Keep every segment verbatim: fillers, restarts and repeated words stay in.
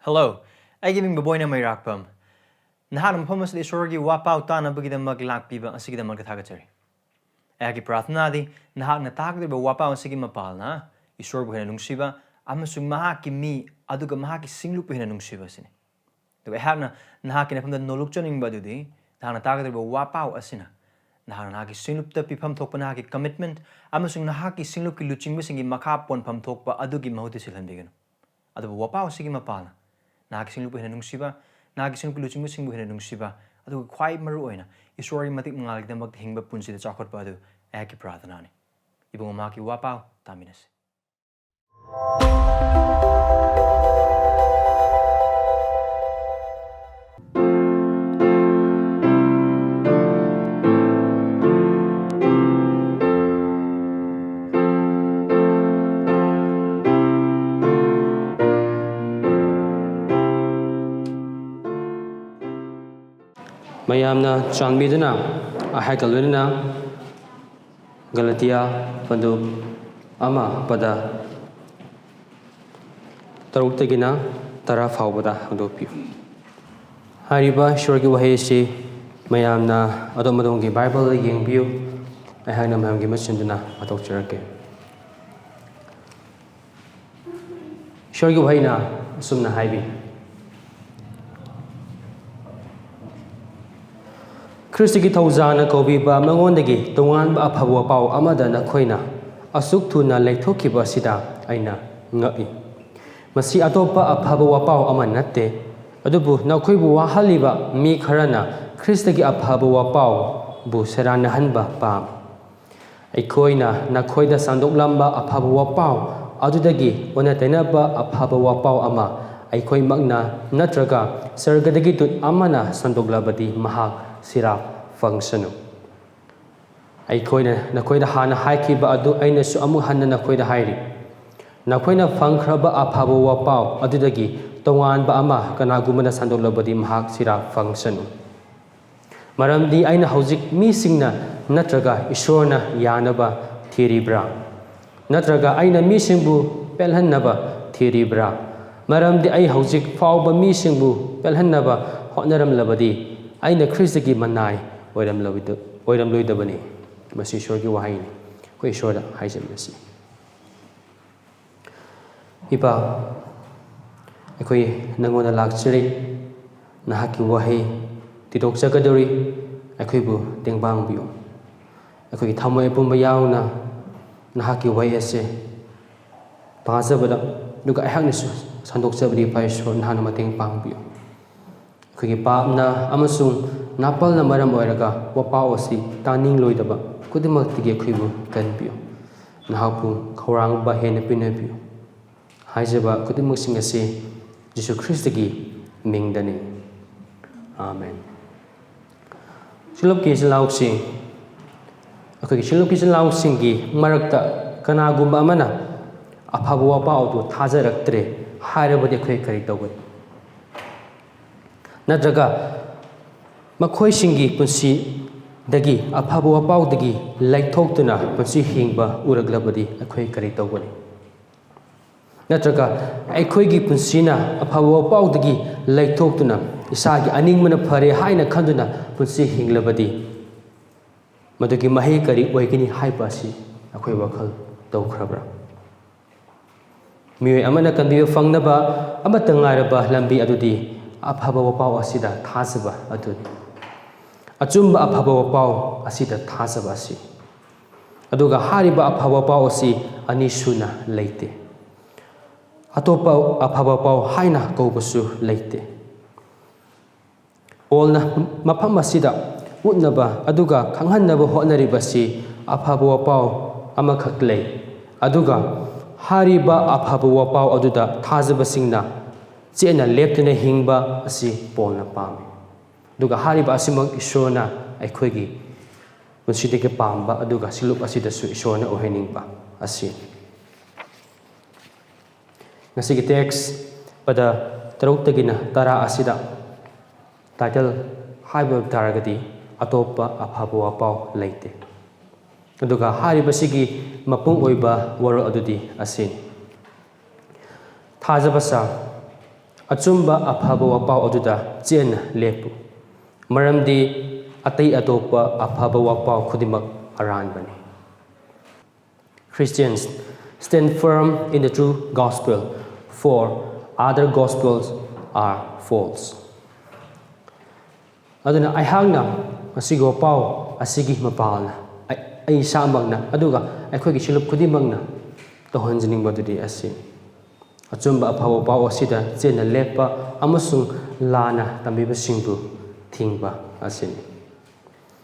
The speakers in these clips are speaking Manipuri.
Hello, ꯑꯩꯒꯤ ꯃꯤꯡ ꯕꯣꯕꯣꯏꯅ ꯃꯩꯔꯥꯛꯄꯝ꯫ ꯅꯍꯥꯛꯅ ꯃꯐꯝ ꯑꯁꯤꯗ ꯏꯁꯣꯔꯒꯤ ꯋꯥꯄꯥꯎ ꯇꯥꯅꯕꯒꯤꯗꯃꯛ ꯂꯥꯛꯄꯤꯕ ꯑꯁꯤꯒꯤꯗꯃꯛꯇ ꯊꯥꯒꯠꯆꯔꯤ꯫ ꯑꯩꯍꯥꯛꯀꯤ ꯄ꯭ꯔꯥꯔꯊꯅꯥꯗꯤ ꯅꯍꯥꯛꯅ ꯇꯥꯒꯗꯧꯔꯤꯕ ꯋꯥꯄꯥꯎ ꯑꯁꯤꯒꯤ ꯃꯄꯥꯜꯅ ꯏꯁꯣꯔꯕꯨ ꯍꯦꯟꯅ ꯅꯨꯡꯁꯤꯕ ꯑꯃꯁꯨꯡ ꯃꯍꯥꯛꯀꯤ ꯃꯤ ꯑꯗꯨꯒ ꯃꯍꯥꯛꯀꯤ ꯁꯤꯡꯂꯨꯞꯄꯨ ꯍꯦꯟꯅ ꯅꯨꯡꯁꯤꯕ ꯑꯁꯤꯅꯤ꯫ ꯑꯗꯨꯒ ꯑꯩꯍꯥꯛꯅ ꯅꯍꯥꯛꯀꯤ ꯅꯐꯝꯗ ꯅꯣꯂꯨꯛꯆꯅꯤꯡꯕ ꯑꯗꯨꯗꯤ ꯅꯍꯥꯛꯅ ꯇꯥꯒꯗꯧꯔꯤꯕ ꯋꯥꯄꯥꯎ ꯑꯁꯤꯅ ꯅꯍꯥꯛꯅ ꯅꯍꯥꯛꯀꯤ ꯁꯤꯡꯂꯨꯞꯇ ꯄꯤꯐꯝ ꯊꯣꯛꯄ ꯅꯍꯥꯛꯀꯤ commitment ꯑꯃꯁꯨꯡ ꯅꯍꯥꯛꯀꯤ ꯁꯤꯡꯂꯨꯞꯀꯤ ꯂꯨꯆꯤꯡꯕꯁꯤꯡꯒꯤ ꯃꯈꯥ ꯄꯣꯟꯐꯝ ꯊꯣꯛꯄ ꯑꯗꯨꯒꯤ ꯃꯍꯨꯠꯇ ꯁꯤꯜꯍꯟꯕꯤꯒꯅꯨ꯫ ꯑꯗꯨꯕꯨ ꯋꯥꯄꯥꯎ ꯑꯁꯤꯒꯤ ꯃꯄꯥꯜꯅ ꯅꯍꯥꯛꯀꯤ ꯁꯤꯡꯂꯨꯞꯄꯨ ꯍꯦꯟꯅ ꯅꯨꯡꯁꯤꯕ, ꯅꯍꯥꯛꯀꯤ ꯁꯤꯡꯂꯨꯞꯀꯤ ꯂꯨꯆꯤꯡꯕꯁꯤꯡꯕꯨ ꯍꯦꯟꯅ ꯅꯨꯡꯁꯤꯕ, ꯑꯗꯨꯒ ꯈ꯭ꯋꯥꯏ ꯃꯔꯨ ꯑꯣꯏꯅ ꯏꯁꯣꯔꯒꯤ ꯃꯇꯤꯛ ꯃꯉꯥꯜꯒꯤꯗꯃꯛꯇ ꯍꯤꯡꯕ ꯄꯨꯟꯁꯤꯗ ꯆꯥꯎꯈꯠꯄ ꯑꯗꯨ ꯑꯩꯍꯥꯛꯀꯤ ꯄ꯭ꯔꯥꯔꯊꯅꯥꯅꯤ꯫ ꯏꯕꯨꯡꯉꯣ, ꯃꯍꯥꯛꯀꯤ ꯋꯥꯄꯥꯎ ꯇꯥꯃꯤꯟꯅꯁꯤ꯫ ꯃꯌꯥꯝꯅ ꯆꯥꯟꯕꯤꯗꯨꯅ ꯑꯩꯍꯥꯛꯀ ꯂꯣꯏꯅꯅ ꯒꯂꯇꯤꯌꯥ ꯄꯟꯗꯨꯞ ꯑꯃ ꯄꯗ ꯇꯔꯨꯛꯇꯒꯤꯅ ꯇꯔꯥ ꯐꯥꯎꯕꯗ ꯍꯥꯡꯗꯣꯛꯄꯤꯌꯨ꯫ ꯍꯥꯏꯔꯤꯕ ꯏꯁꯣꯔꯒꯤ ꯋꯥꯍꯩ ꯑꯁꯤ ꯃꯌꯥꯝꯅ ꯑꯗꯣꯝ ꯑꯗꯣꯝꯒꯤ ꯕꯥꯏꯕꯜꯗ ꯌꯦꯡꯕꯤꯌꯨ꯫ ꯑꯩꯍꯥꯛꯅ ꯃꯌꯥꯝꯒꯤ ꯃꯆꯤꯟꯗꯨꯅ ꯍꯥꯗꯣꯛꯆꯔꯛꯀꯦ꯫ ꯏꯁꯣꯔꯒꯤ ꯋꯥꯍꯩꯅ ꯑꯁꯨꯝꯅ ꯍꯥꯏꯕꯤ, "ꯈ꯭ꯔꯤꯁꯇꯒꯤ ꯊꯧꯖꯥꯅ ꯀꯧꯕꯤꯕ ꯃꯉꯣꯟꯗꯒꯤ ꯇꯣꯉꯥꯟꯕ ꯑꯐꯕ ꯄꯥꯎ ꯑꯃꯗ ꯅꯈꯣꯏꯅ ꯑꯁꯨꯛ ꯊꯨꯅ ꯂꯩꯊꯣꯛꯈꯤꯕ ꯑꯁꯤꯗ ꯑꯩꯅ ꯉꯛꯏ꯫ ꯃꯁꯤ ꯑꯇꯣꯞꯄ ꯑꯐꯕ ꯋꯥꯄꯥꯎ ꯑꯃ ꯅꯠꯇꯦ, ꯑꯗꯨꯕꯨ ꯅꯈꯣꯏꯕꯨ ꯋꯥꯍꯜꯂꯤꯕ ꯃꯤ ꯈꯔꯅ ꯈ꯭ꯔꯤꯁꯇꯒꯤ ꯑꯐꯕ ꯋꯥꯄꯥꯎꯕꯨ ꯁꯦꯔꯥꯟꯅꯍꯟꯕ ꯄꯥꯝꯃꯤ꯫ ꯑꯩꯈꯣꯏꯅ ꯅꯈꯣꯏꯗ ꯁꯟꯗꯣꯛꯂꯝꯕ ꯑꯐꯕ ꯋꯥꯄꯥꯎ ꯑꯗꯨꯗꯒꯤ ꯑꯣꯟꯅ ꯇꯩꯅꯕ ꯑꯐꯕ ꯋꯥꯄꯥꯎ ꯑꯃ ꯑꯩꯈꯣꯏꯃꯛꯅ ꯅꯠꯇ꯭ꯔꯒ ꯁꯔꯒꯗꯒꯤ ꯗꯨꯠ ꯑꯃꯅ ꯁꯟꯗꯣꯛꯂꯕꯗꯤ ꯃꯍꯥꯛ ꯁꯤꯔꯥ ꯐꯪꯁꯅꯨ꯫ ꯑꯩꯈꯣꯏꯅ ꯅꯈꯣꯏꯗ ꯍꯥꯟꯅ ꯍꯥꯏꯈꯤꯕ ꯑꯗꯨ ꯑꯩꯅꯁꯨ ꯑꯃꯨꯛ ꯍꯟꯅ ꯅꯈꯣꯏꯗ ꯍꯥꯏꯔꯤ, ꯅꯈꯣꯏꯅ ꯐꯪꯈ꯭ꯔꯕ ꯑꯐꯕ ꯋꯥꯄꯥꯎ ꯑꯗꯨꯗꯒꯤ ꯇꯣꯉꯥꯟꯕ ꯑꯃ ꯀꯅꯥꯒꯨꯝꯕꯅ ꯁꯟꯗꯣꯛꯂꯕꯗꯤ ꯃꯍꯥꯛ ꯁꯤꯔꯥ ꯐꯪꯁꯅꯨ꯫ ꯃꯔꯝꯗꯤ ꯑꯩꯅ ꯍꯧꯖꯤꯛ ꯃꯤꯁꯤꯡꯅ ꯅꯠꯇ꯭ꯔꯒ ꯏꯁꯣꯔꯅ ꯌꯥꯅꯕ ꯊꯤꯔꯤꯕ꯭ꯔꯥ? ꯅꯠꯇ꯭ꯔꯒ ꯑꯩꯅ ꯃꯤꯁꯤꯡꯕꯨ ꯄꯦꯜꯍꯟꯅꯕ ꯊꯤꯔꯤꯕ꯭ꯔꯥ? ꯃꯔꯝꯗꯤ ꯑꯩ ꯍꯧꯖꯤꯛ ꯐꯥꯎꯕ ꯃꯤꯁꯤꯡꯕꯨ ꯄꯦꯜꯍꯟꯅꯕ ꯍꯣꯠꯅꯔꯝꯂꯕꯗꯤ ꯑꯩꯅ ꯈ꯭ꯔꯤꯁꯇꯒꯤ ꯃꯅꯥꯏ ꯑꯣꯏꯔꯝꯂꯣꯏꯗ-, ꯑꯣꯏꯔꯝꯂꯣꯏꯗꯕꯅꯤ꯫ ꯃꯁꯤ ꯏꯁꯣꯔꯒꯤ ꯋꯥꯍꯩꯅꯤ꯫ ꯑꯩꯈꯣꯏ ꯏꯁꯣꯔꯗ ꯍꯥꯏꯖꯃꯤꯟꯅꯁꯤ꯫ ꯏꯄꯥ, ꯑꯩꯈꯣꯏ ꯅꯉꯣꯟꯗ ꯂꯥꯛꯆꯔꯤ꯫ ꯅꯍꯥꯛꯀꯤ ꯋꯥꯍꯩ ꯇꯤꯊꯣꯛꯆꯒꯗꯧꯔꯤ꯫ ꯑꯩꯈꯣꯏꯕꯨ ꯇꯦꯡꯕꯥꯡꯕꯤꯌꯨ꯫ ꯑꯩꯈꯣꯏꯒꯤ ꯊꯃꯣꯏ ꯑꯄꯨꯝꯕ ꯌꯥꯎꯅ ꯅꯍꯥꯛꯀꯤ ꯋꯥꯍꯩ ꯑꯁꯦ ꯇꯥꯖꯕꯗ, ꯑꯗꯨꯒ ꯑꯩꯍꯥꯛꯅꯁꯨ ꯁꯟꯗꯣꯛꯆꯕꯗꯤ ꯐꯩ꯫ ꯏꯁꯣꯔ, ꯅꯍꯥꯛꯅ ꯃꯇꯦꯡ ꯄꯥꯡꯕꯤꯌꯨ꯫ ꯑꯩꯈꯣꯏꯒꯤ ꯄꯥꯞꯅ ꯑꯃꯁꯨꯡ ꯅꯥꯄꯜꯅ ꯃꯔꯝ ꯑꯣꯏꯔꯒ ꯋꯥꯄꯥꯎ ꯑꯁꯤ ꯇꯥꯅꯤꯡꯂꯣꯏꯗꯕ ꯈꯨꯗꯤꯡꯃꯛꯇꯒꯤ ꯑꯩꯈꯣꯏꯕꯨ ꯀꯟꯕꯤꯌꯨ꯫ ꯅꯍꯥꯛꯄꯨ ꯈꯧꯔꯥꯡꯕ ꯍꯦꯟꯅ ꯄꯤꯅꯕꯤꯌꯨ꯫ ꯍꯥꯏꯖꯕ ꯈꯨꯗꯤꯡꯃꯛꯁꯤꯡ ꯑꯁꯤ ꯖꯤꯁꯨ ꯈ꯭ꯔꯤꯁꯇꯒꯤ ꯃꯤꯡꯗꯅꯤ꯫ ꯑꯥꯃꯦꯟ꯫ ꯁꯤꯡꯂꯨꯞꯀꯤ ꯏꯆꯤꯜ ꯏꯅꯥꯎꯁꯤꯡ, ꯑꯩꯈꯣꯏꯒꯤ ꯁꯤꯡꯂꯨꯞꯀꯤ ꯏꯆꯤꯜ ꯏꯅꯥꯎꯁꯤꯡꯒꯤ ꯃꯔꯛꯇ ꯀꯅꯥꯒꯨꯝꯕ ꯑꯃꯅ ꯑꯐꯕ ꯋꯥꯄꯥꯎ ꯑꯗꯨ ꯊꯥꯖꯔꯛꯇ꯭ꯔꯦ ꯍꯥꯏꯔꯕꯗꯤ ꯑꯩꯈꯣꯏ ꯀꯔꯤ ꯇꯧꯒꯅꯤ? ꯅꯠꯇ꯭ꯔꯒ ꯃꯈꯣꯏꯁꯤꯡꯒꯤ ꯄꯨꯟꯁꯤꯗꯒꯤ, ꯑꯐꯕ ꯋꯥꯄꯥꯎꯗꯒꯤ ꯂꯩꯊꯣꯛꯇꯨꯅ ꯄꯨꯟꯁꯤ ꯍꯤꯡꯕ ꯎꯔꯛꯂꯕꯗꯤ ꯑꯩꯈꯣꯏ ꯀꯔꯤ ꯇꯧꯒꯅꯤ? ꯅꯠꯇ꯭ꯔꯒ ꯑꯩꯈꯣꯏꯒꯤ ꯄꯨꯟꯁꯤꯅ ꯑꯐꯕ ꯋꯥꯄꯥꯎꯗꯒꯤ ꯂꯩꯊꯣꯛꯇꯨꯅ ꯏꯁꯥꯒꯤ ꯑꯅꯤꯡꯕꯅ ꯐꯔꯦ ꯍꯥꯏꯅ ꯈꯟꯗꯨꯅ ꯄꯨꯟꯁꯤ ꯍꯤꯡꯂꯕꯗꯤ ꯃꯗꯨꯒꯤ ꯃꯍꯩ ꯀꯔꯤ ꯑꯣꯏꯒꯅꯤ ꯍꯥꯏꯕ ꯑꯁꯤ ꯑꯩꯈꯣꯏ ꯋꯥꯈꯜ ꯇꯧꯈ꯭ꯔꯕ꯭ꯔꯥ? ꯃꯤꯑꯣꯏ ꯑꯃꯅ ꯀꯟꯕꯤꯕ ꯐꯪꯅꯕ ꯑꯃꯠꯇ ꯉꯥꯏꯔꯕ ꯂꯝꯕꯤ ꯑꯗꯨꯗꯤ ꯑꯐꯕ ꯋꯥꯄꯥꯎ ꯑꯁꯤꯗ ꯊꯥꯖꯕ ꯑꯗꯨꯅꯤ꯫ ꯑꯆꯨꯝꯕ ꯑꯐꯕ ꯋꯥꯄꯥꯎ ꯑꯁꯤꯗ ꯊꯥꯖꯕ ꯑꯁꯤ꯫ ꯑꯗꯨꯒ ꯍꯥꯏꯔꯤꯕ ꯑꯐꯕ ꯄꯥꯎ ꯑꯁꯤ ꯑꯅꯤꯁꯨꯅ ꯂꯩꯇꯦ꯫ ꯑꯇꯣꯞꯄ ꯑꯐꯕ ꯄꯥꯎ ꯍꯥꯏꯅ ꯀꯧꯕꯁꯨ ꯂꯩꯇꯦ꯫ ꯄꯣꯜꯅ ꯃꯐꯝ ꯑꯁꯤꯗ ꯎꯠꯅꯕ ꯑꯗꯨꯒ ꯈꯪꯍꯟꯅꯕ ꯍꯣꯠꯅꯔꯤꯕꯁꯤ ꯑꯐꯕ ꯋꯥꯄꯥꯎ ꯑꯃꯈꯛ ꯂꯩ, ꯑꯗꯨꯒ ꯍꯥꯏꯔꯤꯕ ꯑꯐꯕ ꯋꯥꯄꯥꯎ ꯑꯗꯨꯗ ꯊꯥꯖꯕꯁꯤꯡꯅ ꯆꯦꯠꯅ ꯂꯦꯞꯇꯨꯅ ꯍꯤꯡꯕ ꯑꯁꯤ ꯄꯣꯜꯅ ꯄꯥꯝꯃꯤ꯫ ꯑꯗꯨꯒ ꯍꯥꯏꯔꯤꯕ ꯑꯁꯤꯃꯛ ꯏꯁꯣꯔꯅ ꯑꯩꯈꯣꯏꯒꯤ ꯄꯨꯟꯁꯤꯗꯒꯤ ꯄꯥꯝꯕ, ꯑꯗꯨꯒ ꯁꯤꯡꯂꯨꯞ ꯑꯁꯤꯗꯁꯨ ꯏꯁꯣꯔꯅ ꯑꯣꯏꯍꯟꯅꯤꯡꯕ ꯑꯁꯤ꯫ ꯉꯁꯤꯒꯤ text ꯄꯗ ꯇꯔꯨꯛꯇꯒꯤꯅ ꯇꯔꯥ ꯑꯁꯤꯗ title ꯍꯥꯏꯕ ꯇꯥꯔꯒꯗꯤ ꯑꯇꯣꯞꯄ ꯑꯐꯕ ꯋꯥꯄꯥꯎ ꯂꯩꯇꯦ꯫ ꯑꯗꯨꯒ ꯍꯥꯏꯔꯤꯕꯁꯤꯒꯤ ꯃꯄꯨꯡ ꯑꯣꯏꯕ ꯋꯥꯔꯣꯜ ꯑꯗꯨꯗꯤ ꯑꯁꯤꯅꯤ: ꯊꯥꯖꯕ ꯁꯥ, ꯑꯆꯨꯝꯕ ꯑꯐꯕ ꯋꯥꯄꯥꯎ ꯑꯗꯨꯗ ꯆꯦꯟꯅ ꯂꯦꯞꯄꯨ, ꯃꯔꯝꯗꯤ ꯑꯇꯩ ꯑꯇꯣꯞꯄ ꯑꯐꯕ ꯋꯥꯄꯥꯎ ꯈꯨꯗꯤꯡꯃꯛ ꯑꯔꯥꯟꯕꯅꯤ꯫ Christians, stand firm in the true gospel, for other gospels are false. ꯑꯗꯨꯅ ꯑꯩꯍꯥꯛꯅ ꯃꯁꯤꯒꯤ ꯋꯥꯄꯥꯎ ꯑꯁꯤꯒꯤ ꯃꯄꯥꯜꯅ ꯑꯩ, ꯑꯩ ꯏꯁꯥꯃꯛꯅ, ꯑꯗꯨꯒ ꯑꯩꯈꯣꯏꯒꯤ ꯁꯤꯂꯨꯞ ꯈꯨꯗꯤꯡꯃꯛꯅ ꯇꯧꯍꯟꯖꯅꯤꯡꯕꯗꯨꯗꯤ ꯑꯁꯤꯅꯤ: ꯑꯆꯨꯝꯕ ꯑꯐꯕ ꯄꯥꯎ ꯑꯁꯤꯗ ꯆꯦꯟꯅ ꯂꯦꯞꯄ ꯑꯃꯁꯨꯡ ꯂꯥꯟꯅ ꯇꯝꯕꯤꯕꯁꯤꯡꯕꯨ ꯊꯤꯡꯕ ꯑꯁꯤꯅꯤ꯫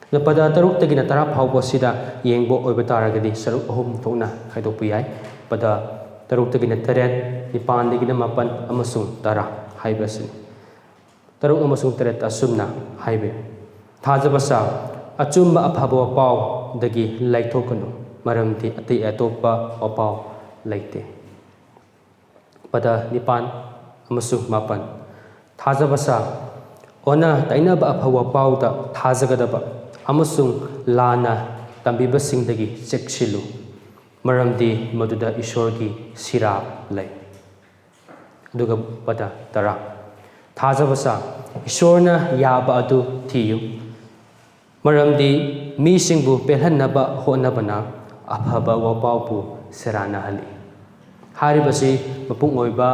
ꯑꯗ ꯄꯗ ꯇꯔꯨꯛꯇꯒꯤꯅ ꯇꯔꯥ ꯐꯥꯎꯕ ꯑꯁꯤꯗ ꯌꯦꯡꯕ ꯑꯣꯏꯕ ꯇꯥꯔꯒꯗꯤ ꯁꯔꯨꯛ ꯑꯍꯨꯝ ꯊꯣꯛꯅ ꯈꯥꯏꯗꯣꯛꯄ ꯌꯥꯏ꯫ ꯄꯗ ꯇꯔꯨꯛꯇꯒꯤꯅ ꯇꯔꯦꯠ, ꯅꯤꯄꯥꯟꯗꯒꯤꯅ ꯃꯥꯄꯟ ꯑꯃꯁꯨꯡ ꯇꯔꯥ ꯍꯥꯏꯕ ꯑꯁꯤꯅꯤ꯫ ꯇꯔꯨꯛ ꯑꯃꯁꯨꯡ ꯇꯔꯦꯠ ꯑꯁꯨꯝꯅ ꯍꯥꯏꯕ ꯌꯥꯏ: ꯊꯥꯖꯕ ꯁꯥ, ꯑꯆꯨꯝꯕ ꯑꯐꯕ ꯋꯥꯄꯥꯎꯗꯒꯤ ꯂꯥꯏꯊꯣꯛꯀꯅꯨ, ꯃꯔꯝꯗꯤ ꯑꯇꯩ ꯑꯇꯣꯞꯄ ꯋꯥꯄꯥꯎ ꯂꯩꯇꯦ꯫ ꯄꯗ ꯅꯤꯄꯥꯟ ꯑꯃꯁꯨꯡ ꯃꯥꯄꯟ: ꯊꯥꯖꯕ ꯁꯥ, ꯑꯣꯟꯅ ꯇꯩꯅꯕ ꯑꯐꯕ ꯄꯥꯎꯗ ꯊꯥꯖꯒꯗꯕ ꯑꯃꯁꯨꯡ ꯂꯥꯟꯅ ꯇꯝꯕꯤꯕꯁꯤꯡꯗꯒꯤ ꯆꯦꯛꯁꯤꯜꯂꯨ, ꯃꯔꯝꯗꯤ ꯃꯗꯨꯗ ꯏꯁꯣꯔꯒꯤ ꯁꯤꯔꯥ ꯂꯩ꯫ ꯑꯗꯨꯒ ꯄꯗ ꯇꯔꯥ: ꯊꯥꯖꯕ ꯁꯥ, ꯏꯁꯣꯔꯅ ꯌꯥꯕ ꯑꯗꯨ ꯊꯤꯌꯨ, ꯃꯔꯝꯗꯤ ꯃꯤꯁꯤꯡꯕꯨ ꯄꯦꯜꯍꯟꯅꯕ ꯍꯣꯠꯅꯕꯅ ꯑꯐꯕ ꯋꯥꯄꯥꯎꯕꯨ ꯁꯦꯔꯥꯟꯅꯍꯜꯂꯤ꯫ ꯍꯥꯏꯔꯤꯕꯁꯤ ꯃꯄꯨꯡ ꯑꯣꯏꯕ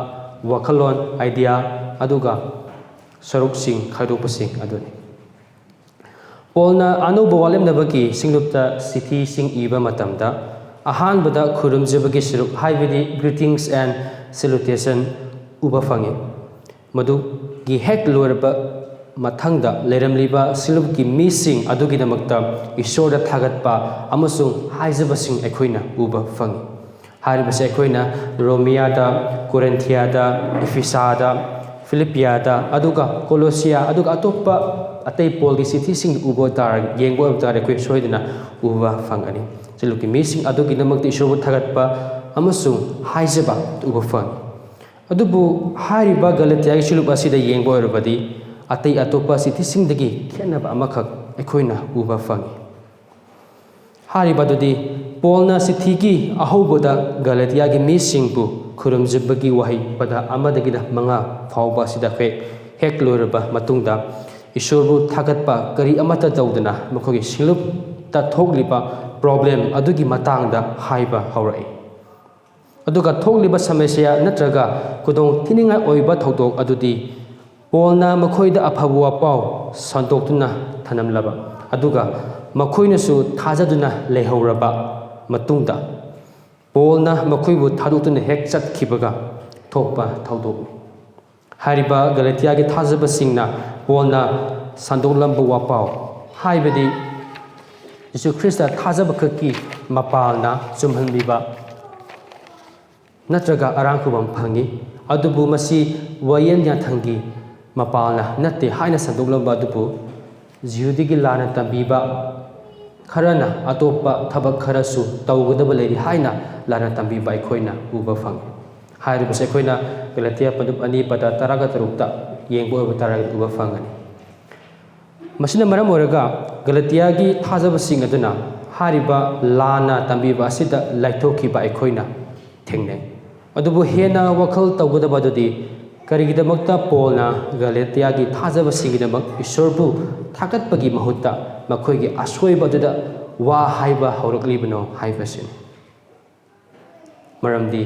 ꯋꯥꯈꯜꯂꯣꯟ, idea, ꯑꯗꯨꯒ ꯁꯔꯨꯛꯁꯤꯡ ꯈꯥꯏꯗꯣꯛꯄꯁꯤꯡ ꯑꯗꯨꯅꯤ꯫ ꯄꯣꯜꯅ ꯑꯅꯧꯕ ꯋꯥꯠꯂꯦꯞꯅꯕꯒꯤ ꯁꯤꯡꯂꯨꯞꯇ ꯆꯤꯊꯤꯁꯤꯡ ꯏꯕ ꯃꯇꯝꯗ, ꯑꯍꯥꯟꯕꯗ ꯈꯨꯔꯨꯝꯖꯕꯒꯤ ꯁꯔꯨꯛ, ꯍꯥꯏꯕꯗꯤ greetings and salutation, ꯎꯕ ꯐꯪꯏ꯫ ꯃꯗꯨꯒꯤ ꯍꯦꯛ ꯂꯣꯏꯔꯕ ꯃꯊꯪꯗ ꯂꯩꯔꯝꯂꯤꯕ ꯁꯤꯂꯨꯞꯀꯤ ꯃꯤꯁꯤꯡ ꯑꯗꯨꯒꯤꯗꯃꯛꯇ ꯏꯁꯣꯔꯗ ꯊꯥꯒꯠꯄ ꯑꯃꯁꯨꯡ ꯍꯥꯏꯖꯕꯁꯤꯡ ꯑꯩꯈꯣꯏꯅ ꯎꯕ ꯐꯪꯏ꯫ ꯍꯥꯏꯔꯤꯕꯁꯤ ꯑꯩꯈꯣꯏꯅ ꯔꯣꯃꯤꯌꯥꯗ, ꯀꯣꯔꯤꯟꯊꯤꯌꯥꯗ, ꯏꯐꯤꯁꯥꯗ, ꯐꯤꯂꯤꯄꯤꯌꯥꯗ, ꯑꯗꯨꯒ ꯀꯣꯂꯣꯁꯤꯌꯥ, ꯑꯗꯨꯒ ꯑꯇꯣꯞꯄ ꯑꯇꯩ ꯄꯣꯜꯒꯤ ꯆꯤꯊꯤꯁꯤꯡ ꯎꯕ ꯇꯥꯔ-, ꯌꯦꯡꯕ ꯑꯣꯏꯕ ꯇꯥꯔꯗꯤ ꯑꯩꯈꯣꯏ ꯁꯣꯏꯗꯅ ꯎꯕ ꯐꯪꯒꯅꯤ꯫ ꯁꯤꯂꯨꯞꯀꯤ ꯃꯤꯁꯤꯡ ꯑꯗꯨꯒꯤꯗꯃꯛꯇ ꯏꯁꯣꯔꯕꯨ ꯊꯥꯒꯠꯄ ꯑꯃꯁꯨꯡ ꯍꯥꯏꯖꯕ ꯎꯕ ꯐꯪꯏ꯫ ꯑꯗꯨꯕꯨ ꯍꯥꯏꯔꯤꯕ ꯒꯂꯇꯤꯌꯥꯒꯤ ꯁꯤꯂꯨꯞ ꯑꯁꯤꯗ ꯌꯦꯡꯕ ꯑꯣꯏꯔꯕꯗꯤ, ꯑꯇꯩ ꯑꯇꯣꯞꯄ ꯆꯤꯊꯤꯁꯤꯡꯗꯒꯤ ꯈꯦꯠꯅꯕ ꯑꯃꯈꯛ ꯑꯩꯈꯣꯏꯅ ꯎꯕ ꯐꯪꯏ꯫ ꯍꯥꯏꯔꯤꯕ ꯑꯗꯨꯗꯤ ꯄꯣꯜꯅ ꯆꯤꯊꯤꯒꯤ ꯑꯍꯧꯕꯗ ꯒꯂꯇꯤꯌꯥꯒꯤ ꯃꯤꯁꯤꯡꯕꯨ ꯈꯨꯔꯨꯝꯖꯕꯒꯤ ꯋꯥꯍꯩ ꯄꯗ ꯑꯃꯗꯒꯤꯅ ꯃꯉꯥ ꯐꯥꯎꯕ ꯑꯁꯤꯗ ꯑꯩꯈꯣꯏ ꯍꯦꯛ ꯂꯣꯏꯔꯕ ꯃꯇꯨꯡꯗ, ꯏꯁꯣꯔꯕꯨ ꯊꯥꯒꯠꯄ ꯀꯔꯤ ꯑꯃꯠꯇ ꯇꯧꯗꯅ ꯃꯈꯣꯏꯒꯤ ꯁꯤꯡꯂꯨꯞꯇ ꯊꯣꯛꯂꯤꯕ problem ꯑꯗꯨꯒꯤ ꯃꯇꯥꯡꯗ ꯍꯥꯏꯕ ꯍꯧꯔꯛꯏ꯫ ꯑꯗꯨꯒ ꯊꯣꯛꯂꯤꯕ ꯁꯃꯁ꯭ꯌꯥ ꯅꯠꯇ꯭ꯔꯒ ꯈꯨꯗꯣꯡ ꯊꯤꯅꯤꯡꯉꯥꯏ ꯑꯣꯏꯕ ꯊꯧꯗꯣꯛ ꯑꯗꯨꯗꯤ ꯄꯣꯜꯅ ꯃꯈꯣꯏꯗ ꯑꯐꯕ ꯋꯥꯄꯥꯎ ꯁꯟꯗꯣꯛꯇꯨꯅ ꯊꯅꯝꯂꯕ, ꯑꯗꯨꯒ ꯃꯈꯣꯏꯅꯁꯨ ꯊꯥꯖꯗꯨꯅ ꯂꯩꯍꯧꯔꯕ ꯃꯇꯨꯡꯗ, ꯄꯣꯜꯅ ꯃꯈꯣꯏꯕꯨ ꯊꯥꯗꯣꯛꯇꯨꯅ ꯍꯦꯛ ꯆꯠꯈꯤꯕꯒ ꯊꯣꯛꯄ ꯊꯧꯗꯣꯛꯅꯤ꯫ ꯍꯥꯏꯔꯤꯕ ꯒꯂꯇꯤꯌꯥꯒꯤ ꯊꯥꯖꯕꯁꯤꯡꯅ ꯄꯣꯜꯅ ꯁꯟꯗꯣꯛꯂꯝꯕ ꯋꯥꯄꯥꯎ, ꯍꯥꯏꯕꯗꯤ ꯌꯤꯁꯨ ꯈ꯭ꯔꯤꯁꯇ ꯊꯥꯖꯕ ꯈꯛꯀꯤ ꯃꯄꯥꯜꯅ ꯆꯨꯝꯍꯟꯕꯤꯕ ꯅꯠꯇ꯭ꯔꯒ ꯑꯔꯥꯡ ꯈꯨꯕꯝ ꯐꯪꯏ, ꯑꯗꯨꯕꯨ ꯃꯁꯤ ꯋꯥꯌꯦꯜ ꯌꯥꯊꯪꯒꯤ ꯃꯄꯥꯜꯅ ꯅꯠꯇꯦ ꯍꯥꯏꯅ ꯁꯟꯗꯣꯛꯂꯝꯕ ꯑꯗꯨꯕꯨ, ꯖꯤꯍꯨꯗꯤꯒꯤ ꯂꯥꯟꯅ ꯇꯝꯕꯤꯕ ꯈꯔꯅ ꯑꯇꯣꯞꯄ ꯊꯕꯛ ꯈꯔꯁꯨ ꯇꯧꯒꯗꯕ ꯂꯩꯔꯤ ꯍꯥꯏꯅ ꯂꯥꯟꯅ ꯇꯝꯕꯤꯕ ꯑꯩꯈꯣꯏꯅ ꯎꯕ ꯐꯪꯏ꯫ ꯍꯥꯏꯔꯤꯕꯁꯦ ꯑꯩꯈꯣꯏꯅ ꯒꯂꯇꯤꯌꯥ ꯄꯟꯗꯨꯞ ꯑꯅꯤ ꯄꯗ ꯇꯔꯥꯒ ꯇꯔꯨꯛꯇ ꯌꯦꯡꯕ ꯑꯣꯏꯕ ꯇꯥꯔꯒꯗꯤ ꯎꯕ ꯐꯪꯒꯅꯤ꯫ ꯃꯁꯤꯅ ꯃꯔꯝ ꯑꯣꯏꯔꯒ ꯒꯂꯇꯤꯌꯥꯒꯤ ꯊꯥꯖꯕꯁꯤꯡ ꯑꯗꯨꯅ ꯍꯥꯏꯔꯤꯕ ꯂꯥꯟꯅ ꯇꯝꯕꯤꯕ ꯑꯁꯤꯗ ꯂꯥꯏꯊꯣꯛꯈꯤꯕ ꯑꯩꯈꯣꯏꯅ ꯊꯦꯡꯅꯩ꯫ ꯑꯗꯨꯕꯨ ꯍꯦꯟꯅ ꯋꯥꯈꯜ ꯇꯧꯒꯗꯕ ꯑꯗꯨꯗꯤ ꯀꯔꯤꯒꯤꯗꯃꯛꯇ ꯄꯣꯜꯅ ꯒꯂꯇꯤꯌꯥꯒꯤ ꯊꯥꯖꯕꯁꯤꯡꯒꯤꯗꯃꯛ ꯏꯁꯣꯔꯕꯨ ꯊꯥꯒꯠꯄꯒꯤ ꯃꯍꯨꯠꯇ ꯃꯈꯣꯏꯒꯤ ꯑꯁꯣꯏꯕ ꯑꯗꯨꯗ ꯋꯥ ꯍꯥꯏꯕ ꯍꯧꯔꯛꯂꯤꯕꯅꯣ ꯍꯥꯏꯕꯁꯤꯅꯤ꯫ ꯃꯔꯝꯗꯤ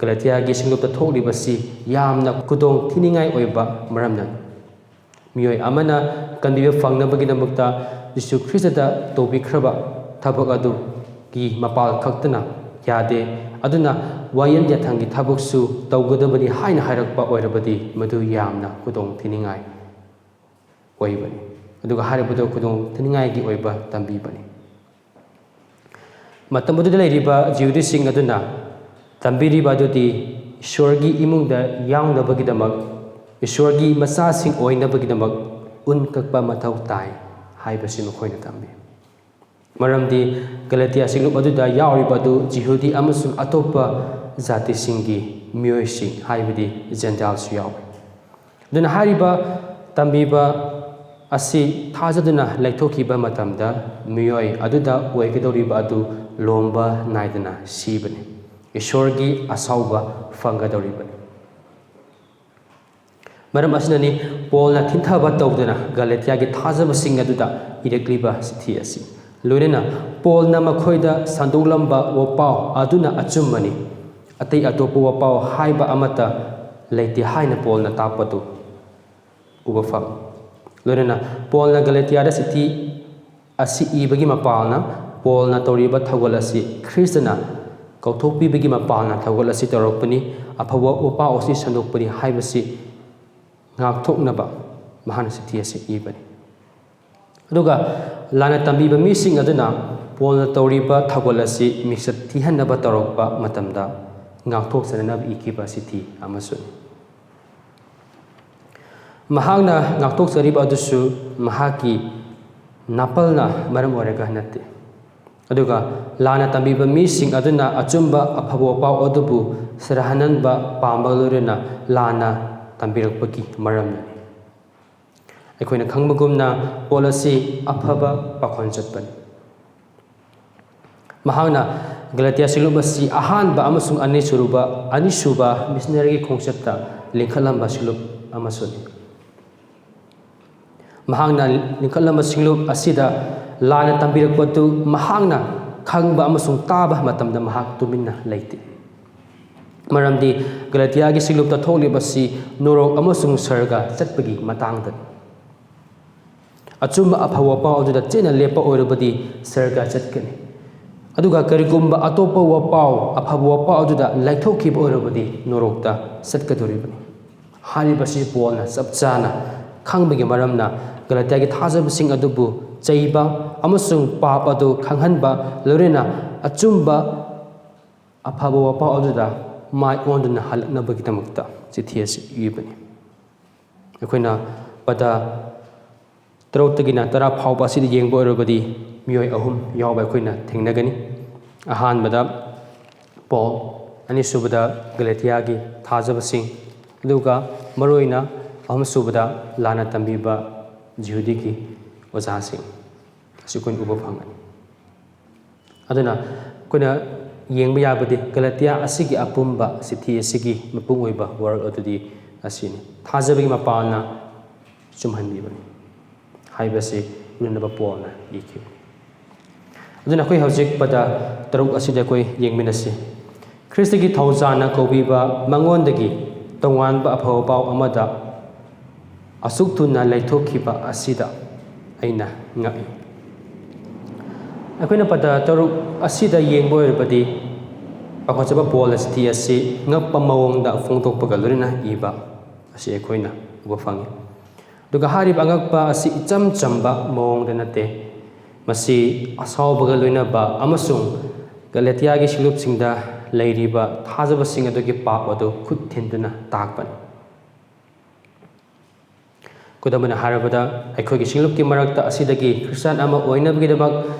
ꯒꯂꯇꯤꯌꯥꯒꯤ ꯁꯤꯡꯂꯨꯞꯇ ꯊꯣꯛꯂꯤꯕꯁꯤ ꯌꯥꯝꯅ ꯈꯨꯗꯣꯡ ꯊꯤꯅꯤꯡꯉꯥꯏ ꯑꯣꯏꯕ ꯃꯔꯝꯅꯅꯤ꯫ ꯃꯤꯑꯣꯏ ꯑꯃꯅ ꯀꯟꯕꯤꯕ ꯐꯪꯅꯕꯒꯤꯗꯃꯛꯇ ꯖꯤꯁꯨ ꯈ꯭ꯔꯤꯁꯇꯗ ꯇꯧꯕꯤꯈ꯭ꯔꯕ ꯊꯕꯛ ꯑꯗꯨꯒꯤ ꯃꯄꯥꯜ ꯈꯛꯇꯅ ꯌꯥꯗꯦ꯫ ꯑꯗꯨꯅ ꯋꯥꯌꯦꯜ ꯌꯥꯊꯪꯒꯤ ꯊꯕꯛꯁꯨ ꯇꯧꯒꯗꯕꯅꯤ ꯍꯥꯏꯅ ꯍꯥꯏꯔꯛꯄ ꯑꯣꯏꯔꯕꯗꯤ ꯃꯗꯨ ꯌꯥꯝꯅ ꯈꯨꯗꯣꯡ ꯊꯤꯅꯤꯡꯉꯥꯏ ꯑꯣꯏꯕꯅꯤ꯫ ꯑꯗꯨꯒ ꯍꯥꯏꯔꯤꯕꯗꯨ ꯈꯨꯗꯣꯡ ꯊꯤꯅꯤꯡꯉꯥꯏꯒꯤ ꯑꯣꯏꯕ ꯇꯝꯕꯤꯕꯅꯤ꯫ ꯃꯇꯝ ꯑꯗꯨꯗ ꯂꯩꯔꯤꯕ ꯖꯤꯍꯨꯗꯤꯁꯤꯡ ꯑꯗꯨꯅ ꯇꯝꯕꯤꯔꯤꯕ ꯑꯗꯨꯗꯤ ꯏꯁꯣꯔꯒꯤ ꯏꯃꯨꯡꯗ ꯌꯥꯎꯅꯕꯒꯤꯗꯃꯛ, ꯏꯁꯣꯔꯒꯤ ꯃꯆꯥꯁꯤꯡ ꯑꯣꯏꯅꯕꯒꯤꯗꯃꯛ ꯎꯟ ꯀꯛꯄ ꯃꯊꯧ ꯇꯥꯏ ꯍꯥꯏꯕꯁꯤ ꯃꯈꯣꯏꯅ ꯇꯝꯃꯤ꯫ ꯃꯔꯝꯗꯤ ꯒꯂꯇꯤꯌꯥ ꯁꯤꯡꯂꯨꯞ ꯑꯗꯨꯗ ꯌꯥꯎꯔꯤꯕ ꯑꯗꯨ ꯖꯤꯍꯨꯗꯤ ꯑꯃꯁꯨꯡ ꯑꯇꯣꯞꯄ ꯖꯥꯇꯤꯁꯤꯡꯒꯤ ꯃꯤꯑꯣꯏꯁꯤꯡ, ꯍꯥꯏꯕꯗꯤ ꯖꯦꯟꯇꯥꯏꯜꯁꯨ ꯌꯥꯎꯏ꯫ ꯑꯗꯨꯅ ꯍꯥꯏꯔꯤꯕ ꯇꯝꯕꯤꯕ ꯑꯁꯤ ꯊꯥꯖꯗꯨꯅ ꯂꯩꯊꯣꯛꯈꯤꯕ ꯃꯇꯝꯗ, ꯃꯤꯑꯣꯏ ꯑꯗꯨꯗ ꯑꯣꯏꯒꯗꯧꯔꯤꯕ ꯑꯗꯨ ꯂꯣꯝꯕ ꯅꯥꯏꯗꯅ ꯁꯤꯕꯅꯤ꯫ ꯏꯁꯣꯔꯒꯤ ꯑꯁꯥꯎꯕ ꯐꯪꯒꯗꯧꯔꯤꯕꯅꯤ꯫ ꯃꯔꯝ ꯑꯁꯤꯅꯅꯤ ꯄꯣꯜꯅ ꯊꯤꯟꯊꯕ ꯇꯧꯗꯅ ꯒꯂꯦꯇꯤꯌꯥꯒꯤ ꯊꯥꯖꯕꯁꯤꯡ ꯑꯗꯨꯗ ꯏꯔꯛꯂꯤꯕ ꯆꯤꯊꯤ ꯑꯁꯤ꯫ ꯂꯣꯏꯅꯅ ꯄꯣꯜꯅ ꯃꯈꯣꯏꯗ ꯁꯟꯗꯣꯛꯂꯝꯕ ꯋꯥꯄꯥꯎ ꯑꯗꯨꯅ ꯑꯆꯨꯝꯕꯅꯤ, ꯑꯇꯩ ꯑꯇꯣꯞꯄ ꯋꯥꯄꯥꯎ ꯍꯥꯏꯕ ꯑꯃꯠꯇ ꯂꯩꯇꯦ ꯍꯥꯏꯅ ꯄꯣꯜꯅ ꯇꯥꯛꯄꯗꯨ ꯎꯕ ꯐꯪꯏ꯫ ꯂꯣꯏꯅꯅ ꯄꯣꯜꯅ ꯒꯂꯦꯇꯤꯌꯥꯗ ꯆꯤꯊꯤ ꯑꯁꯤ ꯏꯕꯒꯤ ꯃꯄꯥꯜꯅ, ꯄꯣꯜꯅ ꯇꯧꯔꯤꯕ ꯊꯧꯒꯜ ꯑꯁꯤ ꯈ꯭ꯔꯤꯁꯇꯅ ꯀꯧꯊꯣꯛꯄꯤꯕꯒꯤ ꯃꯄꯥꯜꯅ ꯊꯧꯒꯜ ꯑꯁꯤ ꯇꯧꯔꯛꯄꯅꯤ꯫ ꯑꯐꯕ ꯋꯥꯄꯥꯎ ꯑꯁꯤ ꯁꯟꯗꯣꯛꯄꯅꯤ ꯍꯥꯏꯕꯁꯤ ꯉꯥꯛꯊꯣꯛꯅꯕ ꯃꯍꯥꯛꯅ ꯆꯤꯊꯤ ꯑꯁꯤ ꯏꯕꯅꯤ꯫ ꯑꯗꯨꯒ ꯂꯥꯟꯅ ꯇꯝꯕꯤꯕ ꯃꯤꯁꯤꯡ ꯑꯗꯨꯅ ꯄꯣꯜꯅ ꯇꯧꯔꯤꯕ ꯊꯧꯒꯜ ꯑꯁꯤ ꯃꯤꯡꯆꯠ ꯊꯤꯍꯟꯅꯕ ꯇꯧꯔꯛꯄ ꯃꯇꯝꯗ ꯉꯥꯛꯊꯣꯛꯆꯅꯅꯕ ꯏꯈꯤꯕ ꯆꯤꯊꯤ ꯑꯃꯁꯨꯅꯤ꯫ ꯃꯍꯥꯛꯅ ꯉꯥꯛꯊꯣꯛꯆꯔꯤꯕ ꯑꯗꯨꯁꯨ ꯃꯍꯥꯛꯀꯤ ꯅꯥꯄꯜꯅ ꯃꯔꯝ ꯑꯣꯏꯔꯒ ꯅꯠꯇꯦ꯫ ꯑꯗꯨꯒ ꯂꯥꯟꯅ ꯇꯝꯕꯤꯕ ꯃꯤꯁꯤꯡ ꯑꯗꯨꯅ ꯑꯆꯨꯝꯕ ꯑꯐꯕ ꯋꯥꯄꯥꯎ ꯑꯗꯨꯕꯨ ꯁꯤꯔꯍꯟꯍꯟꯕ ꯄꯥꯝꯕ ꯂꯣꯏꯅꯅ ꯂꯥꯟꯅ ꯇꯝꯕꯤꯔꯛꯄꯒꯤ ꯃꯔꯝꯅꯅꯤ꯫ ꯑꯩꯈꯣꯏꯅ ꯈꯪꯕꯒꯨꯝꯅ ꯄꯣꯜ ꯑꯁꯤ ꯑꯐꯕ ꯄꯥꯈꯣꯟ ꯆꯠꯄꯅꯤ꯫ ꯃꯍꯥꯛꯅ ꯒꯂꯥꯇꯤꯌꯥ ꯁꯤꯡꯂꯨꯞ ꯑꯁꯤ ꯑꯍꯥꯟꯕ ꯑꯃꯁꯨꯡ ꯑꯅꯤꯁꯨꯕ, ꯑꯅꯤꯁꯨꯕ ꯃꯤꯁꯅꯔꯤꯒꯤ ꯈꯣꯡꯆꯠꯇ ꯂꯤꯡꯈꯠꯂꯝꯕ ꯁꯤꯡꯂꯨꯞ ꯑꯃꯁꯨꯅꯤ꯫ ꯃꯍꯥꯛꯅ ꯂꯤꯡꯈꯠꯂꯝꯕ ꯁꯤꯡꯂꯨꯞ ꯑꯁꯤꯗ ꯂꯥꯟꯅ ꯇꯝꯕꯤꯔꯛꯄꯗꯨ ꯃꯍꯥꯛꯅ ꯈꯪꯕ ꯑꯃꯁꯨꯡ ꯇꯥꯕ ꯃꯇꯝꯗ ꯃꯍꯥꯛ ꯇꯨꯃꯤꯟꯅ ꯂꯩꯇꯦ꯫ ꯃꯔꯝꯗꯤ ꯒꯂꯥꯇꯤꯌꯥꯒꯤ ꯁꯤꯡꯂꯨꯞꯇ ꯊꯣꯛꯂꯤꯕꯁꯤ ꯅꯣꯔꯣꯛ ꯑꯃꯁꯨꯡ ꯁꯔꯒ ꯆꯠꯄꯒꯤ ꯃꯇꯥꯡꯗꯅꯤ꯫ ꯑꯆꯨꯝꯕ ꯑꯐꯕ ꯄꯥꯎ ꯑꯗꯨꯗ ꯆꯦꯠꯅ ꯂꯦꯞꯄ ꯑꯣꯏꯔꯕꯗꯤ ꯁꯔꯒ ꯆꯠꯀꯅꯤ꯫ ꯑꯗꯨꯒ ꯀꯔꯤꯒꯨꯝꯕ ꯑꯇꯣꯞꯄ ꯋꯥꯄꯥꯎ, ꯑꯐꯕ ꯋꯥꯄꯥꯎ ꯑꯗꯨꯗ ꯂꯥꯏꯊꯣꯛꯈꯤꯕ ꯑꯣꯏꯔꯕꯗꯤ ꯅꯣꯔꯣꯛꯇ ꯆꯠꯀꯗꯧꯔꯤꯕꯅꯤ꯫ ꯍꯥꯏꯔꯤꯕꯁꯤ ꯄꯣꯜꯅ ꯆꯞ ꯆꯥꯅ ꯈꯪꯕꯒꯤ ꯃꯔꯝꯅ ꯒꯂꯥꯇꯤꯌꯥꯒꯤ ꯊꯥꯖꯕꯁꯤꯡ ꯑꯗꯨꯕꯨ ꯆꯩꯕ ꯑꯃꯁꯨꯡ ꯄꯥꯞ ꯑꯗꯨ ꯈꯪꯍꯟꯕ, ꯂꯣꯏꯅꯅ ꯑꯆꯨꯝꯕ ꯑꯐꯕ ꯋꯥꯄꯥꯎ ꯑꯗꯨꯗ ꯃꯥꯏ ꯑꯣꯟꯗꯨꯅ ꯍꯜꯂꯛꯅꯕꯒꯤꯗꯃꯛꯇ ꯆꯤꯊꯤ ꯑꯁꯤ ꯏꯕꯅꯤ꯫ ꯑꯩꯈꯣꯏꯅ ꯄꯗ ꯇꯔꯨꯛꯇꯒꯤꯅ ꯇꯔꯥ ꯐꯥꯎꯕ ꯑꯁꯤꯗ ꯌꯦꯡꯕ ꯑꯣꯏꯔꯕꯗꯤ ꯃꯤꯑꯣꯏ ꯑꯍꯨꯝ ꯌꯥꯎꯕ ꯑꯩꯈꯣꯏꯅ ꯊꯦꯡꯅꯒꯅꯤ꯫ ꯑꯍꯥꯟꯕꯗ ꯄꯣꯜ, ꯑꯅꯤꯁꯨꯕꯗ ꯒꯂꯦꯇꯤꯌꯥꯒꯤ ꯊꯥꯖꯕꯁꯤꯡ, ꯑꯗꯨꯒ ꯃꯔꯨꯑꯣꯏꯅ ꯑꯍꯨꯝꯁꯨꯕꯗ ꯂꯥꯟꯅ ꯇꯝꯕꯤꯕ ꯖꯤꯍꯨꯗꯤꯒꯤ ꯑꯣꯖꯥꯁꯤꯡ ꯑꯁꯤ ꯑꯩꯈꯣꯏꯅ ꯎꯕ ꯐꯪꯒꯅꯤ꯫ ꯑꯗꯨꯅ ꯑꯩꯈꯣꯏꯅ ꯌꯦꯡꯕ ꯌꯥꯕꯗꯤ ꯒꯂꯇꯤꯌꯥ ꯑꯁꯤꯒꯤ ꯑꯄꯨꯝꯕ ꯆꯤꯊꯤ ꯑꯁꯤꯒꯤ ꯃꯄꯨꯡ ꯑꯣꯏꯕ ꯋꯥꯔꯣꯜ ꯑꯗꯨꯗꯤ ꯑꯁꯤꯅꯤ: "ꯊꯥꯖꯕꯒꯤ ꯃꯄꯥꯜꯅ ꯆꯨꯝꯍꯟꯕꯤꯕꯅꯤ" ꯍꯥꯏꯕꯁꯤ ꯎꯅꯅꯕ ꯄꯣꯜꯅ ꯏꯈꯤꯕꯅꯤ꯫ ꯑꯗꯨꯅ ꯑꯩꯈꯣꯏ ꯍꯧꯖꯤꯛ ꯄꯗ ꯇꯔꯨꯛ ꯑꯁꯤꯗ ꯑꯩꯈꯣꯏ ꯌꯦꯡꯃꯤꯟꯅꯁꯤ꯫ ꯈ꯭ꯔꯤꯁꯇꯒꯤ ꯊꯧꯖꯥꯜꯅ ꯀꯧꯕꯤꯕ ꯃꯉꯣꯟꯗꯒꯤ ꯇꯣꯉꯥꯟꯕ ꯑꯐꯕ ꯄꯥꯎ ꯑꯃꯗ ꯑꯁꯨꯛ ꯊꯨꯅ ꯂꯩꯊꯣꯛꯈꯤꯕ ꯑꯁꯤꯗ ꯑꯩꯅ ꯉꯛꯏ꯫ ꯑꯩꯈꯣꯏꯅ ꯄꯗ ꯇꯔꯨꯛ ꯑꯁꯤꯗ ꯌꯦꯡꯕ ꯑꯣꯏꯔꯕꯗꯤ, ꯄꯥꯈꯣꯟꯆꯠꯄ ꯄꯣꯜꯅ ꯆꯤꯊꯤ ꯑꯁꯤ ꯉꯛꯄ ꯃꯑꯣꯡꯗ ꯐꯣꯡꯗꯣꯛꯄꯒ ꯂꯣꯏꯅꯅ ꯏꯕ ꯑꯁꯤ ꯑꯩꯈꯣꯏꯅ ꯎꯕ ꯐꯪꯏ꯫ ꯑꯗꯨꯒ ꯍꯥꯏꯔꯤꯕ ꯑꯉꯛꯄ ꯑꯁꯤ ꯏꯆꯝ ꯆꯝꯕ ꯃꯑꯣꯡꯗ ꯅꯠꯇꯦ, ꯃꯁꯤ ꯑꯁꯥꯎꯕꯒ ꯂꯣꯏꯅꯕ ꯑꯃꯁꯨꯡ ꯒꯂꯦꯇꯤꯌꯥꯒꯤ ꯁꯤꯡꯂꯨꯞꯁꯤꯡꯗ ꯂꯩꯔꯤꯕ ꯊꯥꯖꯕꯁꯤꯡ ꯑꯗꯨꯒꯤ ꯄꯥꯞ ꯑꯗꯨ ꯈꯨꯠ ꯊꯤꯟꯗꯨꯅ ꯇꯥꯛꯄꯅꯤ꯫ ꯈꯨꯗꯝ ꯑꯣꯏꯅ ꯍꯥꯏꯔꯕꯗ, ꯑꯩꯈꯣꯏꯒꯤ ꯁꯤꯡꯂꯨꯞꯀꯤ ꯃꯔꯛꯇ ꯑꯁꯤꯗꯒꯤ ꯈ꯭ꯔꯤꯁꯇꯥꯟ ꯑꯃ ꯑꯣꯏꯅꯕꯒꯤꯗꯃꯛ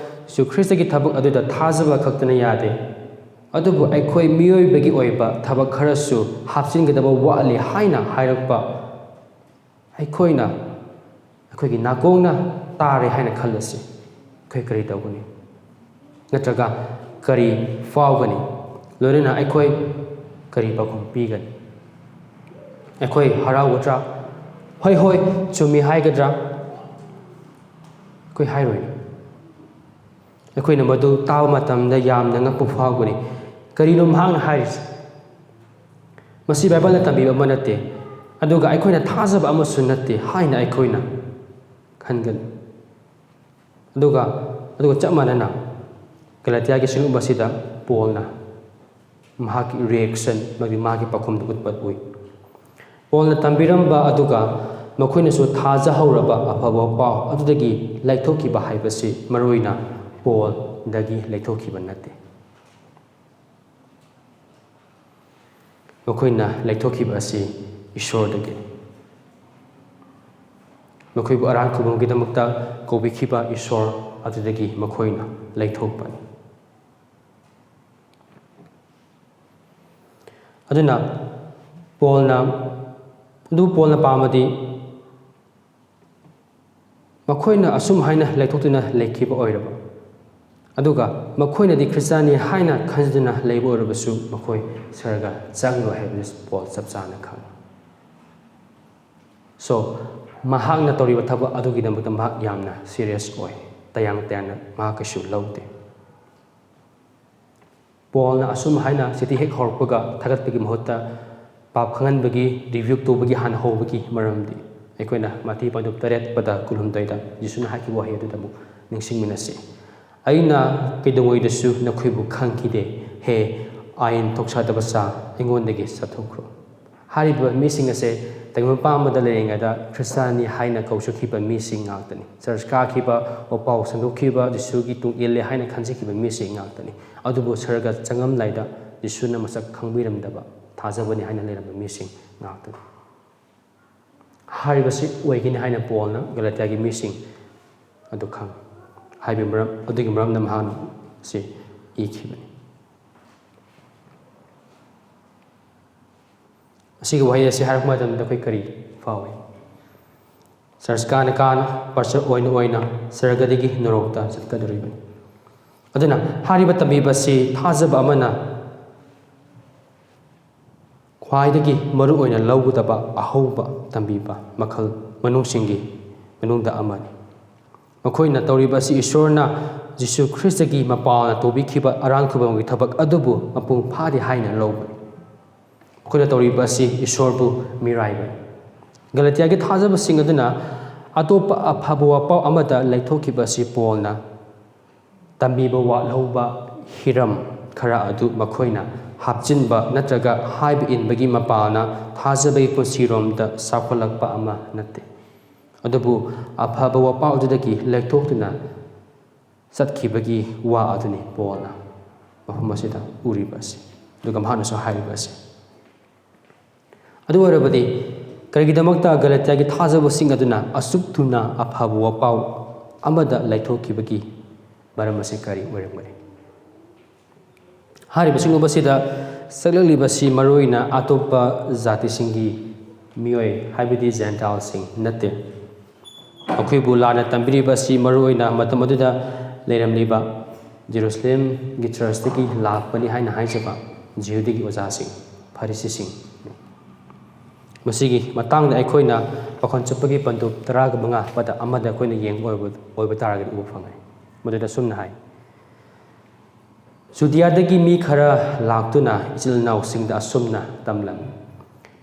ꯖꯤꯁꯨ ꯈ꯭ꯔꯤꯁꯇꯒꯤ ꯊꯕꯛ ꯑꯗꯨꯗ ꯊꯥꯖꯕ ꯈꯛꯇꯅ ꯌꯥꯗꯦ, ꯑꯗꯨꯕꯨ ꯑꯩꯈꯣꯏ ꯃꯤꯑꯣꯏꯕꯒꯤ ꯑꯣꯏꯕ ꯊꯕꯛ ꯈꯔꯁꯨ ꯍꯥꯞꯆꯤꯟꯒꯗꯕ ꯋꯥꯠꯂꯤ ꯍꯥꯏꯅ ꯍꯥꯏꯔꯛꯄ ꯑꯩꯈꯣꯏꯅ, ꯑꯩꯈꯣꯏꯒꯤ ꯅꯥꯀꯣꯡꯅ ꯇꯥꯔꯦ ꯍꯥꯏꯅ ꯈꯜꯂꯁꯤ꯫ ꯑꯩꯈꯣꯏ ꯀꯔꯤ ꯇꯧꯒꯅꯤ? ꯅꯠꯇ꯭ꯔꯒ ꯀꯔꯤ ꯐꯥꯎꯒꯅꯤ? ꯂꯣꯏꯅꯅ ꯑꯩꯈꯣꯏ ꯀꯔꯤ ꯄꯥꯎꯈꯨꯝ ꯄꯤꯒꯅꯤ? ꯑꯩꯈꯣꯏ ꯍꯔꯥꯎꯒꯗ꯭ꯔꯥ? "ꯍꯣꯏ, ꯍꯣꯏ, ꯆꯨꯝꯃꯤ" ꯍꯥꯏꯒꯗ꯭ꯔꯥ? ꯑꯩꯈꯣꯏ ꯍꯥꯏꯔꯣꯏ꯫ ꯑꯩꯈꯣꯏꯅ ꯃꯗꯨ ꯇꯥꯕ ꯃꯇꯝꯗ ꯌꯥꯝꯅ ꯉꯛꯄ ꯐꯥꯎꯒꯅꯤ꯫ "ꯀꯔꯤꯅꯣ ꯃꯍꯥꯛꯅ ꯍꯥꯏꯔꯤꯁꯦ? ꯃꯁꯤ ꯕꯥꯏꯕꯜꯅ ꯇꯝꯕꯤꯕ ꯑꯃ ꯅꯠꯇꯦ, ꯑꯗꯨꯒ ꯑꯩꯈꯣꯏꯅ ꯊꯥꯖꯕ ꯑꯃꯁꯨ ꯅꯠꯇꯦ" ꯍꯥꯏꯅ ꯑꯩꯈꯣꯏꯅ ꯈꯟꯒꯅꯤ꯫ ꯑꯗꯨꯒ, ꯑꯗꯨꯒ ꯆꯞ ꯃꯥꯟꯅꯅ ꯒꯂꯥꯇꯤꯌꯥꯒꯤ ꯁꯤꯡꯂꯨꯞ ꯑꯁꯤꯗ ꯄꯣꯜꯅ ꯃꯍꯥꯛꯀꯤ reaction, ꯑꯃꯗꯤ ꯃꯥꯒꯤ ꯄꯥꯎꯈꯨꯝꯗꯨ ꯎꯠꯄ ꯎꯏ꯫ ꯄꯣꯜꯅ ꯇꯝꯕꯤꯔꯝꯕ ꯑꯗꯨꯒ ꯃꯈꯣꯏꯅꯁꯨ ꯊꯥꯖꯍꯧꯔꯕ ꯑꯐꯕ ꯄꯥꯎ ꯑꯗꯨꯗꯒꯤ ꯂꯩꯊꯣꯛꯈꯤꯕ ꯍꯥꯏꯕꯁꯤ ꯃꯔꯨꯑꯣꯏꯅ ꯄꯣꯜꯗꯒꯤ ꯂꯩꯊꯣꯛꯈꯤꯕ ꯅꯠꯇꯦ꯫ ꯃꯈꯣꯏꯅ ꯂꯩꯊꯣꯛꯈꯤꯕ ꯑꯁꯤ ꯏꯁꯣꯔꯗꯒꯤꯅꯤ꯫ ꯃꯈꯣꯏꯕꯨ ꯑꯔꯥꯟ ꯈꯨꯕꯝꯒꯤꯗꯃꯛꯇ ꯀꯧꯕꯤꯈꯤꯕ ꯏꯁꯣꯔ ꯑꯗꯨꯗꯒꯤ ꯃꯈꯣꯏꯅ ꯂꯩꯊꯣꯛꯄꯅꯤ꯫ ꯑꯗꯨꯅ ꯄꯣꯜꯅ, ꯑꯗꯨ ꯄꯣꯜꯅ ꯄꯥꯝꯃꯗꯤ ꯃꯈꯣꯏꯅ ꯑꯁꯨꯝ ꯍꯥꯏꯅ ꯂꯩꯊꯣꯛꯇꯨꯅ ꯂꯩꯈꯤꯕ ꯑꯣꯏꯔꯕ, ꯑꯗꯨꯒ ꯃꯈꯣꯏꯅꯗꯤ ꯈ꯭ꯔꯤꯁꯇꯥꯟꯅꯤ ꯍꯥꯏꯅ ꯈꯟꯖꯗꯨꯅ ꯂꯩꯕ ꯑꯣꯏꯔꯕꯁꯨ, ꯃꯈꯣꯏ ꯁꯔꯒ ꯆꯪꯂꯣꯏ ꯍꯥꯏꯕꯗꯨ ꯄꯣꯜ ꯆꯞ ꯆꯥꯅ ꯈꯪꯏ꯫ So, ꯃꯍꯥꯛꯅ ꯇꯧꯔꯤꯕ ꯊꯕꯛ ꯑꯗꯨꯒꯤꯗꯃꯛꯇ ꯃꯍꯥꯛ ꯌꯥꯝꯅ serious ꯑꯣꯏ꯫ ꯇꯌꯥꯡ ꯇꯌꯥꯡꯅ ꯃꯍꯥꯛ ꯀꯩꯁꯨ ꯂꯧꯗꯦ꯫ ꯄꯣꯜꯅ ꯑꯁꯨꯝ ꯍꯥꯏꯅ ꯆꯤꯊꯤ ꯍꯦꯛ ꯍꯧꯔꯛꯄꯒ ꯊꯥꯒꯠꯄꯒꯤ ꯃꯍꯨꯠꯇ ꯄꯥꯞ ꯈꯪꯍꯟꯕꯒꯤ, rebuke ꯇꯧꯕꯒꯤ ꯍꯥꯟꯅ ꯍꯧꯕꯒꯤ ꯃꯔꯝꯗꯤ ꯑꯩꯈꯣꯏꯅ ꯃꯥꯊꯤ ꯄꯟꯗꯨꯞ ꯇꯔꯦꯠ ꯄꯗ ꯀꯨꯟꯍꯨꯝꯗꯣꯏꯗ ꯖꯤꯁꯨꯅ ꯍꯥꯏꯈꯤꯕ ꯋꯥꯍꯩ ꯑꯗꯨꯗ ꯑꯃꯨꯛ ꯅꯤꯡꯁꯤꯡꯃꯤꯟꯅꯁꯤ꯫ "ꯑꯩꯅ ꯀꯩꯗꯧꯉꯩꯗꯁꯨ ꯅꯈꯣꯏꯕꯨ ꯈꯪꯈꯤꯗꯦ, ꯍꯦ ꯑꯥꯏꯟ ꯊꯧꯁꯥꯗꯕ ꯆꯥ, ꯑꯩꯉꯣꯟꯗꯒꯤ ꯆꯠꯊꯣꯛꯈ꯭ꯔꯣ"꯫ ꯍꯥꯏꯔꯤꯕ ꯃꯤꯁꯤꯡ ꯑꯁꯦ ꯇꯥꯏꯕꯪꯄꯥꯟ ꯑꯃꯗ ꯂꯩꯔꯤꯉꯩꯗ ꯈ꯭ꯔꯤꯁꯇꯥꯟꯅꯤ ꯍꯥꯏꯅ ꯀꯧꯖꯈꯤꯕ ꯃꯤꯁꯤꯡ ꯉꯥꯛꯇꯅꯤ꯫ ꯆꯔꯆ ꯀꯥꯈꯤꯕ, ꯋꯥꯄꯥꯎ ꯁꯟꯗꯣꯛꯈꯤꯕ, ꯖꯤꯁꯨꯒꯤ ꯇꯨꯡ ꯏꯜꯂꯦ ꯍꯥꯏꯅ ꯈꯟꯖꯈꯤꯕ ꯃꯤꯁꯤꯡ ꯉꯥꯛꯇꯅꯤ꯫ ꯑꯗꯨꯕꯨ ꯁꯔꯒ ꯆꯪꯉꯝꯗꯥꯏꯗ ꯖꯤꯁꯨꯅ ꯃꯁꯛ ꯈꯪꯕꯤꯔꯝꯗꯕ, ꯊꯥꯖꯕꯅꯤ ꯍꯥꯏꯅ ꯂꯩꯔꯝꯕ ꯃꯤꯁꯤꯡ ꯉꯥꯛꯇꯅꯤ꯫ ꯍꯥꯏꯔꯤꯕꯁꯤ ꯑꯣꯏꯒꯅꯤ ꯍꯥꯏꯅ ꯄꯣꯜꯅ ꯒꯂꯥꯇꯤꯌꯥꯒꯤ ꯃꯤꯁꯤꯡ ꯑꯗꯨ ꯈꯪꯏ꯫ ꯍꯥꯏꯕꯒꯤ ꯃꯔꯝ ꯑꯗꯨꯒꯤ ꯃꯔꯝꯅ ꯃꯍꯥꯛꯅ ꯁꯤ ꯏꯈꯤꯕꯅꯤ꯫ ꯑꯁꯤꯒꯤ ꯋꯥꯍꯩ ꯑꯁꯤ ꯍꯥꯏꯔꯛꯄ ꯃꯇꯝꯗ ꯑꯩꯈꯣꯏ ꯀꯔꯤ ꯐꯥꯎꯏ? ꯆꯔꯆ ꯀꯥꯅ ꯀꯥꯅ, ꯄꯥꯁꯇꯔ ꯑꯣꯏꯅ ꯑꯣꯏꯅ ꯁꯔꯒꯗꯒꯤ ꯅꯣꯔꯣꯛꯇ ꯆꯠꯀꯗꯧꯔꯤꯕꯅꯤ꯫ ꯑꯗꯨꯅ ꯍꯥꯏꯔꯤꯕ ꯇꯝꯕꯤꯕ ꯑꯁꯤ ꯊꯥꯖꯕ ꯑꯃꯅ ꯈ꯭ꯋꯥꯏꯗꯒꯤ ꯃꯔꯨ ꯑꯣꯏꯅ ꯂꯧꯒꯗꯕ ꯑꯍꯧꯕ ꯇꯝꯕꯤꯕ ꯃꯈꯜ ꯃꯅꯨꯡꯁꯤꯡꯒꯤ ꯃꯅꯨꯡꯗ ꯑꯃꯅꯤ꯫ ꯃꯈꯣꯏꯅ ꯇꯧꯔꯤꯕ ꯑꯁꯤ ꯏꯁꯣꯔꯅ ꯖꯤꯁꯨ ꯈ꯭ꯔꯤꯁꯇꯒꯤ ꯃꯄꯥꯜꯅ ꯇꯧꯕꯤꯈꯤꯕ ꯑꯔꯥꯟ ꯈꯨꯕꯝꯒꯤ ꯊꯕꯛ ꯑꯗꯨꯕꯨ ꯃꯄꯨꯡ ꯐꯥꯗꯦ ꯍꯥꯏꯅ ꯂꯧꯕꯅꯤ꯫ ꯃꯈꯣꯏꯅ ꯇꯧꯔꯤꯕ ꯑꯁꯤ ꯏꯁꯣꯔꯕꯨ ꯃꯤꯔꯥꯏꯕꯅꯤ꯫ ꯒꯂꯥꯇꯤꯌꯥꯒꯤ ꯊꯥꯖꯕꯁꯤꯡ ꯑꯗꯨꯅ ꯑꯇꯣꯞꯄ ꯑꯐꯕ ꯋꯥꯄꯥꯎ ꯑꯃꯗ ꯂꯩꯊꯣꯛꯈꯤꯕ ꯑꯁꯤ ꯄꯣꯜꯅ ꯇꯝꯕꯤꯕ ꯋꯥꯠꯍꯧꯕ ꯍꯤꯔꯝ ꯈꯔ ꯑꯗꯨ ꯃꯈꯣꯏꯅ ꯍꯥꯞꯆꯤꯟꯕ ꯅꯠꯇ꯭ꯔꯒ ꯍꯥꯏꯕ ꯏꯟꯕꯒꯤ ꯃꯄꯥꯜꯅ ꯊꯥꯖꯕꯒꯤ ꯄꯨꯟꯁꯤꯔꯣꯝꯗ ꯆꯥꯎꯈꯠꯂꯛꯄ ꯑꯃ ꯅꯠꯇꯦ꯫ ꯑꯗꯨꯕꯨ ꯑꯐꯕ ꯋꯥꯄꯥꯎ ꯑꯗꯨꯗꯒꯤ ꯂꯩꯊꯣꯛꯇꯨꯅ ꯆꯠꯈꯤꯕꯒꯤ ꯋꯥ ꯑꯗꯨꯅꯤ ꯄꯣꯜꯅ ꯃꯐꯝ ꯑꯁꯤꯗ ꯎꯔꯤꯕ ꯑꯁꯤ, ꯑꯗꯨꯒ ꯃꯍꯥꯛꯅꯁꯨ ꯍꯥꯏꯔꯤꯕ ꯑꯁꯤ꯫ ꯑꯗꯨ ꯑꯣꯏꯔꯕꯗꯤ ꯀꯔꯤꯒꯤꯗꯃꯛꯇ ꯒꯂꯥꯇꯤꯌꯥꯒꯤ ꯊꯥꯖꯕꯁꯤꯡ ꯑꯗꯨꯅ ꯑꯁꯨꯛ ꯊꯨꯅ ꯑꯐꯕ ꯋꯥꯄꯥꯎ ꯑꯃꯗ ꯂꯩꯊꯣꯛꯈꯤꯕꯒꯤ ꯃꯔꯝ ꯑꯁꯤ ꯀꯔꯤ ꯑꯣꯏꯔꯝꯒꯅꯤ? ꯍꯥꯏꯔꯤꯕ ꯁꯤꯒꯨꯝꯕꯁꯤꯗ ꯁꯛꯂꯛꯂꯤꯕꯁꯤ ꯃꯔꯨꯑꯣꯏꯅ ꯑꯇꯣꯞꯄ ꯖꯥꯇꯤꯁꯤꯡꯒꯤ ꯃꯤꯑꯣꯏ, ꯍꯥꯏꯕꯗꯤ ꯖꯦꯟꯇꯥꯏꯜꯁꯤꯡ ꯅꯠꯇꯦ꯫ ꯃꯈꯣꯏꯕꯨ ꯂꯥꯟꯅ ꯇꯝꯕꯤꯔꯤꯕ ꯑꯁꯤ ꯃꯔꯨꯑꯣꯏꯅ ꯃꯇꯝ ꯑꯗꯨꯗ ꯂꯩꯔꯝꯂꯤꯕ ꯖꯦꯔꯨꯁꯂꯦꯝꯒꯤ ꯆꯔꯆꯇꯒꯤ ꯂꯥꯛꯄꯅꯤ ꯍꯥꯏꯅ ꯍꯥꯏꯖꯕ ꯖꯤꯍꯨꯗꯤꯒꯤ ꯑꯣꯖꯥꯁꯤꯡ, ꯐꯔꯤꯁꯤꯁꯤꯡ꯫ ꯃꯁꯤꯒꯤ ꯃꯇꯥꯡꯗ ꯑꯩꯈꯣꯏꯅ ꯄꯥꯈꯣꯟ ꯆꯠꯄꯒꯤ ꯄꯟꯗꯨꯞ ꯇꯔꯥꯒ ꯃꯉꯥ ꯄꯗ ꯑꯃꯗ ꯑꯩꯈꯣꯏꯅ ꯌꯦꯡꯕ ꯑꯣꯏꯕ, ꯑꯣꯏꯕ ꯇꯥꯔꯒꯗꯤ ꯎꯕ ꯐꯪꯉꯦ꯫ ꯃꯗꯨꯗ ꯑꯁꯨꯝꯅ ꯍꯥꯏ, "ꯖꯨꯗꯤꯌꯥꯗꯒꯤ ꯃꯤ ꯈꯔ ꯂꯥꯛꯇꯨꯅ ꯏꯆꯤꯜ ꯏꯅꯥꯎꯁꯤꯡꯗ ꯑꯁꯨꯝꯅ ꯇꯝꯂꯝꯃꯤ,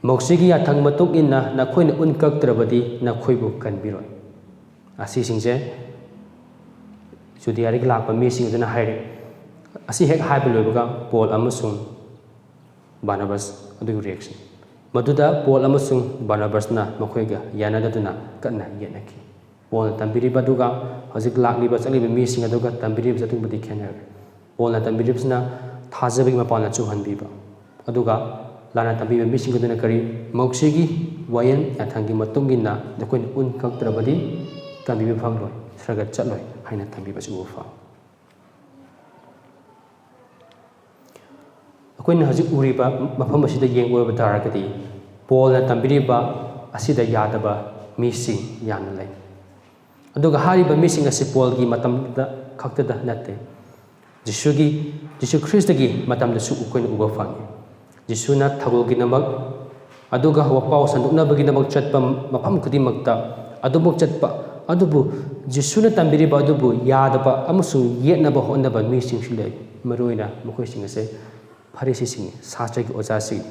ꯃꯧꯁꯤꯒꯤ ꯌꯥꯊꯪ ꯃꯇꯨꯡ ꯏꯟꯅ ꯅꯈꯣꯏꯅ ꯎꯟ ꯀꯛꯇ꯭ꯔꯕꯗꯤ ꯅꯈꯣꯏꯕꯨ ꯀꯟꯕꯤꯔꯣꯏ"꯫ ꯑꯁꯤꯁꯤꯡꯁꯦ ꯖꯨꯗꯤꯌꯥꯗꯒꯤ ꯂꯥꯛꯄ ꯃꯤꯁꯤꯡ ꯑꯗꯨꯅ ꯍꯥꯏꯔꯦ꯫ ꯑꯁꯤ ꯍꯦꯛ ꯍꯥꯏꯕ ꯂꯣꯏꯕꯒ ꯄꯣꯜ ꯑꯃꯁꯨꯡ ꯕꯥꯔꯅꯕꯥꯁ ꯑꯗꯨꯒꯤ ꯔꯤꯌꯦꯛꯁꯟ꯫ ꯃꯗꯨꯗ ꯄꯣꯜ ꯑꯃꯁꯨꯡ ꯕꯥꯔꯅꯕꯥꯁꯅ ꯃꯈꯣꯏꯒ ꯌꯥꯅꯗꯗꯨꯅ ꯀꯟꯅ ꯌꯦꯠꯅꯈꯤ꯫ ꯄꯣꯜꯅ ꯇꯝꯕꯤꯔꯤꯕ ꯑꯗꯨꯒ ꯍꯧꯖꯤꯛ ꯂꯥꯛꯂꯤꯕ ꯆꯠꯂꯤꯕ ꯃꯤꯁꯤꯡ ꯑꯗꯨꯒ ꯇꯝꯕꯤꯔꯤꯕꯁꯦ ꯑꯗꯨꯛꯀꯤ ꯃꯇꯤꯛ ꯈꯦꯠꯅꯔꯦ꯫ ꯄꯣꯜꯅ ꯇꯝꯕꯤꯔꯤꯕꯁꯤꯅ ꯊꯥꯖꯕꯒꯤ ꯃꯄꯥꯟꯅ ꯆꯨꯍꯟꯕꯤꯕ꯫ ꯑꯗꯨꯒ ꯂꯥꯟꯅ ꯇꯝꯕꯤꯕ ꯃꯤꯁꯤꯡ ꯑꯗꯨꯅ ꯀꯔꯤ? ꯃꯧꯁꯤꯒꯤ ꯋꯥꯌꯦꯜ ꯌꯥꯊꯪꯒꯤ ꯃꯇꯨꯡ ꯏꯟꯅ ꯅꯈꯣꯏꯅ ꯎꯟ ꯀꯛꯇ꯭ꯔꯕꯗꯤ ꯀꯟꯕꯤꯕ ꯐꯪꯂꯣꯏ, ꯁꯔꯒ ꯆꯠꯂꯣꯏ ꯍꯥꯏꯅ ꯇꯝꯕꯤꯕꯁꯤ ꯎꯕ ꯐꯪꯏ꯫ ꯑꯩꯈꯣꯏꯅ ꯍꯧꯖꯤꯛ ꯎꯔꯤꯕ ꯃꯐꯝ ꯑꯁꯤꯗ ꯌꯦꯡꯕ ꯑꯣꯏꯕ ꯇꯥꯔꯒꯗꯤ, ꯄꯣꯜꯅ ꯇꯝꯕꯤꯔꯤꯕ ꯑꯁꯤꯗ ꯌꯥꯗꯕ ꯃꯤꯁꯤꯡ ꯌꯥꯝꯅ ꯂꯩ꯫ ꯑꯗꯨꯒ ꯍꯥꯏꯔꯤꯕ ꯃꯤꯁꯤꯡ ꯑꯁꯤ ꯄꯣꯜꯒꯤ ꯃꯇꯝꯗ ꯈꯛꯇꯗ ꯅꯠꯇꯦ, ꯖꯤꯁꯨꯒꯤ, ꯖꯤꯁꯨ ꯈ꯭ꯔꯤꯁꯇꯒꯤ ꯃꯇꯝꯗꯁꯨ ꯑꯩꯈꯣꯏꯅ ꯎꯕ ꯐꯪꯉꯤ꯫ ꯖꯤꯁꯨꯅ ꯊꯧꯒꯜꯒꯤꯗꯃꯛ ꯑꯗꯨꯒ ꯋꯥꯄꯥꯎ ꯁꯟꯗꯣꯛꯅꯕꯒꯤꯗꯃꯛ ꯆꯠꯄ ꯃꯐꯝ ꯈꯨꯗꯤꯡꯃꯛꯇ ꯑꯗꯨꯃꯛ ꯆꯠꯄ, ꯑꯗꯨꯕꯨ ꯖꯤꯁꯨꯅ ꯇꯝꯕꯤꯔꯤꯕ ꯑꯗꯨꯕꯨ ꯌꯥꯗꯕ ꯑꯃꯁꯨꯡ ꯌꯦꯠꯅꯕ ꯍꯣꯠꯅꯕ ꯃꯤꯁꯤꯡꯁꯨ ꯂꯩ꯫ ꯃꯔꯨꯑꯣꯏꯅ ꯃꯈꯣꯏꯁꯤꯡ ꯑꯁꯦ ꯐꯔꯤꯁꯤꯁꯤꯡꯅꯤ, ꯁꯥꯁꯇ꯭ꯔꯒꯤ ꯑꯣꯖꯥꯁꯤꯡ,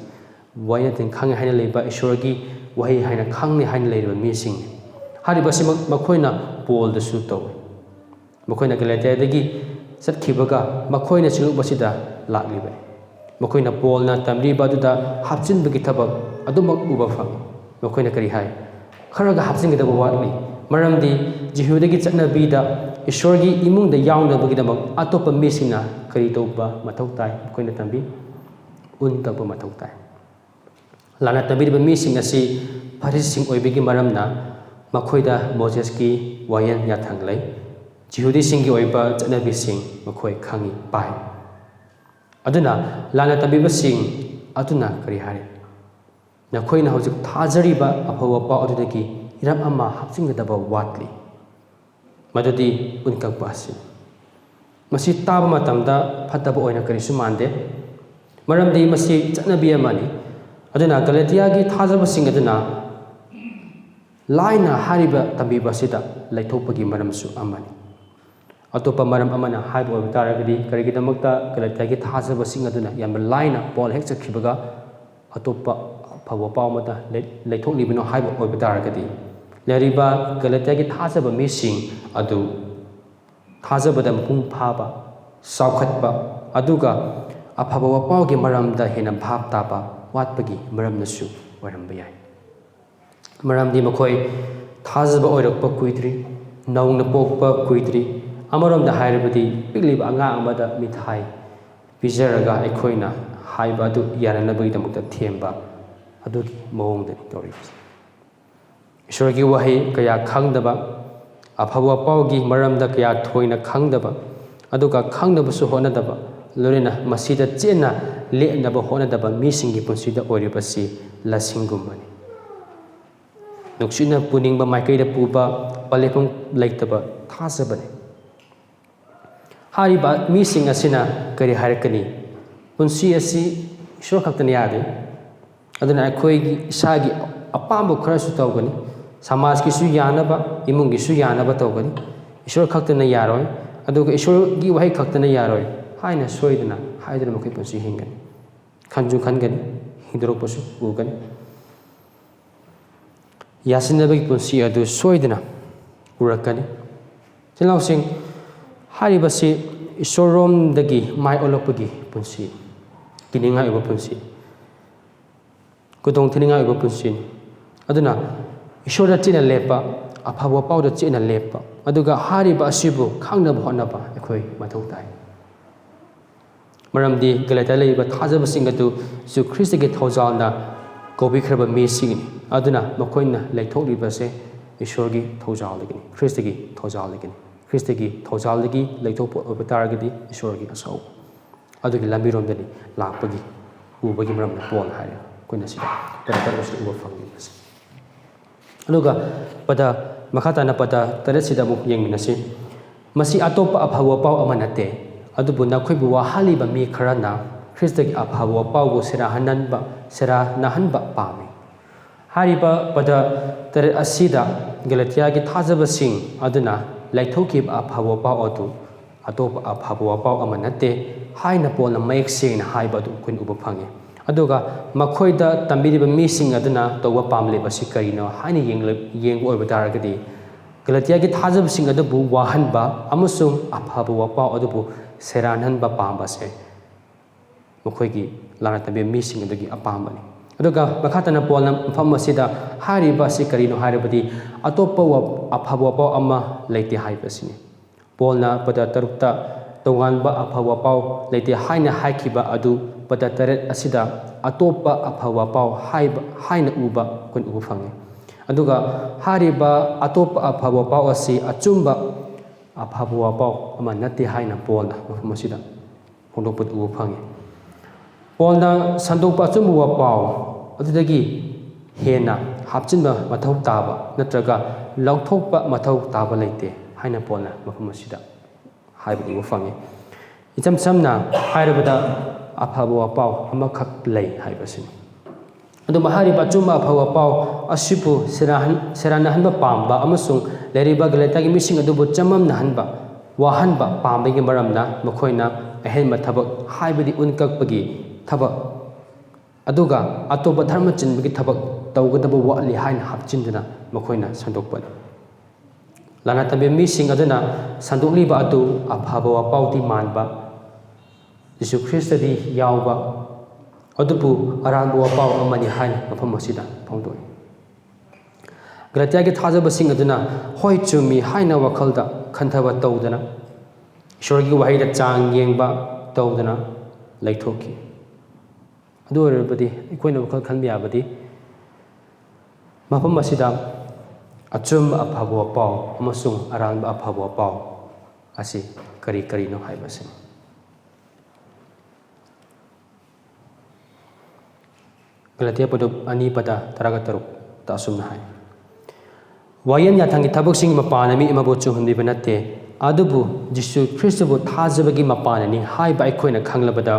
ꯋꯥꯌꯦꯜ ꯌꯥꯊꯪ ꯈꯪꯉꯦ ꯍꯥꯏꯅ ꯂꯩꯕ, ꯏꯁꯣꯔꯒꯤ ꯋꯥꯍꯩ ꯍꯥꯏꯅ ꯈꯪꯉꯦ ꯍꯥꯏꯅ ꯂꯩꯔꯤꯕ ꯃꯤꯁꯤꯡꯅꯤ꯫ ꯍꯥꯏꯔꯤꯕ ꯑꯁꯤꯃꯛ ꯃꯈꯣꯏꯅ ꯄꯣꯜꯗꯁꯨ ꯇꯧꯏ꯫ ꯃꯈꯣꯏꯅ ꯒꯂꯥꯇꯤꯌꯥꯗꯒꯤ ꯆꯠꯈꯤꯕꯒ ꯃꯈꯣꯏꯅ ꯆꯤꯡꯂꯨꯞ ꯑꯁꯤꯗ ꯂꯥꯛꯂꯤꯕꯅꯤ꯫ ꯃꯈꯣꯏꯅ ꯄꯣꯜꯅ ꯇꯝꯂꯤꯕ ꯑꯗꯨꯗ ꯍꯥꯞꯆꯤꯟꯕꯒꯤ ꯊꯕꯛ ꯑꯗꯨꯃꯛ ꯎꯕ ꯐꯪꯏ꯫ ꯃꯈꯣꯏꯅ ꯀꯔꯤ ꯍꯥꯏ? ꯈꯔꯒ ꯍꯥꯞꯆꯤꯟꯒꯗꯕ ꯋꯥꯠꯂꯤ, ꯃꯔꯝꯗꯤ ꯖꯤꯍꯨꯗꯒꯤ ꯆꯠꯅꯕꯤꯗ ꯏꯁꯣꯔꯒꯤ ꯏꯃꯨꯡꯗ ꯌꯥꯎꯅꯕꯒꯤꯗꯃꯛ ꯑꯇꯣꯞꯄ ꯃꯤꯁꯤꯡꯅ ꯀꯔꯤ ꯇꯧꯕ ꯃꯊꯧ ꯇꯥꯏ? ꯃꯈꯣꯏꯅ ꯇꯝꯕꯤ, ꯎꯟ ꯀꯛꯄ ꯃꯊꯧ ꯇꯥꯏ꯫ ꯂꯥꯟꯅ ꯇꯝꯕꯤꯔꯤꯕ ꯃꯤꯁꯤꯡ ꯑꯁꯤ ꯐꯔꯤꯁꯤꯁꯤꯡ ꯑꯣꯏꯕꯒꯤ ꯃꯔꯝꯅ ꯃꯈꯣꯏꯗ ꯃꯣꯖꯦꯁꯀꯤ ꯋꯥꯌꯦꯜ ꯌꯥꯊꯪ ꯂꯩ꯫ ꯖꯤꯍꯨꯗꯤꯁꯤꯡꯒꯤ ꯑꯣꯏꯕ ꯆꯠꯅꯕꯤꯁꯤꯡ ꯃꯈꯣꯏ ꯈꯪꯏ, ꯄꯥꯏ꯫ ꯑꯗꯨꯅ ꯂꯥꯟꯅ ꯇꯝꯕꯤꯕꯁꯤꯡ ꯑꯗꯨꯅ ꯀꯔꯤ ꯍꯥꯏꯔꯤ? ꯅꯈꯣꯏꯅ ꯍꯧꯖꯤꯛ ꯊꯥꯖꯔꯤꯕ ꯑꯐꯕ ꯄꯥꯎ ꯑꯗꯨꯗꯒꯤ ꯍꯤꯔꯝ ꯑꯃ ꯍꯥꯞꯆꯤꯟꯒꯗꯕ ꯋꯥꯠꯂꯤ꯫ ꯃꯗꯨꯗꯤ ꯎꯟ ꯀꯛꯄ ꯑꯁꯤꯅꯤ꯫ ꯃꯁꯤ ꯇꯥꯕ ꯃꯇꯝꯗ ꯐꯠꯇꯕ ꯑꯣꯏꯅ ꯀꯔꯤꯁꯨ ꯃꯥꯟꯗꯦ, ꯃꯔꯝꯗꯤ ꯃꯁꯤ ꯆꯠꯅꯕꯤ ꯑꯃꯅꯤ꯫ ꯑꯗꯨꯅ ꯒꯂꯦꯇꯤꯌꯥꯒꯤ ꯊꯥꯖꯕꯁꯤꯡ ꯑꯗꯨꯅ ꯂꯥꯏꯅ ꯍꯥꯏꯔꯤꯕ ꯇꯝꯕꯤꯕ ꯑꯁꯤꯗ ꯂꯩꯊꯣꯛꯄꯒꯤ ꯃꯔꯝꯁꯨ ꯑꯃꯅꯤ꯫ ꯑꯇꯣꯞꯄ ꯃꯔꯝ ꯑꯃꯅ ꯍꯥꯏꯕ ꯑꯣꯏꯕ ꯇꯥꯔꯒꯗꯤ, ꯀꯔꯤꯒꯤꯗꯃꯛꯇ ꯒꯂꯦꯇꯤꯌꯥꯒꯤ ꯊꯥꯖꯕꯁꯤꯡ ꯑꯗꯨꯅ ꯌꯥꯝꯅ ꯂꯥꯏꯅ ꯄꯣꯜ ꯍꯦꯛ ꯆꯠꯈꯤꯕꯒ ꯑꯇꯣꯞꯄ ꯑꯐꯕ ꯄꯥꯎ ꯑꯃꯗ ꯂꯩ-, ꯂꯩꯊꯣꯛꯂꯤꯕꯅꯣ ꯍꯥꯏꯕ ꯑꯣꯏꯕ ꯇꯥꯔꯒꯗꯤ, ꯂꯩꯔꯤꯕ ꯒꯂꯦꯇꯤꯌꯥꯒꯤ ꯊꯥꯖꯕ ꯃꯤꯁꯤꯡ ꯑꯗꯨ ꯊꯥꯖꯕꯗ ꯃꯄꯨꯡ ꯐꯥꯕ, ꯆꯥꯎꯈꯠꯄ, ꯑꯗꯨꯒ ꯑꯐꯕ ꯋꯥꯄꯥꯎꯒꯤ ꯃꯔꯝꯗ ꯍꯦꯟꯅ ꯚꯥꯞ ꯇꯥꯕ ꯋꯥꯠꯄꯒꯤ ꯃꯔꯝꯅꯁꯨ ꯑꯣꯏꯔꯝꯕ ꯌꯥꯏ꯫ ꯃꯔꯝꯗꯤ ꯃꯈꯣꯏ ꯊꯥꯖꯕ ꯑꯣꯏꯔꯛꯄ ꯀꯨꯏꯗ꯭ꯔꯤ, ꯅꯧꯅ ꯄꯣꯛꯄ ꯀꯨꯏꯗ꯭ꯔꯤ꯫ ꯑꯃꯔꯣꯝꯗ ꯍꯥꯏꯔꯕꯗꯤ, ꯄꯤꯛꯂꯤꯕ ꯑꯉꯥꯡ ꯑꯃꯗ ꯃꯤꯊꯥꯏ ꯄꯤꯖꯔꯒ ꯑꯩꯈꯣꯏꯅ ꯍꯥꯏꯕ ꯑꯗꯨ ꯌꯥꯅꯅꯕꯒꯤꯗꯃꯛꯇ ꯊꯦꯝꯕ ꯑꯗꯨꯒꯤ ꯃꯑꯣꯡꯗꯅꯤ ꯇꯧꯔꯤꯕꯁꯦ꯫ ꯏꯁꯣꯔꯒꯤ ꯋꯥꯍꯩ ꯀꯌꯥ ꯈꯪꯗꯕ, ꯑꯐꯕ ꯄꯥꯎꯒꯤ ꯃꯔꯝꯗ ꯀꯌꯥ ꯊꯣꯏꯅ ꯈꯪꯗꯕ, ꯑꯗꯨꯒ ꯈꯪꯅꯕꯁꯨ ꯍꯣꯠꯅꯗꯕ, ꯂꯣꯏꯅꯅ ꯃꯁꯤꯗ ꯆꯦꯟꯅ ꯂꯦꯞꯅꯕ ꯍꯣꯠꯅꯗꯕ ꯃꯤꯁꯤꯡꯒꯤ ꯄꯨꯟꯁꯤꯗ ꯑꯣꯏꯔꯤꯕꯁꯤ ꯂꯁꯤꯡꯒꯨꯝꯕꯅꯤ꯫ ꯅꯨꯡꯁꯤꯠꯅ ꯄꯨꯅꯤꯡꯕ ꯃꯥꯏꯀꯩꯗ ꯄꯨꯕ, ꯄꯟꯂꯦꯞꯐꯝ ꯂꯩꯇꯕ ꯊꯥꯖꯕꯅꯤ꯫ ꯍꯥꯏꯔꯤꯕ ꯃꯤꯁꯤꯡ ꯑꯁꯤꯅ ꯀꯔꯤ ꯍꯥꯏꯔꯛꯀꯅꯤ? ꯄꯨꯟꯁꯤ ꯑꯁꯤ ꯏꯁꯣꯔ ꯈꯛꯇꯅ ꯌꯥꯗꯦ꯫ ꯑꯗꯨꯅ ꯑꯩꯈꯣꯏꯒꯤ ꯏꯁꯥꯒꯤ ꯑꯄꯥꯝꯕ ꯈꯔꯁꯨ ꯇꯧꯒꯅꯤ, ꯁꯃꯥꯖꯀꯤꯁꯨ ꯌꯥꯅꯕ, ꯏꯃꯨꯡꯒꯤꯁꯨ ꯌꯥꯅꯕ ꯇꯧꯒꯅꯤ꯫ ꯏꯁꯣꯔ ꯈꯛꯇꯅ ꯌꯥꯔꯣꯏ, ꯑꯗꯨꯒ ꯏꯁꯣꯔꯒꯤ ꯋꯥꯍꯩ ꯈꯛꯇꯅ ꯌꯥꯔꯣꯏ ꯍꯥꯏꯅ ꯁꯣꯏꯗꯅ ꯍꯥꯏꯗꯨꯅ ꯃꯈꯣꯏ ꯄꯨꯟꯁꯤ ꯍꯤꯡꯒꯅꯤ꯫ ꯈꯟꯁꯨ ꯈꯟꯒꯅꯤ, ꯍꯤꯡꯗꯣꯔꯛꯄꯁꯨ ꯎꯒꯅꯤ꯫ ꯌꯥꯁꯤꯟꯅꯕꯒꯤ ꯄꯨꯟꯁꯤ ꯑꯗꯨ ꯁꯣꯏꯗꯅ ꯎꯔꯛꯀꯅꯤ꯫ ꯏꯆꯤꯜ ꯏꯅꯥꯎꯁꯤꯡ, ꯍꯥꯏꯔꯤꯕꯁꯤ ꯏꯁꯣꯔꯔꯣꯝꯗꯒꯤ ꯃꯥꯏ ꯑꯣꯜꯂꯛꯄꯒꯤ ꯄꯨꯟꯁꯤ, ꯀꯤꯅꯤꯡꯉꯥꯏ ꯑꯣꯏꯕ ꯄꯨꯟꯁꯤ, ꯈꯨꯗꯣꯡ ꯊꯤꯅꯤꯡꯉꯥꯏ ꯑꯣꯏꯕ ꯄꯨꯟꯁꯤꯅꯤ꯫ ꯑꯗꯨꯅ ꯏꯁꯣꯔꯗ ꯆꯦꯠꯅ ꯂꯦꯞꯄ, ꯑꯐꯕ ꯄꯥꯎꯗ ꯆꯦꯠꯅ ꯂꯦꯞꯄ, ꯑꯗꯨꯒ ꯍꯥꯏꯔꯤꯕ ꯑꯁꯤꯕꯨ ꯈꯪꯅꯕ ꯍꯣꯠꯅꯕ ꯑꯩꯈꯣꯏ ꯃꯊꯧ ꯇꯥꯏ꯫ ꯃꯔꯝꯗꯤ ꯒꯂꯦꯇꯤꯌꯥ ꯂꯩꯔꯤꯕ ꯊꯥꯖꯕꯁꯤꯡ ꯑꯗꯨꯁꯨ ꯈ꯭ꯔꯤꯁꯇꯒꯤ ꯊꯧꯖꯥꯜꯅ ꯀꯧꯕꯤꯈ꯭ꯔꯕ ꯃꯤꯁꯤꯡꯅꯤ꯫ ꯑꯗꯨꯅ ꯃꯈꯣꯏꯅ ꯂꯩꯊꯣꯛꯂꯤꯕꯁꯦ ꯏꯁꯣꯔꯒꯤ ꯊꯧꯖꯥꯜꯗꯒꯤꯅꯤ, ꯈ꯭ꯔꯤꯁꯇꯒꯤ ꯊꯧꯖꯥꯜꯗꯒꯤꯅꯤ꯫ ꯈ꯭ꯔꯤꯁꯇꯒꯤ ꯊꯧꯖꯥꯜꯗꯒꯤ ꯂꯩꯊꯣꯛꯄ ꯑꯣꯏꯕ ꯇꯥꯔꯒꯗꯤ ꯏꯁꯣꯔꯒꯤ ꯑꯁꯥꯎꯕ ꯑꯗꯨꯒꯤ ꯂꯝꯕꯤꯔꯣꯝꯗꯅꯤ ꯂꯥꯛꯄꯒꯤ, ꯎꯕꯒꯤ ꯃꯔꯝꯗ ꯄꯣꯜ ꯍꯥꯏꯔꯦ ꯑꯩꯈꯣꯏꯅ ꯁꯤꯗ ꯄꯦꯔꯥꯒ꯭ꯔꯥꯐ ꯑꯁꯤꯗ ꯎꯕ ꯐꯪꯂꯤꯕꯁꯦ꯫ ꯑꯗꯨꯒ ꯄꯗ, ꯃꯈꯥ ꯇꯥꯅ ꯄꯗ ꯇꯔꯦꯠꯁꯤꯗ ꯑꯃꯨꯛ ꯌꯦꯡꯃꯤꯟꯅꯁꯤ꯫ "ꯃꯁꯤ ꯑꯇꯣꯞꯄ ꯑꯐꯕ ꯄꯥꯎ ꯑꯃ ꯅꯠꯇꯦ, ꯑꯗꯨꯕꯨ ꯅꯈꯣꯏꯕꯨ ꯋꯥꯍꯜꯂꯤꯕ ꯃꯤ ꯈꯔꯅ ꯈ꯭ꯔꯤꯁꯇꯒꯤ ꯑꯐꯕ ꯄꯥꯎꯕꯨ ꯁꯦꯔꯥꯍꯟꯍꯟꯕ, ꯁꯦꯔꯥꯅꯍꯟꯕ ꯄꯥꯝꯃꯤ"꯫ ꯍꯥꯏꯔꯤꯕ ꯄꯗ ꯇꯔꯦꯠ ꯑꯁꯤꯗ ꯒꯂꯇꯤꯌꯥꯒꯤ ꯊꯥꯖꯕꯁꯤꯡ ꯑꯗꯨꯅ ꯂꯩꯊꯣꯛꯈꯤꯕ ꯑꯐꯕ ꯄꯥꯎ ꯑꯗꯨ ꯑꯇꯣꯞꯄ ꯑꯐꯕ ꯋꯥꯄꯥꯎ ꯑꯃ ꯅꯠꯇꯦ ꯍꯥꯏꯅ ꯄꯣꯜꯅ ꯃꯌꯦꯛ ꯁꯦꯡꯅ ꯍꯥꯏꯕ ꯑꯗꯨ ꯑꯩꯈꯣꯏꯅ ꯎꯕ ꯐꯪꯉꯤ꯫ ꯑꯗꯨꯒ ꯃꯈꯣꯏꯗ ꯇꯝꯕꯤꯔꯤꯕ ꯃꯤꯁꯤꯡ ꯑꯗꯨꯅ ꯇꯧꯕ ꯄꯥꯝꯂꯤꯕꯁꯤ ꯀꯔꯤꯅꯣ ꯍꯥꯏꯅ ꯌꯦꯡꯂ-, ꯌꯦꯡꯕ ꯑꯣꯏꯕ ꯇꯥꯔꯒꯗꯤ, ꯒꯂꯇꯤꯌꯥꯒꯤ ꯊꯥꯖꯕꯁꯤꯡ ꯑꯗꯨꯕꯨ ꯋꯥꯍꯟꯕ ꯑꯃꯁꯨꯡ ꯑꯐꯕ ꯋꯥꯄꯥꯎ ꯑꯗꯨꯕꯨ ꯁꯦꯔꯥꯟꯍꯟꯕ ꯄꯥꯝꯕꯁꯦ ꯃꯈꯣꯏꯒꯤ ꯂꯥꯟꯅ ꯇꯝꯕꯤꯕ ꯃꯤꯁꯤꯡ ꯑꯗꯨꯒꯤ ꯑꯄꯥꯝꯕꯅꯤ꯫ ꯑꯗꯨꯒ ꯃꯈꯥ ꯇꯥꯅ ꯄꯣꯜꯅ ꯃꯐꯝ ꯑꯁꯤꯗ ꯍꯥꯏꯔꯤꯕ ꯑꯁꯤ ꯀꯔꯤꯅꯣ ꯍꯥꯏꯔꯕꯗꯤ, ꯑꯇꯣꯞꯄ ꯋꯥ-, ꯑꯐꯕ ꯋꯥꯄꯥꯎ ꯑꯃ ꯂꯩꯇꯦ ꯍꯥꯏꯕꯁꯤꯅꯤ꯫ ꯄꯣꯜꯅ ꯄꯗ ꯇꯔꯨꯛꯇ ꯇꯣꯉꯥꯟꯕ ꯑꯐꯕ ꯄꯥꯎ ꯂꯩꯇꯦ ꯍꯥꯏꯅ ꯍꯥꯏꯈꯤꯕ ꯑꯗꯨ ꯄꯗ ꯇꯔꯦꯠ ꯑꯁꯤꯗ ꯑꯇꯣꯞꯄ ꯑꯐꯕ ꯄꯥꯎ ꯍꯥꯏꯕ, ꯍꯥꯏꯅ ꯎꯕ ꯑꯩꯈꯣꯏꯅ ꯎꯕ ꯐꯪꯉꯤ꯫ ꯑꯗꯨꯒ ꯍꯥꯏꯔꯤꯕ ꯑꯇꯣꯞꯄ ꯑꯐꯕ ꯄꯥꯎ ꯑꯁꯤ ꯑꯆꯨꯝꯕ ꯑꯐꯕ ꯋꯥꯄꯥꯎ ꯑꯃ ꯅꯠꯇꯦ ꯍꯥꯏꯅ ꯄꯣꯜꯅ ꯃꯐꯝ ꯑꯁꯤꯗ ꯐꯣꯡꯗꯣꯛꯄꯗꯨ ꯎꯕ ꯐꯪꯉꯤ꯫ ꯄꯣꯜꯅ ꯁꯟꯗꯣꯛꯄ ꯑꯆꯨꯝꯕ ꯋꯥꯄꯥꯎ ꯑꯗꯨꯗꯒꯤ ꯍꯦꯟꯅ ꯍꯥꯞꯆꯤꯟꯕ ꯃꯊꯧ ꯇꯥꯕ ꯅꯠꯇ꯭ꯔꯒ ꯂꯧꯊꯣꯛꯄ ꯃꯊꯧ ꯇꯥꯕ ꯂꯩꯇꯦ ꯍꯥꯏꯅ ꯄꯣꯜꯅ ꯃꯐꯝ ꯑꯁꯤꯗ ꯍꯥꯏꯕꯗꯨ ꯎꯕ ꯐꯪꯉꯤ꯫ ꯏꯆꯝ ꯆꯝꯅ ꯍꯥꯏꯔꯕꯗ, ꯑꯐꯕ ꯋꯥꯄꯥꯎ ꯑꯃꯈꯛ ꯂꯩ ꯍꯥꯏꯕꯁꯤꯅꯤ꯫ ꯑꯗꯨꯕꯨ ꯍꯥꯏꯔꯤꯕ ꯑꯆꯨꯝꯕ ꯑꯐꯕ ꯄꯥꯎ ꯑꯁꯤꯕꯨ ꯁꯦꯔꯥꯍꯟ-, ꯁꯦꯔꯥꯟꯅꯍꯟꯕ ꯄꯥꯝꯕ ꯑꯃꯁꯨꯡ ꯂꯩꯔꯤꯕ ꯒꯂꯇꯤꯌꯥꯒꯤ ꯃꯤꯁꯤꯡ ꯑꯗꯨꯕꯨ ꯆꯃꯝꯅꯍꯟꯕ, ꯋꯥꯍꯟꯕ ꯄꯥꯝꯕꯒꯤ ꯃꯔꯝꯅ ꯃꯈꯣꯏꯅ ꯑꯍꯦꯟꯕ ꯊꯕꯛ, ꯍꯥꯏꯕꯗꯤ ꯎꯟ ꯀꯛꯄꯒꯤ ꯊꯕꯛ, ꯑꯗꯨꯒ ꯑꯇꯣꯞꯄ ꯙꯔꯃ ꯆꯤꯟꯕꯒꯤ ꯊꯕꯛ ꯇꯧꯒꯗꯕ ꯋꯥꯠꯂꯤ ꯍꯥꯏꯅ ꯍꯥꯞꯆꯤꯟꯗꯨꯅ ꯃꯈꯣꯏꯅ ꯁꯟꯗꯣꯛꯄꯅꯤ꯫ ꯂꯥꯟꯅ ꯇꯝꯕꯤꯕ ꯃꯤꯁꯤꯡ ꯑꯗꯨꯅ ꯁꯟꯗꯣꯛꯂꯤꯕ ꯑꯗꯨ ꯑꯐꯕ ꯋꯥꯄꯥꯎꯗꯤ ꯃꯥꯟꯕ, ꯖꯤꯁꯨ ꯈ꯭ꯔꯤꯁꯇꯗꯤ ꯌꯥꯎꯕ, ꯑꯗꯨꯕꯨ ꯑꯔꯥꯟꯕ ꯋꯥꯄꯥꯎ ꯑꯃꯅꯤ ꯍꯥꯏꯅ ꯃꯐꯝ ꯑꯁꯤꯗ ꯐꯣꯡꯗꯣꯛꯏ꯫ ꯒꯂꯇꯤꯌꯥꯒꯤ ꯊꯥꯖꯕꯁꯤꯡ ꯑꯗꯨꯅ "ꯍꯣꯏ, ꯆꯨꯝꯃꯤ" ꯍꯥꯏꯅ ꯋꯥꯈꯜꯗ ꯈꯟꯊꯕ ꯇꯧꯗꯅ, ꯏꯁꯣꯔꯒꯤ ꯋꯥꯍꯩꯗ ꯆꯥꯡ ꯌꯦꯡꯕ ꯇꯧꯗꯅ ꯂꯩꯊꯣꯛꯈꯤ꯫ ꯑꯗꯨ ꯑꯣꯏꯔꯕꯗꯤ ꯑꯩꯈꯣꯏꯅ ꯋꯥꯈꯜ ꯈꯟꯕ ꯌꯥꯕꯗꯤ, ꯃꯐꯝ ꯑꯁꯤꯗ ꯑꯆꯨꯝꯕ ꯑꯐꯕ ꯋꯥꯄꯥꯎ ꯑꯃꯁꯨꯡ ꯑꯔꯥꯟꯕ ꯑꯐꯕ ꯋꯥꯄꯥꯎ ꯑꯁꯤ ꯀꯔꯤ ꯀꯔꯤꯅꯣ ꯍꯥꯏꯕꯁꯤꯅꯤ꯫ ꯒꯂꯇꯤꯌꯥ ꯄꯗꯨꯞ ꯑꯅꯤ ꯄꯗ ꯇꯔꯥꯒ ꯇꯔꯨꯛꯇ ꯑꯁꯨꯝꯅ ꯍꯥꯏ: ꯋꯥꯌꯦꯜ ꯌꯥꯊꯪꯒꯤ ꯊꯕꯛꯁꯤꯡꯒꯤ ꯃꯄꯥꯟꯅ ꯃꯤ ꯑꯃꯕꯨ ꯆꯨꯝꯍꯟꯕꯤꯕ ꯅꯠꯇꯦ, ꯑꯗꯨꯕꯨ ꯖꯤꯁꯨ ꯈ꯭ꯔꯤꯁꯇꯕꯨ ꯊꯥꯖꯕꯒꯤ ꯃꯄꯥꯟꯅꯅꯤ ꯍꯥꯏꯕ ꯑꯩꯈꯣꯏꯅ ꯈꯪꯂꯕꯗ,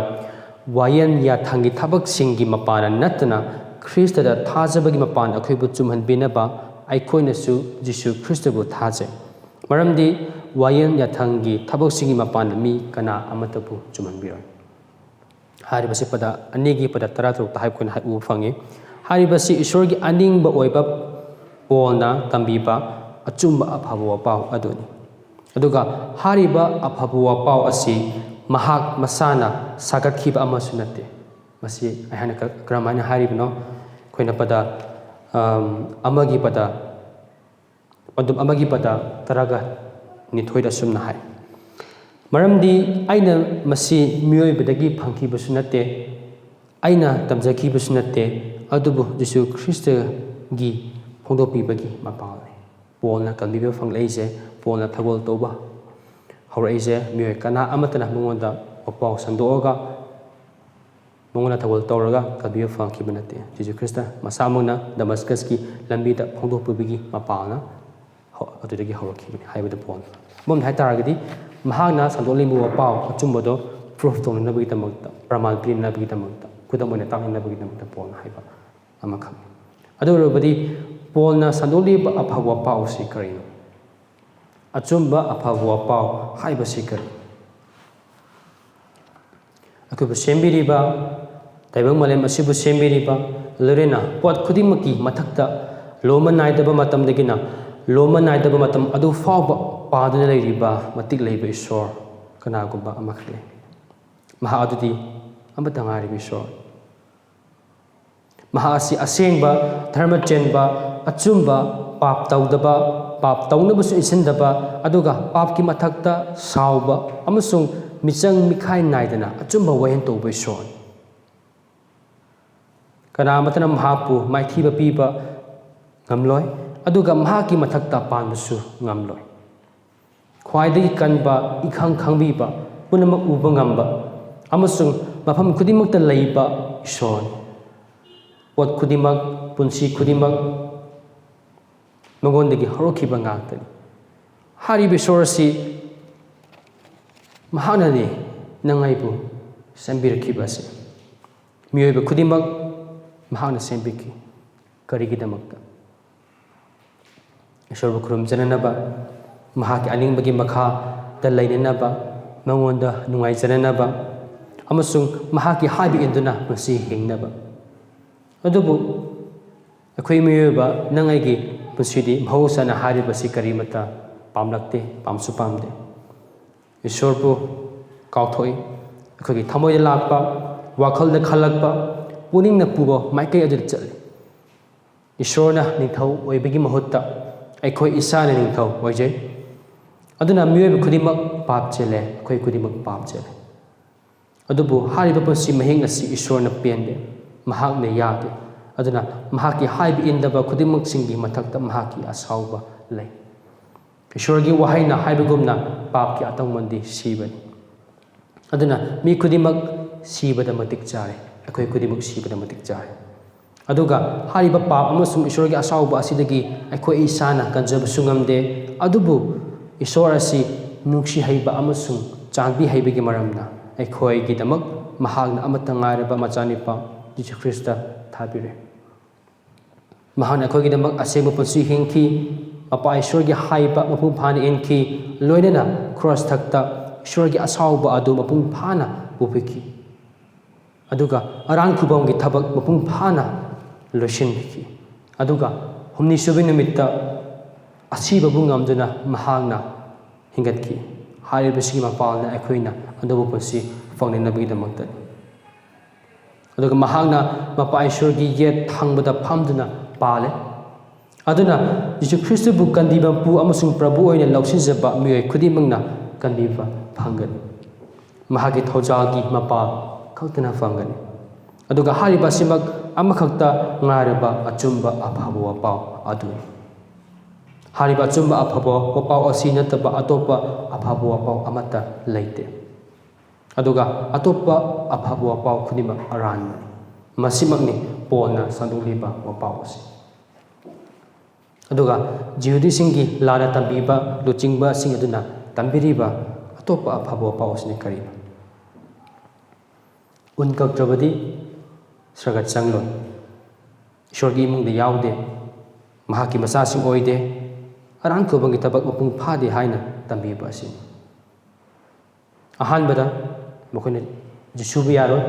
ꯋꯥꯌꯦꯜ ꯌꯥꯊꯪꯒꯤ ꯊꯕꯛꯁꯤꯡꯒꯤ ꯃꯄꯥꯟꯅ ꯅꯠꯇꯅ ꯈ꯭ꯔꯤꯁꯇꯗ ꯊꯥꯖꯕꯒꯤ ꯃꯄꯥꯟ ꯑꯩꯈꯣꯏꯕꯨ ꯆꯨꯝꯍꯟꯕꯤꯅꯕ ꯑꯩꯈꯣꯏꯅꯁꯨ ꯖꯤꯁꯨ ꯈ꯭ꯔꯤꯁꯇꯕꯨ ꯊꯥꯖꯩ꯫ ꯃꯔꯝꯗꯤ ꯋꯥꯌꯦꯜ ꯌꯥꯊꯪꯒꯤ ꯊꯕꯛꯁꯤꯡꯒꯤ ꯃꯄꯥꯟꯅ ꯃꯤ ꯀꯅꯥ ꯑꯃꯠꯇꯕꯨ ꯆꯨꯝꯍꯟꯕꯤꯔꯣꯏ꯫ ꯍꯥꯏꯔꯤꯕꯁꯤ ꯄꯗ ꯑꯅꯤꯒꯤ ꯄꯗ ꯇꯔꯥꯇꯔꯨꯛꯇ ꯍꯥꯏꯕ ꯑꯩꯈꯣꯏꯅ ꯎꯕ ꯐꯪꯉꯤ꯫ ꯍꯥꯏꯔꯤꯕꯁꯤ ꯏꯁꯣꯔꯒꯤ ꯑꯅꯤꯡꯕ ꯑꯣꯏꯕ ꯄꯣꯜꯅ ꯇꯝꯕꯤꯕ ꯑꯆꯨꯝꯕ ꯑꯐꯕ ꯋꯥꯄꯥꯎ ꯑꯗꯨꯅꯤ꯫ ꯑꯗꯨꯒ ꯍꯥꯏꯔꯤꯕ ꯑꯐꯕ ꯋꯥꯄꯥꯎ ꯑꯁꯤ ꯃꯍꯥꯛ ꯃꯁꯥꯅ ꯁꯥꯒꯠꯈꯤꯕ ꯑꯃꯁꯨ ꯅꯠꯇꯦ꯫ ꯃꯁꯤ ꯑꯩꯍꯥꯛꯅ ꯀ-, ꯀꯔꯝꯍꯥꯏꯅ ꯍꯥꯏꯔꯤꯕꯅꯣ? ꯑꯩꯈꯣꯏꯅ ꯄꯗ, ꯑꯝ, ꯑꯃꯒꯤ ꯄꯗ, ꯑꯗꯨꯝ ꯑꯃꯒꯤ ꯄꯗ ꯇꯔꯥꯒ ꯅꯤꯊꯣꯏꯗ ꯑꯁꯨꯝꯅ ꯍꯥꯏ, "ꯃꯔꯝꯗꯤ ꯑꯩꯅ ꯃꯁꯤ ꯃꯤꯑꯣꯏꯕꯗꯒꯤ ꯐꯪꯈꯤꯕꯁꯨ ꯅꯠꯇꯦ, ꯑꯩꯅ ꯇꯝꯖꯈꯤꯕꯁꯨ ꯅꯠꯇꯦ, ꯑꯗꯨꯕꯨ ꯖꯤꯁꯨ ꯈ꯭ꯔꯤꯁꯇꯒꯤ ꯐꯣꯡꯗꯣꯛꯄꯤꯕꯒꯤ ꯃꯄꯥꯜꯅꯤ"꯫ ꯄꯣꯜꯅ ꯀꯟꯕꯤꯕ ꯐꯪꯂꯛꯏꯁꯦ, ꯄꯣꯜꯅ ꯊꯧꯒꯜ ꯇꯧꯕ ꯍꯧꯔꯛꯏꯁꯦ, ꯃꯤꯑꯣꯏ ꯀꯅꯥ ꯑꯃꯠꯇꯅ ꯃꯉꯣꯟꯗ ꯋꯥꯄꯥꯎ ꯁꯟꯗꯣꯛꯑꯒ ꯃꯉꯣꯟꯗ ꯊꯧꯒꯜ ꯇꯧꯔꯒ ꯀꯟꯕꯤꯕ ꯐꯪꯈꯤꯕ ꯅꯠꯇꯦ꯫ ꯖꯤꯁꯨ ꯈ꯭ꯔꯤꯁꯇ ꯃꯁꯥꯃꯛꯅ ꯗꯃꯁꯀꯁꯀꯤ ꯂꯝꯕꯤꯗ ꯐꯣꯡꯗꯣꯛꯄꯤꯕꯒꯤ ꯃꯄꯥꯜꯅ ꯍꯧ-, ꯑꯗꯨꯗꯒꯤ ꯍꯧꯔꯛꯈꯤꯕꯅꯤ ꯍꯥꯏꯕꯗ ꯄꯣꯜ꯫ ꯑꯃꯔꯣꯝꯗ ꯍꯥꯏ ꯇꯥꯔꯒꯗꯤ, ꯃꯍꯥꯛꯅ ꯁꯟꯗꯣꯛꯂꯤꯕ ꯋꯥꯄꯥꯎ ꯑꯆꯨꯝꯕꯗꯣ ꯄ꯭ꯔꯨꯐ ꯇꯧꯅꯅꯕꯒꯤꯗꯃꯛꯇ, ꯄ꯭ꯔꯃꯥꯟ ꯄꯤꯅꯅꯕꯒꯤꯗꯃꯛꯇ, ꯈꯨꯗꯝ ꯑꯣꯏꯅ ꯇꯥꯛꯅꯅꯕꯒꯤꯗꯃꯛꯇ ꯄꯣꯜꯅ ꯍꯥꯏꯕ ꯑꯃꯈꯛ꯫ ꯑꯗꯨ ꯑꯣꯏꯔꯕꯗꯤ, ꯄꯣꯜꯅ ꯁꯟꯗꯣꯛꯂꯤꯕ ꯑꯐꯕ ꯋꯥꯄꯥꯎ ꯑꯁꯤ ꯀꯔꯤꯅꯣ? ꯑꯆꯨꯝꯕ ꯑꯐꯕ ꯋꯥꯄꯥꯎ ꯍꯥꯏꯕꯁꯤ ꯀꯔꯤ? ꯑꯩꯈꯣꯏꯕꯨ ꯁꯦꯝꯕꯤꯔꯤꯕ, ꯇꯥꯏꯕꯪ ꯃꯥꯂꯦꯝ ꯑꯁꯤꯕꯨ ꯁꯦꯝꯕꯤꯔꯤꯕ, ꯂꯣꯏꯅꯅ ꯄꯣꯠ ꯈꯨꯗꯤꯡꯃꯛꯀꯤ ꯃꯊꯛꯇ ꯂꯣꯝꯕ ꯅꯥꯏꯗꯕ ꯃꯇꯝꯗꯒꯤꯅ ꯂꯣꯝꯕ ꯅꯥꯏꯗꯕ ꯃꯇꯝ ꯑꯗꯨ ꯐꯥꯎꯕ ꯄꯥꯗꯨꯅ ꯂꯩꯔꯤꯕ ꯃꯇꯤꯛ ꯂꯩꯕ ꯏꯁꯣꯔ ꯀꯅꯥꯒꯨꯝꯕ ꯑꯃꯈꯛ ꯂꯩ꯫ ꯃꯍꯥꯛ ꯑꯗꯨꯗꯤ ꯑꯃꯠꯇ ꯉꯥꯏꯔꯤꯕ ꯏꯁꯣꯔ꯫ ꯃꯍꯥꯛ ꯑꯁꯤ ꯑꯁꯦꯡꯕ, ꯙꯔꯃ ꯆꯦꯟꯕ, ꯑꯆꯨꯝꯕ, ꯄꯥꯞ ꯇꯧꯗꯕ, ꯄꯥꯞ ꯇꯧꯅꯕꯁꯨ ꯏꯟꯁꯤꯟꯗꯕ, ꯑꯗꯨꯒ ꯄꯥꯞꯀꯤ ꯃꯊꯛꯇ ꯁꯥꯎꯕ ꯑꯃꯁꯨꯡ ꯃꯤꯆꯪ ꯃꯤꯈꯥꯏ ꯅꯥꯏꯗꯅ ꯑꯆꯨꯝꯕ ꯋꯥꯌꯦꯜ ꯇꯧꯕ ꯏꯁꯣꯔꯅꯤ꯫ ꯀꯅꯥ ꯑꯃꯠꯇꯅ ꯃꯍꯥꯛꯄꯨ ꯃꯥꯏꯊꯤꯕ ꯄꯤꯕ ꯉꯝꯂꯣꯏ, ꯑꯗꯨꯒ ꯃꯍꯥꯛꯀꯤ ꯃꯊꯛꯇ ꯄꯥꯟꯕꯁꯨ ꯉꯝꯂꯣꯏ꯫ ꯈ꯭ꯋꯥꯏꯗꯒꯤ ꯀꯟꯕ, ꯏꯈꯪ ꯈꯪꯕꯤꯕ, ꯄꯨꯝꯅꯃꯛ ꯎꯕ ꯉꯝꯕ, ꯑꯃꯁꯨꯡ ꯃꯐꯝ ꯈꯨꯗꯤꯡꯃꯛꯇ ꯂꯩꯕ ꯏꯁꯣꯔꯅꯤ꯫ ꯄꯣꯠ ꯈꯨꯗꯤꯡꯃꯛ, ꯄꯨꯟꯁꯤ ꯈꯨꯗꯤꯡꯃꯛ, ꯃꯉꯣꯟꯗꯒꯤ ꯍꯧꯔꯛꯈꯤꯕ ꯉꯥꯛꯇꯅꯤ꯫ ꯍꯥꯏꯔꯤꯕ ꯏꯁꯣꯔ ꯑꯁꯤ ꯃꯍꯥꯛꯅꯅꯤ ꯅꯪ ꯑꯩꯕꯨ ꯁꯦꯝꯕꯤꯔꯛꯈꯤꯕ ꯑꯁꯤ꯫ ꯃꯤꯑꯣꯏꯕ ꯈꯨꯗꯤꯡꯃꯛ ꯃꯍꯥꯛꯅ ꯁꯦꯝꯕꯤꯈꯤ꯫ ꯀꯔꯤꯒꯤꯗꯃꯛꯇ? ꯏꯁꯣꯔꯕꯨ ꯈꯨꯔꯨꯝꯖꯅꯅꯕ, ꯃꯍꯥꯛꯀꯤ ꯑꯅꯤꯡꯕꯒꯤ ꯃꯈꯥꯗ ꯂꯩꯅꯅꯕ, ꯃꯉꯣꯟꯗ ꯅꯨꯡꯉꯥꯏꯖꯅꯅꯕ, ꯑꯃꯁꯨꯡ ꯃꯍꯥꯛꯀꯤ ꯍꯥꯏꯕ ꯏꯟꯗꯨꯅ ꯄꯨꯟꯁꯤ ꯍꯤꯡꯅꯕ꯫ ꯑꯗꯨꯕꯨ ꯑꯩꯈꯣꯏ ꯃꯤꯑꯣꯏꯕ ꯅꯪ ꯑꯩꯒꯤ ꯄꯨꯟꯁꯤꯗꯤ ꯃꯍꯧꯁꯥꯅ ꯍꯥꯏꯔꯤꯕꯁꯤ ꯀꯔꯤꯃꯠꯇ ꯄꯥꯝꯂꯛꯇꯦ, ꯄꯥꯝꯁꯨ ꯄꯥꯝꯗꯦ꯫ ꯏꯁꯣꯔꯕꯨ ꯀꯥꯎꯊꯣꯛꯏ꯫ ꯑꯩꯈꯣꯏꯒꯤ ꯊꯃꯣꯏꯗ ꯂꯥꯛꯄ, ꯋꯥꯈꯜꯗ ꯈꯜꯂꯛꯄ, ꯄꯨꯛꯅꯤꯡꯅ ꯄꯨꯕ ꯃꯥꯏꯀꯩ ꯑꯗꯨꯗ ꯆꯠꯂꯤ꯫ ꯏꯁꯣꯔꯅ ꯅꯤꯡꯊꯧ ꯑꯣꯏꯕꯒꯤ ꯃꯍꯨꯠꯇ ꯑꯩꯈꯣꯏ ꯏꯁꯥꯅ ꯅꯤꯡꯊꯧ ꯑꯣꯏꯖꯩ꯫ ꯑꯗꯨꯅ ꯃꯤꯑꯣꯏꯕ ꯈꯨꯗꯤꯡꯃꯛ ꯄꯥꯞ ꯆꯦꯜꯂꯦ, ꯑꯩꯈꯣꯏ ꯈꯨꯗꯤꯡꯃꯛ ꯄꯥꯞ ꯆꯦꯜꯂꯦ꯫ ꯑꯗꯨꯕꯨ ꯍꯥꯏꯔꯤꯕ ꯄꯨꯟꯁꯤ ꯃꯍꯤꯡ ꯑꯁꯤ ꯏꯁꯣꯔꯅ ꯄꯦꯟꯗꯦ, ꯃꯍꯥꯛꯅ ꯌꯥꯗꯦ꯫ ꯑꯗꯨꯅ ꯃꯍꯥꯛꯀꯤ ꯍꯥꯏꯕ ꯏꯟꯗꯕ ꯈꯨꯗꯤꯡꯃꯛꯁꯤꯡꯒꯤ ꯃꯊꯛꯇ ꯃꯍꯥꯛꯀꯤ ꯑꯁꯥꯎꯕ ꯂꯩ꯫ ꯏꯁꯣꯔꯒꯤ ꯋꯥꯍꯩꯅ ꯍꯥꯏꯕꯒꯨꯝꯅ, ꯄꯥꯞꯀꯤ ꯑꯇꯣꯡꯃꯟꯗꯤ ꯁꯤꯕꯅꯤ꯫ ꯑꯗꯨꯅ ꯃꯤ ꯈꯨꯗꯤꯡꯃꯛ ꯁꯤꯕꯗ ꯃꯇꯤꯛ ꯆꯥꯔꯦ, ꯑꯩꯈꯣꯏ ꯈꯨꯗꯤꯡꯃꯛ ꯁꯤꯕꯗ ꯃꯇꯤꯛ ꯆꯥꯔꯦ꯫ ꯑꯗꯨꯒ ꯍꯥꯏꯔꯤꯕ ꯄꯥꯞ ꯑꯃꯁꯨꯡ ꯏꯁꯣꯔꯒꯤ ꯑꯁꯥꯎꯕ ꯑꯁꯤꯗꯒꯤ ꯑꯩꯈꯣꯏ ꯏꯁꯥꯅ ꯀꯟꯖꯕꯁꯨ ꯉꯝꯗꯦ꯫ ꯑꯗꯨꯕꯨ ꯏꯁꯣꯔ ꯑꯁꯤ ꯅꯨꯡꯁꯤ ꯍꯩꯕ ꯑꯃꯁꯨꯡ ꯆꯥꯟꯕꯤ ꯍꯩꯕꯒꯤ ꯃꯔꯝꯅ ꯑꯩꯈꯣꯏꯒꯤꯗꯃꯛ ꯃꯍꯥꯛꯅ ꯑꯃꯠꯇ ꯉꯥꯏꯔꯕ ꯃꯆꯥꯅꯨꯄꯥ ꯖꯤꯁꯨ ꯈ꯭ꯔꯤꯁꯇ ꯊꯥꯕꯤꯔꯦ꯫ ꯃꯍꯥꯛꯅ ꯑꯩꯈꯣꯏꯒꯤꯗꯃꯛ ꯑꯁꯦꯡꯕ ꯄꯨꯟꯁꯤ ꯍꯤꯡꯈꯤ꯫ ꯃꯄꯥ ꯏꯁꯣꯔꯒꯤ ꯍꯥꯏꯕ ꯃꯄꯨꯡ ꯐꯥꯅ ꯏꯟꯈꯤ꯫ ꯂꯣꯏꯅꯅ ꯀ꯭ꯔꯣꯁ ꯊꯛꯇ ꯏꯁꯣꯔꯒꯤ ꯑꯁꯥꯎꯕ ꯑꯗꯨ ꯃꯄꯨꯡ ꯐꯥꯅ ꯄꯨꯕꯤꯈꯤ꯫ ꯑꯗꯨꯒ ꯑꯔꯥꯟ ꯈꯨꯕꯝꯒꯤ ꯊꯕꯛ ꯃꯄꯨꯡ ꯐꯥꯅ ꯂꯣꯏꯁꯤꯟꯕꯤꯈꯤ꯫ ꯑꯗꯨꯒ ꯍꯨꯝꯅꯤ ꯁꯨꯕ ꯅꯨꯃꯤꯠꯇ ꯑꯁꯤꯕꯕꯨ ꯉꯝꯗꯨꯅ ꯃꯍꯥꯛꯅ ꯍꯤꯡꯒꯠꯈꯤ꯫ ꯍꯥꯏꯔꯤꯕꯁꯤꯒꯤ ꯃꯄꯥꯜꯅ ꯑꯩꯈꯣꯏꯅ ꯑꯅꯧꯕ ꯄꯨꯟꯁꯤ ꯐꯪꯅꯅꯕꯒꯤꯗꯃꯛꯇꯅꯤ꯫ ꯑꯗꯨꯒ ꯃꯍꯥꯛꯅ ꯃꯄꯥ ꯏꯁꯣꯔꯒꯤ ꯌꯦꯠ ꯊꯪꯕꯗ ꯐꯝꯗꯨꯅ ꯄꯥꯜꯂꯦ꯫ ꯑꯗꯨꯅ ꯖꯤꯁꯨ ꯈ꯭ꯔꯤꯁꯇꯕꯨ ꯀꯟꯕꯤꯕ ꯃꯄꯨ ꯑꯃꯁꯨꯡ ꯄ꯭ꯔꯚꯨ ꯑꯣꯏꯅ ꯂꯧꯁꯤꯟꯖꯕ ꯃꯤꯑꯣꯏ ꯈꯨꯗꯤꯡꯃꯛꯅ ꯀꯟꯕꯤꯕ ꯐꯪꯒꯅꯤ꯫ ꯃꯍꯥꯛꯀꯤ ꯊꯧꯖꯥꯜꯒꯤ ꯃꯄꯥꯜ ꯈꯛꯇꯅ ꯐꯪꯒꯅꯤ꯫ ꯑꯗꯨꯒ ꯍꯥꯏꯔꯤꯕ ꯑꯁꯤꯃꯛ ꯑꯃꯈꯛꯇ ꯉꯥꯏꯔꯕ ꯑꯆꯨꯝꯕ ꯑꯐꯕ ꯋꯥꯄꯥꯎ ꯑꯗꯨꯅꯤ꯫ ꯍꯥꯏꯔꯤꯕ ꯑꯆꯨꯝꯕ ꯑꯐꯕ ꯋꯥꯄꯥꯎ ꯑꯁꯤ ꯅꯠꯇꯕ ꯑꯇꯣꯞꯄ ꯑꯐꯕ ꯋꯥꯄꯥꯎ ꯑꯃꯠꯇ ꯂꯩꯇꯦ꯫ ꯑꯗꯨꯒ ꯑꯇꯣꯞꯄ ꯑꯐꯕ ꯋꯥꯄꯥꯎ ꯈꯨꯗꯤꯡꯃꯛ ꯑꯔꯥꯟꯕꯅꯤ꯫ ꯃꯁꯤꯃꯛꯅꯤ ꯄꯣꯜꯅ ꯁꯟꯗꯣꯛꯂꯤꯕ ꯋꯥꯄꯥꯎ ꯑꯁꯤ꯫ ꯑꯗꯨꯒ ꯖꯤꯍꯨꯗꯤꯁꯤꯡꯒꯤ ꯂꯥꯟꯅ ꯇꯝꯕꯤꯕ ꯂꯨꯆꯤꯡꯕꯁꯤꯡ ꯑꯗꯨꯅ ꯇꯝꯕꯤꯔꯤꯕ ꯑꯇꯣꯞꯄ ꯑꯐꯕ ꯋꯥꯄꯥꯎ ꯑꯁꯤꯅ ꯀꯔꯤꯅꯣ? ꯎꯟ ꯀꯛꯇ꯭ꯔꯕꯗꯤ ꯁꯔꯒꯠ ꯆꯪꯂꯣꯏ, ꯏꯁꯣꯔꯒꯤ ꯏꯃꯨꯡꯗ ꯌꯥꯎꯗꯦ, ꯃꯍꯥꯛꯀꯤ ꯃꯆꯥꯁꯤꯡ ꯑꯣꯏꯗꯦ, ꯑꯔꯥꯟ ꯈꯨꯕꯝꯒꯤ ꯊꯕꯛ ꯃꯄꯨꯡ ꯐꯥꯗꯦ ꯍꯥꯏꯅ ꯇꯝꯕꯤꯕ ꯑꯁꯤꯅꯤ꯫ ꯑꯍꯥꯟꯕꯗ ꯃꯈꯣꯏꯅ ꯖꯤꯁꯨꯕꯨ ꯌꯥꯔꯣꯏ꯫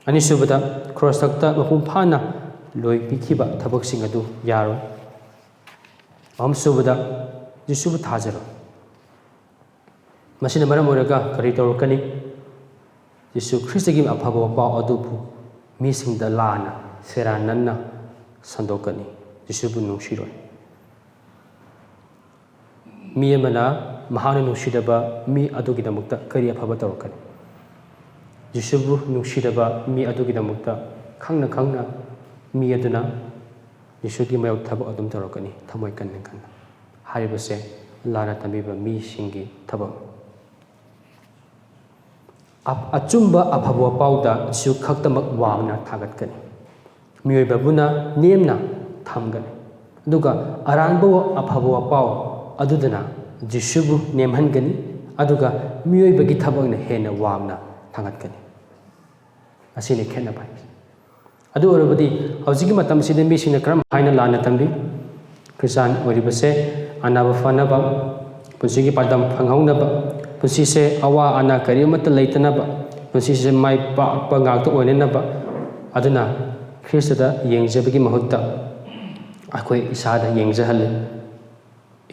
ꯑꯅꯤꯁꯨꯕꯗ ꯈ꯭ꯔꯣꯁꯊꯛꯇ ꯃꯄꯨꯡ ꯐꯥꯅ ꯂꯣꯏ ꯄꯤꯈꯤꯕ ꯊꯕꯛꯁꯤꯡ ꯑꯗꯨ ꯌꯥꯔꯣꯏ꯫ ꯑꯍꯨꯝꯁꯨꯕꯗ ꯖꯤꯁꯨꯕꯨ ꯊꯥꯖꯔꯣꯏ꯫ ꯃꯁꯤꯅ ꯃꯔꯝ ꯑꯣꯏꯔꯒ ꯀꯔꯤ ꯇꯧꯔꯛꯀꯅꯤ? ꯖꯤꯁꯨ ꯈ꯭ꯔꯤꯁꯇꯒꯤ ꯑꯐꯕ ꯄꯥꯎ ꯑꯗꯨꯕꯨ ꯃꯤꯁꯤꯡꯗ ꯂꯥꯟꯅ ꯁꯦꯔꯥꯟꯅꯅ ꯁꯟꯗꯣꯛꯀꯅꯤ꯫ ꯖꯤꯁꯨꯕꯨ ꯅꯨꯡꯁꯤꯔꯣꯏ꯫ ꯃꯤ ꯑꯃꯅ ꯃꯍꯥꯛꯅ ꯅꯨꯡꯁꯤꯗꯕ ꯃꯤ ꯑꯗꯨꯒꯤꯗꯃꯛꯇ ꯀꯔꯤ ꯑꯐꯕ ꯇꯧꯔꯛꯀꯅꯤ? ꯖꯤꯁꯨꯕꯨ ꯅꯨꯡꯁꯤꯗꯕ ꯃꯤ ꯑꯗꯨꯒꯤꯗꯃꯛꯇ ꯈꯪꯅ ꯈꯪꯅ ꯃꯤ ꯑꯗꯨꯅ ꯖꯤꯁꯨꯒꯤ ꯃꯥꯌꯣꯛ ꯊꯕꯛ ꯑꯗꯨꯝ ꯇꯧꯔꯛꯀꯅꯤ, ꯊꯃꯣꯏ ꯀꯟꯅ ꯀꯟꯅ꯫ ꯍꯥꯏꯔꯤꯕꯁꯦ ꯂꯥꯟꯅ ꯇꯝꯕꯤꯕ ꯃꯤꯁꯤꯡꯒꯤ ꯊꯕꯛ꯫ ꯑ-, ꯑꯆꯨꯝꯕ ꯑꯐꯕ ꯄꯥꯎꯗ ꯖꯤꯁꯨ ꯈꯛꯇꯃꯛ ꯋꯥꯡꯅ ꯊꯥꯒꯠꯀꯅꯤ꯫ ꯃꯤꯑꯣꯏꯕꯕꯨꯅ ꯅꯦꯝꯅ ꯊꯝꯒꯅꯤ꯫ ꯑꯗꯨꯒ ꯑꯔꯥꯟꯕ ꯑꯐꯕ ꯋꯥꯄꯥꯎ ꯑꯗꯨꯗꯅ ꯖꯤꯁꯨꯕꯨ ꯅꯦꯝꯍꯟꯒꯅꯤ, ꯑꯗꯨꯒ ꯃꯤꯑꯣꯏꯕꯒꯤ ꯊꯕꯛꯅ ꯍꯦꯟꯅ ꯋꯥꯡꯅ ꯊꯥꯡꯒꯠꯀꯅꯤ꯫ ꯑꯁꯤꯅꯤ ꯈꯦꯠꯅꯕ ꯍꯥꯏꯕꯁꯦ꯫ ꯑꯗꯨ ꯑꯣꯏꯔꯕꯗꯤ ꯍꯧꯖꯤꯛꯀꯤ ꯃꯇꯝꯁꯤꯗ ꯃꯤꯁꯤꯡꯅ ꯀꯔꯝ ꯍꯥꯏꯅ ꯂꯥꯟꯅ ꯇꯝꯕꯤ? ꯈ꯭ꯔꯤꯁꯇꯥꯟ ꯑꯣꯏꯔꯤꯕꯁꯦ ꯑꯅꯥꯕ ꯐꯅꯕ, ꯄꯨꯟꯁꯤꯒꯤ ꯄꯥꯟꯗꯝ ꯐꯪꯍꯧꯅꯕ, ꯄꯨꯟꯁꯤꯁꯦ ꯑꯋꯥ ꯑꯅꯥ ꯀꯔꯤꯃꯠꯇ ꯂꯩꯇꯅꯕ, ꯄꯨꯟꯁꯤꯁꯦ ꯃꯥꯏ ꯄꯥꯛꯄ ꯉꯥꯛꯇ ꯑꯣꯏꯅꯅꯕ꯫ ꯑꯗꯨꯅ ꯈ꯭ꯔꯤꯁꯇꯗ ꯌꯦꯡꯖꯕꯒꯤ ꯃꯍꯨꯠꯇ ꯑꯩꯈꯣꯏ ꯏꯁꯥꯗ ꯌꯦꯡꯖꯍꯜꯂꯤ꯫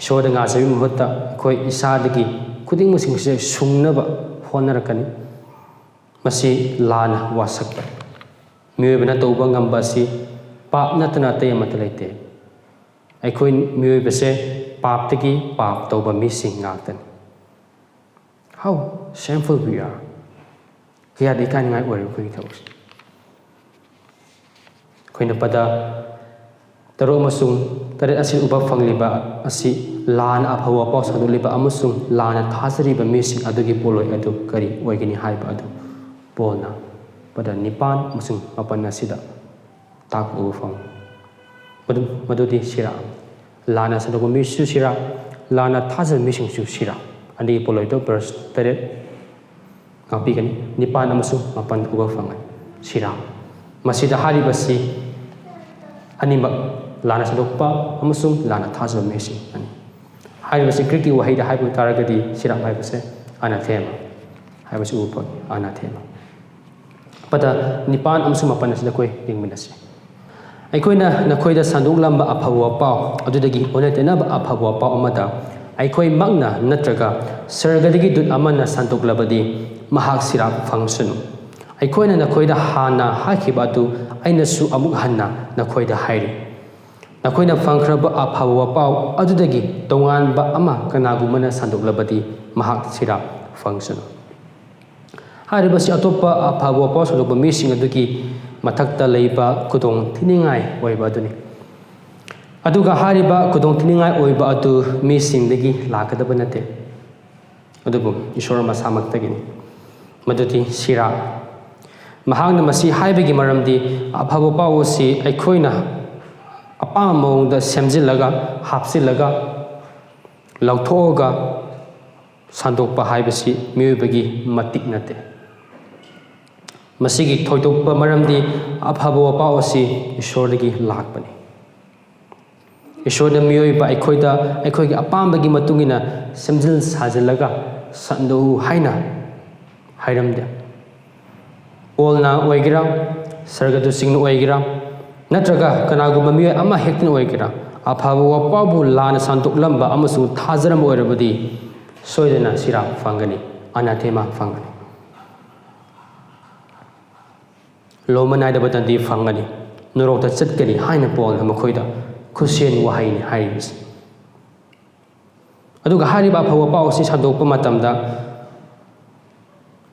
ꯏꯁꯣꯔꯗ ꯉꯥꯏꯖꯕꯒꯤ ꯃꯍꯨꯠꯇ ꯑꯩꯈꯣꯏ ꯏꯁꯥꯗꯒꯤ ꯈꯨꯗꯤꯡꯃꯛꯁꯤꯡꯁꯦ ꯁꯨꯡꯅꯕ ꯍꯣꯠꯅꯔꯛꯀꯅꯤ꯫ ꯃꯁꯤ ꯂꯥꯟꯅ ꯋꯥꯁꯛꯄ꯫ ꯃꯤꯑꯣꯏꯕꯅ ꯇꯧꯕ ꯉꯝꯕ ꯑꯁꯤ ꯄꯥꯞ ꯅꯠꯇꯅ ꯑꯇꯩ ꯑꯃꯠꯇ ꯂꯩꯇꯦ꯫ ꯑꯩꯈꯣꯏ ꯃꯤꯑꯣꯏꯕꯁꯦ ꯄꯥꯞꯇꯒꯤ ꯄꯥꯞ ꯇꯧꯕ ꯃꯤꯁꯤꯡ ꯉꯥꯛꯇꯅꯤ꯫ How shameful we are! ꯀꯌꯥꯗ ꯏꯀꯥꯏꯅꯤꯡꯉꯥꯏ ꯑꯣꯏꯔꯦ ꯑꯩꯈꯣꯏꯒꯤ ꯊꯕꯛꯁꯦ꯫ ꯑꯩꯈꯣꯏꯅ ꯄꯗ ꯇꯔꯨꯛ ꯑꯃꯁꯨꯡ ꯇꯔꯦꯠ ꯑꯁꯤ ꯎꯕ ꯐꯪꯂꯤꯕ ꯑꯁꯤ ꯂꯥꯟꯅ ꯑꯐꯕ ꯄꯥꯎ ꯁꯟꯗꯣꯛꯂꯤꯕ ꯑꯃꯁꯨꯡ ꯂꯥꯟꯅ ꯊꯥꯖꯔꯤꯕ ꯃꯤꯁꯤꯡ ꯑꯗꯨꯒꯤ ꯄꯣꯠꯂꯣꯏ ꯑꯗꯨ ꯀꯔꯤ ꯑꯣꯏꯒꯅꯤ ꯍꯥꯏꯕ ꯑꯗꯨ ꯄꯣꯜꯅ ꯄꯗ ꯅꯤꯄꯥꯟ ꯑꯃꯁꯨꯡ ꯃꯥꯄꯟ ꯑꯁꯤꯗ ꯇꯥꯛꯄ ꯎꯕ ꯐꯪꯏ꯫ ꯃꯗꯨ ꯃꯗꯨꯗꯤ ꯁꯤꯔꯥꯛ꯫ ꯂꯥꯟꯅ ꯁꯟꯗꯣꯛꯄ ꯃꯤꯁꯨ ꯁꯤꯔꯥꯛ, ꯂꯥꯟꯅ ꯊꯥꯖꯕ ꯃꯤꯁꯤꯡꯁꯨ ꯁꯤꯔꯥꯛ꯫ ꯑꯅꯤꯒꯤ ꯄꯣꯂꯣꯏꯗꯣ ꯕꯔꯁ ꯇꯔꯦꯠ ꯉꯥꯛꯄꯤꯒꯅꯤ, ꯅꯤꯄꯥꯟ ꯑꯃꯁꯨꯡ ꯃꯥꯄꯟ ꯎꯕ ꯐꯪꯒꯅꯤ꯫ ꯁꯤꯔꯥꯛ꯫ ꯃꯁꯤꯗ ꯍꯥꯏꯔꯤꯕꯁꯤ ꯑꯅꯤꯃꯛ ꯂꯥꯟꯅ ꯁꯟꯗꯣꯛꯄ ꯑꯃꯁꯨꯡ ꯂꯥꯟꯅ ꯊꯥꯖꯕ ꯃꯤꯁꯤꯡ ꯑꯅꯤ꯫ ꯍꯥꯏꯔꯤꯕꯁꯤ ꯒ꯭ꯔꯤꯛꯀꯤ ꯋꯥꯍꯩꯗ ꯍꯥꯏꯕ ꯇꯥꯔꯒꯗꯤ ꯁꯤꯔꯥꯛ ꯍꯥꯏꯕꯁꯦ ꯑꯅꯥꯊꯦꯃꯥ ꯍꯥꯏꯕꯁꯤ ꯎꯕ ꯐꯪꯉꯤ, ꯑꯅꯥꯊꯦꯃꯥ꯫ ꯄꯗ ꯅꯤꯄꯥꯟ ꯑꯃꯁꯨꯡ ꯃꯥꯄꯟ ꯑꯁꯤꯗ ꯑꯩꯈꯣꯏ ꯌꯦꯡꯃꯤꯟꯅꯁꯤ꯫ ꯑꯩꯈꯣꯏꯅ ꯅꯈꯣꯏꯗ ꯁꯟꯗꯣꯛꯂꯝꯕ ꯑꯐꯕ ꯄꯥꯎ ꯑꯗꯨꯗꯒꯤ ꯑꯣꯟꯅ ꯇꯩꯅꯕ ꯑꯐꯕ ꯄꯥꯎ ꯑꯃꯗ ꯑꯩꯈꯣꯏꯃꯛꯅ ꯅꯠꯇ꯭ꯔꯒ ꯁꯔꯒꯗꯒꯤ ꯗꯨꯠ ꯑꯃꯅ ꯁꯟꯗꯣꯛꯂꯕꯗꯤ ꯃꯍꯥꯛ ꯁꯤꯔꯥꯛ ꯐꯪꯁꯅꯨ꯫ ꯑꯩꯈꯣꯏꯅ ꯅꯈꯣꯏꯗ ꯍꯥꯟꯅ ꯍꯥꯏꯈꯤꯕ ꯑꯗꯨ ꯑꯩꯅꯁꯨ ꯑꯃꯨꯛ ꯍꯟꯅ ꯅꯈꯣꯏꯗ ꯍꯥꯏꯔꯤ꯫ ꯅꯈꯣꯏꯅ ꯐꯪꯈ꯭ꯔꯕ ꯑꯐꯕ ꯄꯥꯎ ꯑꯗꯨꯗꯒꯤ ꯇꯣꯉꯥꯟꯕ ꯑꯃ ꯀꯅꯥꯒꯨꯝꯕꯅ ꯁꯟꯗꯣꯛꯂꯕꯗꯤ ꯃꯍꯥꯛ ꯁꯤꯔꯥꯛ ꯐꯪꯁꯅꯨ꯫ ꯍꯥꯏꯔꯤꯕꯁꯤ ꯑꯇꯣꯞꯄ ꯑꯐꯕ ꯄꯥꯎ ꯁꯟꯗꯣꯛꯄ ꯃꯤꯁꯤꯡ ꯑꯗꯨꯒꯤ ꯃꯊꯛꯇ ꯂꯩꯕ ꯈꯨꯗꯣꯡ ꯊꯤꯅꯤꯡꯉꯥꯏ ꯑꯣꯏꯕ ꯑꯗꯨꯅꯤ꯫ ꯑꯗꯨꯒ ꯍꯥꯏꯔꯤꯕ ꯈꯨꯗꯣꯡ ꯊꯤꯅꯤꯡꯉꯥꯏ ꯑꯣꯏꯕ ꯑꯗꯨ ꯃꯤꯁꯤꯡꯗꯒꯤ ꯂꯥꯛꯀꯗꯕ ꯅꯠꯇꯦ, ꯑꯗꯨꯕꯨ ꯏꯁꯣꯔ ꯃꯁꯥꯃꯛꯇꯒꯤꯅꯤ꯫ ꯃꯗꯨꯗꯤ ꯁꯤꯔꯥꯛ꯫ ꯃꯍꯥꯛꯅ ꯃꯁꯤ ꯍꯥꯏꯕꯒꯤ ꯃꯔꯝꯗꯤ ꯑꯐꯕ ꯄꯥꯎ ꯑꯁꯤ ꯑꯩꯈꯣꯏꯅ ꯑꯄꯥꯝꯕ ꯃꯑꯣꯡꯗ ꯁꯦꯝꯖꯤꯜꯂꯒ, ꯍꯥꯞꯆꯤꯜꯂꯒ, ꯂꯧꯊꯣꯛꯑꯒ ꯁꯟꯗꯣꯛꯄ ꯍꯥꯏꯕꯁꯤ ꯃꯤꯑꯣꯏꯕꯒꯤ ꯃꯇꯤꯛ ꯅꯠꯇꯦ꯫ ꯃꯁꯤꯒꯤ ꯊꯣꯏꯗꯣꯛꯄ ꯃꯔꯝꯗꯤ ꯑꯐꯕ ꯄꯥꯎ ꯑꯁꯤ ꯏꯁꯣꯔꯗꯒꯤ ꯂꯥꯛꯄꯅꯤ꯫ ꯏꯁꯣꯔꯅ ꯃꯤꯑꯣꯏꯕ ꯑꯩꯈꯣꯏꯗ ꯑꯩꯈꯣꯏꯒꯤ ꯑꯄꯥꯝꯕꯒꯤ ꯃꯇꯨꯡ ꯏꯟꯅ ꯁꯦꯝꯖꯤꯜ ꯁꯥꯖꯤꯜꯂꯒ ꯁꯟꯗꯣꯛꯎ ꯍꯥꯏꯅ ꯍꯥꯏꯔꯝꯗꯦ꯫ ꯑꯣꯜꯅ ꯑꯣꯏꯒꯦꯔꯥ, ꯁꯔꯒꯗꯨꯁꯤꯡꯅ ꯑꯣꯏꯒꯦꯔꯥ, ꯅꯠꯇ꯭ꯔꯒ ꯀꯅꯥꯒꯨꯝꯕ ꯃꯤꯑꯣꯏ ꯑꯃ ꯍꯦꯛꯇꯅ ꯑꯣꯏꯒꯦꯔꯥ, ꯑꯐꯕ ꯋꯥꯄꯥꯎꯕꯨ ꯂꯥꯟꯅ ꯁꯟꯗꯣꯛꯂꯝꯕ ꯑꯃꯁꯨꯡ ꯊꯥꯖꯔꯝꯕ ꯑꯣꯏꯔꯕꯗꯤ ꯁꯣꯏꯗꯅ ꯁꯤꯔꯥꯛ ꯐꯪꯒꯅꯤ, ꯑꯅꯥꯊꯦꯃꯥ ꯐꯪꯒꯅꯤ꯫ ꯂꯣꯝꯕ ꯅꯥꯏꯗꯕ ꯗꯟꯗꯤ ꯐꯪꯒꯅꯤ, ꯅꯣꯔꯣꯛꯇ ꯆꯠꯀꯅꯤ ꯍꯥꯏꯅ ꯄꯣꯜꯅ ꯃꯈꯣꯏꯗ ꯈꯨꯠꯁꯦꯟ ꯋꯥꯍꯩꯅꯤ ꯍꯥꯏꯔꯤꯕꯁꯤ꯫ ꯑꯗꯨꯒ ꯍꯥꯏꯔꯤꯕ ꯑꯐꯕ ꯄꯥꯎ ꯑꯁꯤ ꯁꯟꯗꯣꯛꯄ ꯃꯇꯝꯗ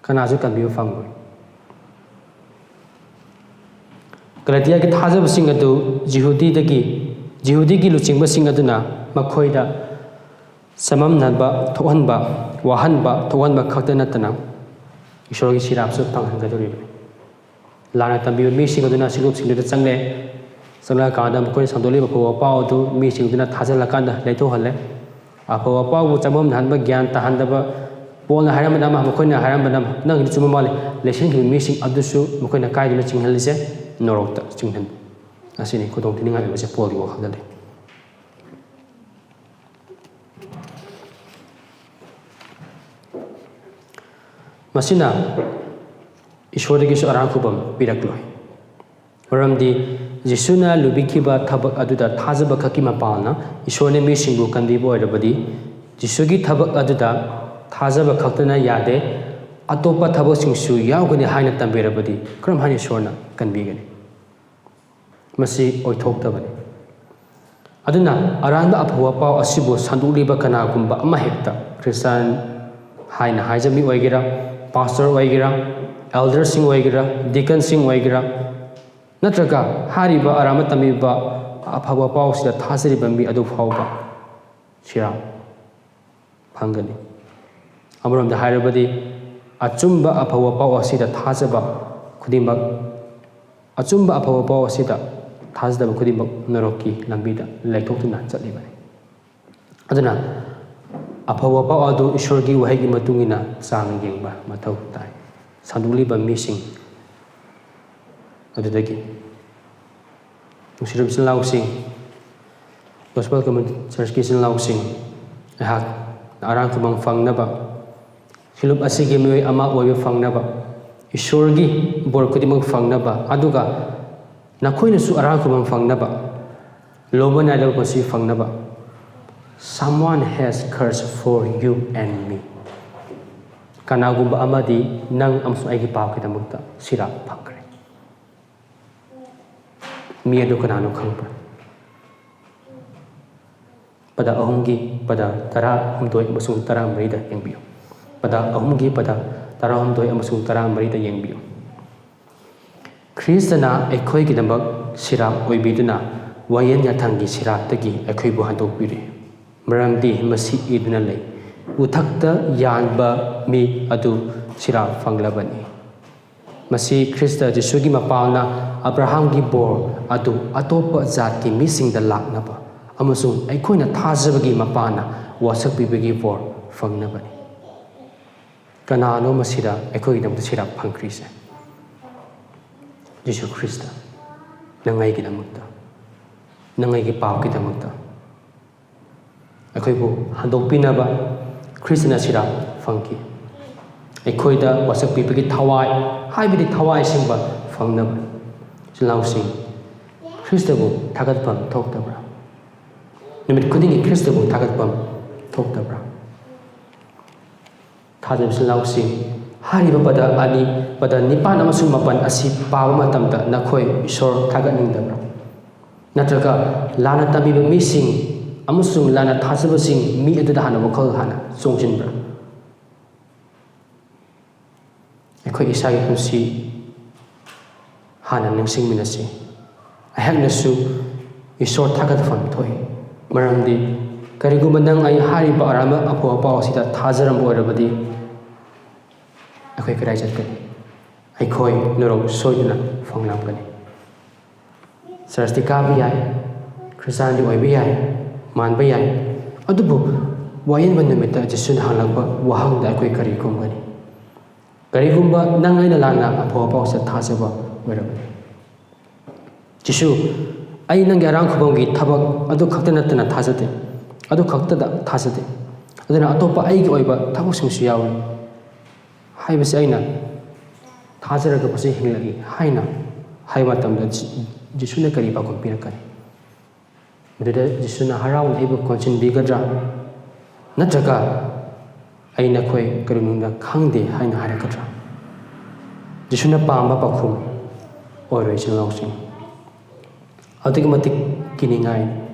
ꯀꯅꯥꯁꯨ ꯀꯟꯕꯤꯕ ꯐꯪꯂꯣꯏ꯫ ꯒꯂꯥꯇꯤꯌꯥꯒꯤ ꯊꯥꯖꯕꯁꯤꯡ ꯑꯗꯨ ꯖꯤꯍꯨꯗꯤꯗꯒꯤ, ꯖꯤꯍꯨꯗꯤꯒꯤ ꯂꯨꯆꯤꯡꯕꯁꯤꯡ ꯑꯗꯨꯅ ꯃꯈꯣꯏꯗ ꯆꯃꯝꯅꯕ ꯊꯣꯛꯍꯟꯕ, ꯋꯥꯍꯟꯕ ꯊꯣꯛꯍꯟꯕ ꯈꯛꯇ ꯅꯠꯇꯅ ꯏꯁꯣꯔꯒꯤ ꯁꯤꯔꯥꯞꯁꯨ ꯐꯪꯍꯟꯒꯗꯧꯔꯤꯕꯅꯤ꯫ ꯂꯥꯟꯅ ꯇꯝꯕꯤꯕ ꯃꯤꯁꯤꯡ ꯑꯗꯨꯅ ꯁꯤꯡꯂꯨꯞꯁꯤꯡꯗꯨꯗ ꯆꯪꯂꯦ꯫ ꯆꯪꯂꯛꯑꯀꯥꯟꯗ ꯃꯈꯣꯏꯅ ꯁꯟꯗꯣꯛꯂꯤꯕ ꯑꯐꯕ ꯄꯥꯎ ꯑꯗꯨ ꯃꯤꯁꯤꯡꯗꯨꯅ ꯊꯥꯖꯜꯂꯀꯥꯟꯗ ꯂꯩꯊꯣꯛꯍꯜꯂꯦ꯫ ꯑꯐꯕ ꯄꯥꯎꯕꯨ ꯆꯃꯝꯅꯍꯟꯕ, ꯒ꯭ꯌꯥꯟ ꯇꯥꯍꯟꯗꯕ, ꯄꯣꯜꯅ ꯍꯥꯏꯔꯝꯕꯅ ꯑꯃ, ꯃꯈꯣꯏꯅ ꯍꯥꯏꯔꯝꯕꯅ ꯑꯃ, "ꯅꯪꯒꯤꯗꯤ ꯆꯨꯝꯕ ꯃꯥꯜꯂꯤ"꯫ ꯂꯩꯁꯤꯟꯈꯤꯕ ꯃꯤꯁꯤꯡ ꯑꯗꯨꯁꯨ ꯃꯈꯣꯏꯅ ꯀꯥꯏꯗꯅ ꯆꯤꯡꯍꯜꯂꯤꯁꯦ? ꯅꯣꯔꯣꯛꯇ ꯆꯤꯡꯍꯟꯕ꯫ ꯑꯁꯤꯅꯤ ꯈꯨꯗꯣꯡꯊꯤꯅꯤꯡꯉꯥꯏ ꯑꯣꯏꯕꯁꯦ ꯄꯣꯜꯒꯤ ꯋꯥꯈꯜꯗ ꯂꯩ꯫ ꯃꯁꯤꯅ ꯏꯁꯣꯔꯗꯒꯤꯁꯨ ꯑꯔꯥꯡ ꯈꯨꯕꯝ ꯄꯤꯔꯛꯂꯣꯏ꯫ ꯃꯔꯝꯗꯤ ꯖꯤꯁꯨꯅ ꯂꯨꯕꯤꯈꯤꯕ ꯊꯕꯛ ꯑꯗꯨꯗ ꯊꯥꯖꯕ ꯈꯛꯀꯤ ꯃꯄꯥꯜꯅ ꯏꯁꯣꯔꯅ ꯃꯤꯁꯤꯡꯕꯨ ꯀꯟꯕꯤꯕ ꯑꯣꯏꯔꯕꯗꯤ, ꯖꯤꯁꯨꯒꯤ ꯊꯕꯛ ꯑꯗꯨꯗ ꯊꯥꯖꯕ ꯈꯛꯇꯅ ꯌꯥꯗꯦ, ꯑꯇꯣꯞꯄ ꯊꯕꯛꯁꯤꯡꯁꯨ ꯌꯥꯎꯒꯅꯤ ꯍꯥꯏꯅ ꯇꯝꯕꯤꯔꯕꯗꯤ ꯀꯔꯝ ꯍꯥꯏꯅ ꯏꯁꯣꯔꯅ ꯀꯟꯕꯤꯒꯅꯤ? ꯃꯁꯤ ꯑꯣꯏꯊꯣꯛꯇꯕꯅꯤ꯫ ꯑꯗꯨꯅ ꯑꯔꯥꯟꯕ ꯑꯐꯕ ꯄꯥꯎ ꯑꯁꯤꯕꯨ ꯁꯟꯗꯣꯛꯂꯤꯕ ꯀꯅꯥꯒꯨꯝꯕ ꯑꯃꯍꯦꯛꯇ, ꯈ꯭ꯔꯤꯁꯇꯥꯟ ꯍꯥꯏꯅ ꯍꯥꯏꯖꯕ ꯃꯤ ꯑꯣꯏꯒꯦꯔꯥ, ꯄꯥꯁꯇꯔ ꯑꯣꯏꯒꯦꯔꯥ, ꯑꯦꯜꯗꯔꯁꯤꯡ ꯑꯣꯏꯒꯦꯔꯥ, ꯗꯤꯀꯟꯁꯤꯡ ꯑꯣꯏꯒꯦꯔꯥ, ꯅꯠꯇ꯭ꯔꯒ ꯍꯥꯏꯔꯤꯕ ꯑꯔꯥꯟꯕ ꯇꯝꯕꯤꯕ ꯑꯐꯕ ꯄꯥꯎꯁꯤꯗ ꯊꯥꯖꯔꯤꯕ ꯃꯤ ꯑꯗꯨ ꯐꯥꯎꯕ ꯁꯤꯔꯥ ꯐꯪꯒꯅꯤ꯫ ꯑꯃꯔꯣꯝꯗ ꯍꯥꯏꯔꯕꯗꯤ, ꯑꯆꯨꯝꯕ ꯑꯐꯕ ꯄꯥꯎ ꯑꯁꯤꯗ ꯊꯥꯖꯕ ꯈꯨꯗꯤꯡꯃꯛ, ꯑꯆꯨꯝꯕ ꯑꯐꯕ ꯄꯥꯎ ꯑꯁꯤꯗ ꯊꯥꯖꯗꯕ ꯈꯨꯗꯤꯡꯃꯛ ꯅꯔꯣꯛꯀꯤ ꯂꯝꯕꯤꯗ ꯂꯩꯊꯣꯛꯇꯨꯅ ꯆꯠꯂꯤꯕꯅꯤ꯫ ꯑꯗꯨꯅ ꯑꯐꯕ ꯄꯥꯎ ꯑꯗꯨ ꯏꯁꯣꯔꯒꯤ ꯋꯥꯍꯩꯒꯤ ꯃꯇꯨꯡ ꯏꯟꯅ ꯆꯥꯡ ꯌꯦꯡꯕ ꯃꯊꯧ ꯇꯥꯏ꯫ ꯁꯟꯗꯣꯛꯂꯤꯕ ꯃꯤꯁꯤꯡ ꯑꯗꯨꯗꯒꯤ, ꯅꯨꯡꯁꯤꯔꯕ ꯏꯆꯤꯜ ꯏꯅꯥꯎꯁꯤꯡ, ꯒꯣꯁꯄꯦꯜ ꯀꯝꯃ꯭ꯌꯨꯅꯤꯇꯤ ꯆꯔꯆꯀꯤ ꯏꯆꯤꯜ ꯏꯅꯥꯎꯁꯤꯡ, ꯑꯩꯍꯥꯛ ꯑꯔꯥꯡ ꯈꯨꯕꯝ ꯐꯪꯅꯕ, ꯁꯤꯂꯨꯞ ꯑꯁꯤꯒꯤ ꯃꯤꯑꯣꯏ ꯑꯃ ꯑꯣꯏꯕ ꯐꯪꯅꯕ, ꯏꯁꯣꯔꯒꯤ ꯕꯣꯔ ꯈꯨꯗꯤꯡꯃꯛ ꯐꯪꯅꯕ, ꯑꯗꯨꯒ ꯅꯈꯣꯏꯅꯁꯨ ꯑꯔꯥꯡ ꯈꯨꯕꯝ ꯐꯪꯅꯕ, ꯂꯣꯕ ꯅꯥꯏꯗꯕ ꯄꯨꯟꯁꯤ ꯐꯪꯅꯕ, "Someone has cursed for you and me." ꯀꯅꯥꯒꯨꯝꯕ ꯑꯃꯗꯤ ꯅꯪ ꯑꯃꯁꯨꯡ ꯑꯩꯒꯤ ꯄꯥꯞꯀꯤꯗꯃꯛꯇ ꯁꯤꯔꯥ ꯐꯪꯈ꯭ꯔꯦ꯫ ꯃꯤ ꯑꯗꯨ ꯀꯅꯥꯅꯣ ꯈꯪꯕ꯭ꯔꯥ? ꯄꯗ ꯑꯍꯨꯝꯒꯤ ꯄꯗ ꯇꯔꯥꯍꯨꯝꯗꯣꯏ ꯑꯃꯁꯨꯡ ꯇꯔꯥꯃꯔꯤꯗ ꯌꯦꯡꯕꯤꯌꯨ꯫ ꯄꯗ ꯑꯍꯨꯝꯒꯤ ꯄꯗ ꯇꯔꯥꯍꯨꯝꯗꯣꯏ ꯑꯃꯁꯨꯡ ꯇꯔꯥꯃꯔꯤꯗ ꯌꯦꯡꯕꯤꯌꯨ꯫ ꯈ꯭ꯔꯤꯁꯇꯅ ꯑꯩꯈꯣꯏꯒꯤꯗꯃꯛ ꯁꯤꯔꯥ ꯑꯣꯏꯕꯤꯗꯨꯅ ꯋꯥꯌꯦꯜ ꯌꯥꯊꯪꯒꯤ ꯁꯤꯔꯥꯗꯒꯤ ꯑꯩꯈꯣꯏꯕꯨ ꯍꯟꯗꯣꯛꯄꯤꯔꯦ, ꯃꯔꯝꯗꯤ ꯃꯁꯤ ꯏꯗꯨꯅ ꯂꯩ, "ꯎꯊꯛꯇ ꯌꯥꯟꯕ ꯃꯤ ꯑꯗꯨ ꯁꯤꯔꯥ ꯐꯪꯂꯕꯅꯤ"꯫ ꯃꯁꯤ ꯈ꯭ꯔꯤꯁꯇ ꯖꯤꯁꯨꯒꯤ ꯃꯄꯥꯜꯅ ꯑꯕ꯭ꯔꯥꯍꯥꯝꯒꯤ ꯕꯣꯔ ꯑꯗꯨ ꯑꯇꯣꯞꯄ ꯖꯥꯠꯀꯤ ꯃꯤꯁꯤꯡꯗ ꯂꯥꯛꯅꯕ ꯑꯃꯁꯨꯡ ꯑꯩꯈꯣꯏꯅ ꯊꯥꯖꯕꯒꯤ ꯃꯄꯥꯟꯅ ꯋꯥꯁꯛ ꯄꯤꯕꯒꯤ ꯕꯣꯔ ꯐꯪꯅꯕꯅꯤ꯫ ꯀꯅꯥꯅꯣ ꯃꯁꯤꯗ ꯑꯩꯈꯣꯏꯒꯤꯗꯃꯛꯇ ꯁꯤꯔꯥ ꯐꯪꯈ꯭ꯔꯤꯁꯦ? Jesus Christ. ꯅꯪ ꯑꯩꯒꯤꯗꯃꯛꯇ, ꯅꯪ ꯑꯩꯒꯤ ꯄꯥꯞꯀꯤꯗꯃꯛꯇ ꯑꯩꯈꯣꯏꯕꯨ ꯍꯟꯗꯣꯛꯄꯤꯅꯕ ꯈ꯭ꯔꯤꯁꯇꯅ ꯁꯤꯔꯥ ꯐꯪꯈꯤ꯫ ꯑꯩꯈꯣꯏꯗ ꯋꯥꯁꯛ ꯄꯤꯕꯒꯤ ꯊꯋꯥꯏ, ꯍꯥꯏꯕꯗꯤ ꯊꯋꯥꯏ ꯑꯁꯦꯡꯕ ꯐꯪꯅꯕ꯫ ꯏꯆꯤꯜ ꯏꯅꯥꯎꯁꯤꯡ, ꯈ꯭ꯔꯤꯁꯇꯕꯨ ꯊꯥꯒꯠꯐꯝ ꯊꯣꯛꯇꯕ꯭ꯔꯥ? ꯅꯨꯃꯤꯠ ꯈꯨꯗꯤꯡꯒꯤ ꯈ꯭ꯔꯤꯁꯇꯕꯨ ꯊꯥꯒꯠꯐꯝ ꯊꯣꯛꯇꯕ꯭ꯔꯥ? ꯊꯥꯖꯕ ꯏꯆꯤꯜ ꯏꯅꯥꯎꯁꯤꯡ, ꯍꯥꯏꯔꯤꯕ ꯄꯗ ꯑꯅꯤ, ꯄꯗ ꯅꯤꯄꯥꯟ ꯑꯃꯁꯨꯡ ꯃꯥꯄꯟ ꯑꯁꯤ ꯄꯥꯕ ꯃꯇꯝꯗ ꯅꯈꯣꯏ ꯏꯁꯣꯔ ꯊꯥꯒꯠꯅꯤꯡꯗꯕ꯭ꯔꯥ? ꯅꯠꯇ꯭ꯔꯒ ꯂꯥꯟꯅ ꯇꯝꯕꯤꯕ ꯃꯤꯁꯤꯡ ꯑꯃꯁꯨꯡ ꯂꯥꯟꯅ ꯊꯥꯖꯕꯁꯤꯡ ꯃꯤ ꯑꯗꯨꯗ ꯍꯥꯟꯅ ꯋꯥꯈꯜ ꯍꯥꯟꯅ ꯆꯣꯡꯁꯤꯟꯕ꯭ꯔꯥ? ꯑꯩꯈꯣꯏ ꯏꯁꯥꯒꯤ ꯄꯨꯟꯁꯤ ꯍꯥꯟꯅ ꯅꯤꯡꯁꯤꯡꯃꯤꯟꯅꯁꯤ꯫ ꯑꯩꯍꯥꯛꯅꯁꯨ ꯏꯁꯣꯔ ꯊꯥꯒꯠꯐꯝ ꯊꯣꯛꯏ, ꯃꯔꯝꯗꯤ ꯀꯔꯤꯒꯨꯝꯕ ꯅꯪ ꯑꯩ ꯍꯥꯏꯔꯤꯕ ꯑꯔꯥꯟꯕ ꯑꯐꯕ ꯄꯥꯎ ꯑꯁꯤꯗ ꯊꯥꯖꯔꯝꯕ ꯑꯣꯏꯔꯕꯗꯤ, ꯑꯩꯈꯣꯏ ꯀꯗꯥꯏ ꯆꯠꯀꯅꯤ? ꯑꯩꯈꯣꯏ ꯅꯣꯔꯣꯛ ꯁꯣꯏꯗꯅ ꯐꯪꯂꯝꯒꯅꯤ꯫ ꯆꯔꯆꯇꯤ ꯀꯥꯕ ꯌꯥꯏ, ꯈ꯭ꯔꯤꯁꯇꯥꯟꯗꯤ ꯑꯣꯏꯕ ꯌꯥꯏ, ꯃꯥꯟꯕ ꯌꯥꯏ, ꯑꯗꯨꯕꯨ ꯋꯥꯌꯦꯟꯕ ꯅꯨꯃꯤꯠꯇ ꯖꯤꯁꯨꯅ ꯍꯪꯂꯛꯄ ꯋꯥꯍꯪꯗ ꯑꯩꯈꯣꯏ ꯀꯔꯤ ꯈꯨꯝꯒꯅꯤ? ꯀꯔꯤꯒꯨꯝꯕ ꯅꯪ ꯑꯩꯅ ꯂꯥꯟꯅ ꯑꯐꯕ ꯄꯥꯎꯁꯦ ꯊꯥꯖꯕ ꯑꯣꯏꯔꯕꯗꯤ, "ꯖꯤꯁꯨ, ꯑꯩ ꯅꯪꯒꯤ ꯑꯔꯥꯡ ꯈꯨꯕꯝꯒꯤ ꯊꯕꯛ ꯑꯗꯨ ꯈꯛꯇ ꯅꯠꯇꯅ ꯊꯥꯖꯗꯦ, ꯑꯗꯨ ꯈꯛꯇꯗ ꯊꯥꯖꯗꯦ, ꯑꯗꯨꯅ ꯑꯇꯣꯞꯄ ꯑꯩꯒꯤ ꯑꯣꯏꯕ ꯊꯕꯛꯁꯤꯡꯁꯨ ꯌꯥꯎꯏ" ꯍꯥꯏꯕꯁꯦ ꯑꯩꯅ ꯊꯥꯖꯔꯒ ꯃꯁꯤ ꯍꯤꯡꯂꯛꯏ ꯍꯥꯏꯅ ꯍꯥꯏꯕ ꯃꯇꯝꯗ ꯖꯤ-, ꯖꯤꯁꯨꯅ ꯀꯔꯤ ꯄꯥꯎꯈꯨꯝ ꯄꯤꯔꯛꯀꯅꯤ? ꯃꯗꯨꯗ ꯖꯤꯁꯨꯅ ꯍꯔꯥꯎꯅ ꯑꯩꯕꯨ ꯀꯣꯟꯁꯤꯟꯕꯤꯒꯗ꯭ꯔꯥ? ꯅꯠꯇ꯭ꯔꯒ "ꯑꯩ ꯅꯈꯣꯏ ꯀꯔꯤꯅꯨꯡꯗ ꯈꯪꯗꯦ" ꯍꯥꯏꯅ ꯍꯥꯏꯔꯛꯀꯗ꯭ꯔꯥ? ꯖꯤꯁꯨꯅ ꯄꯥꯝꯕ ꯄꯥꯎꯈꯨꯝ ꯑꯣꯏꯔꯣꯏ, ꯏꯆꯤꯜ ꯏꯅꯥꯎꯁꯤꯡ꯫ ꯑꯗꯨꯛꯀꯤ ꯃꯇꯤꯛ ꯀꯤꯅꯤꯡꯉꯥꯏ꯫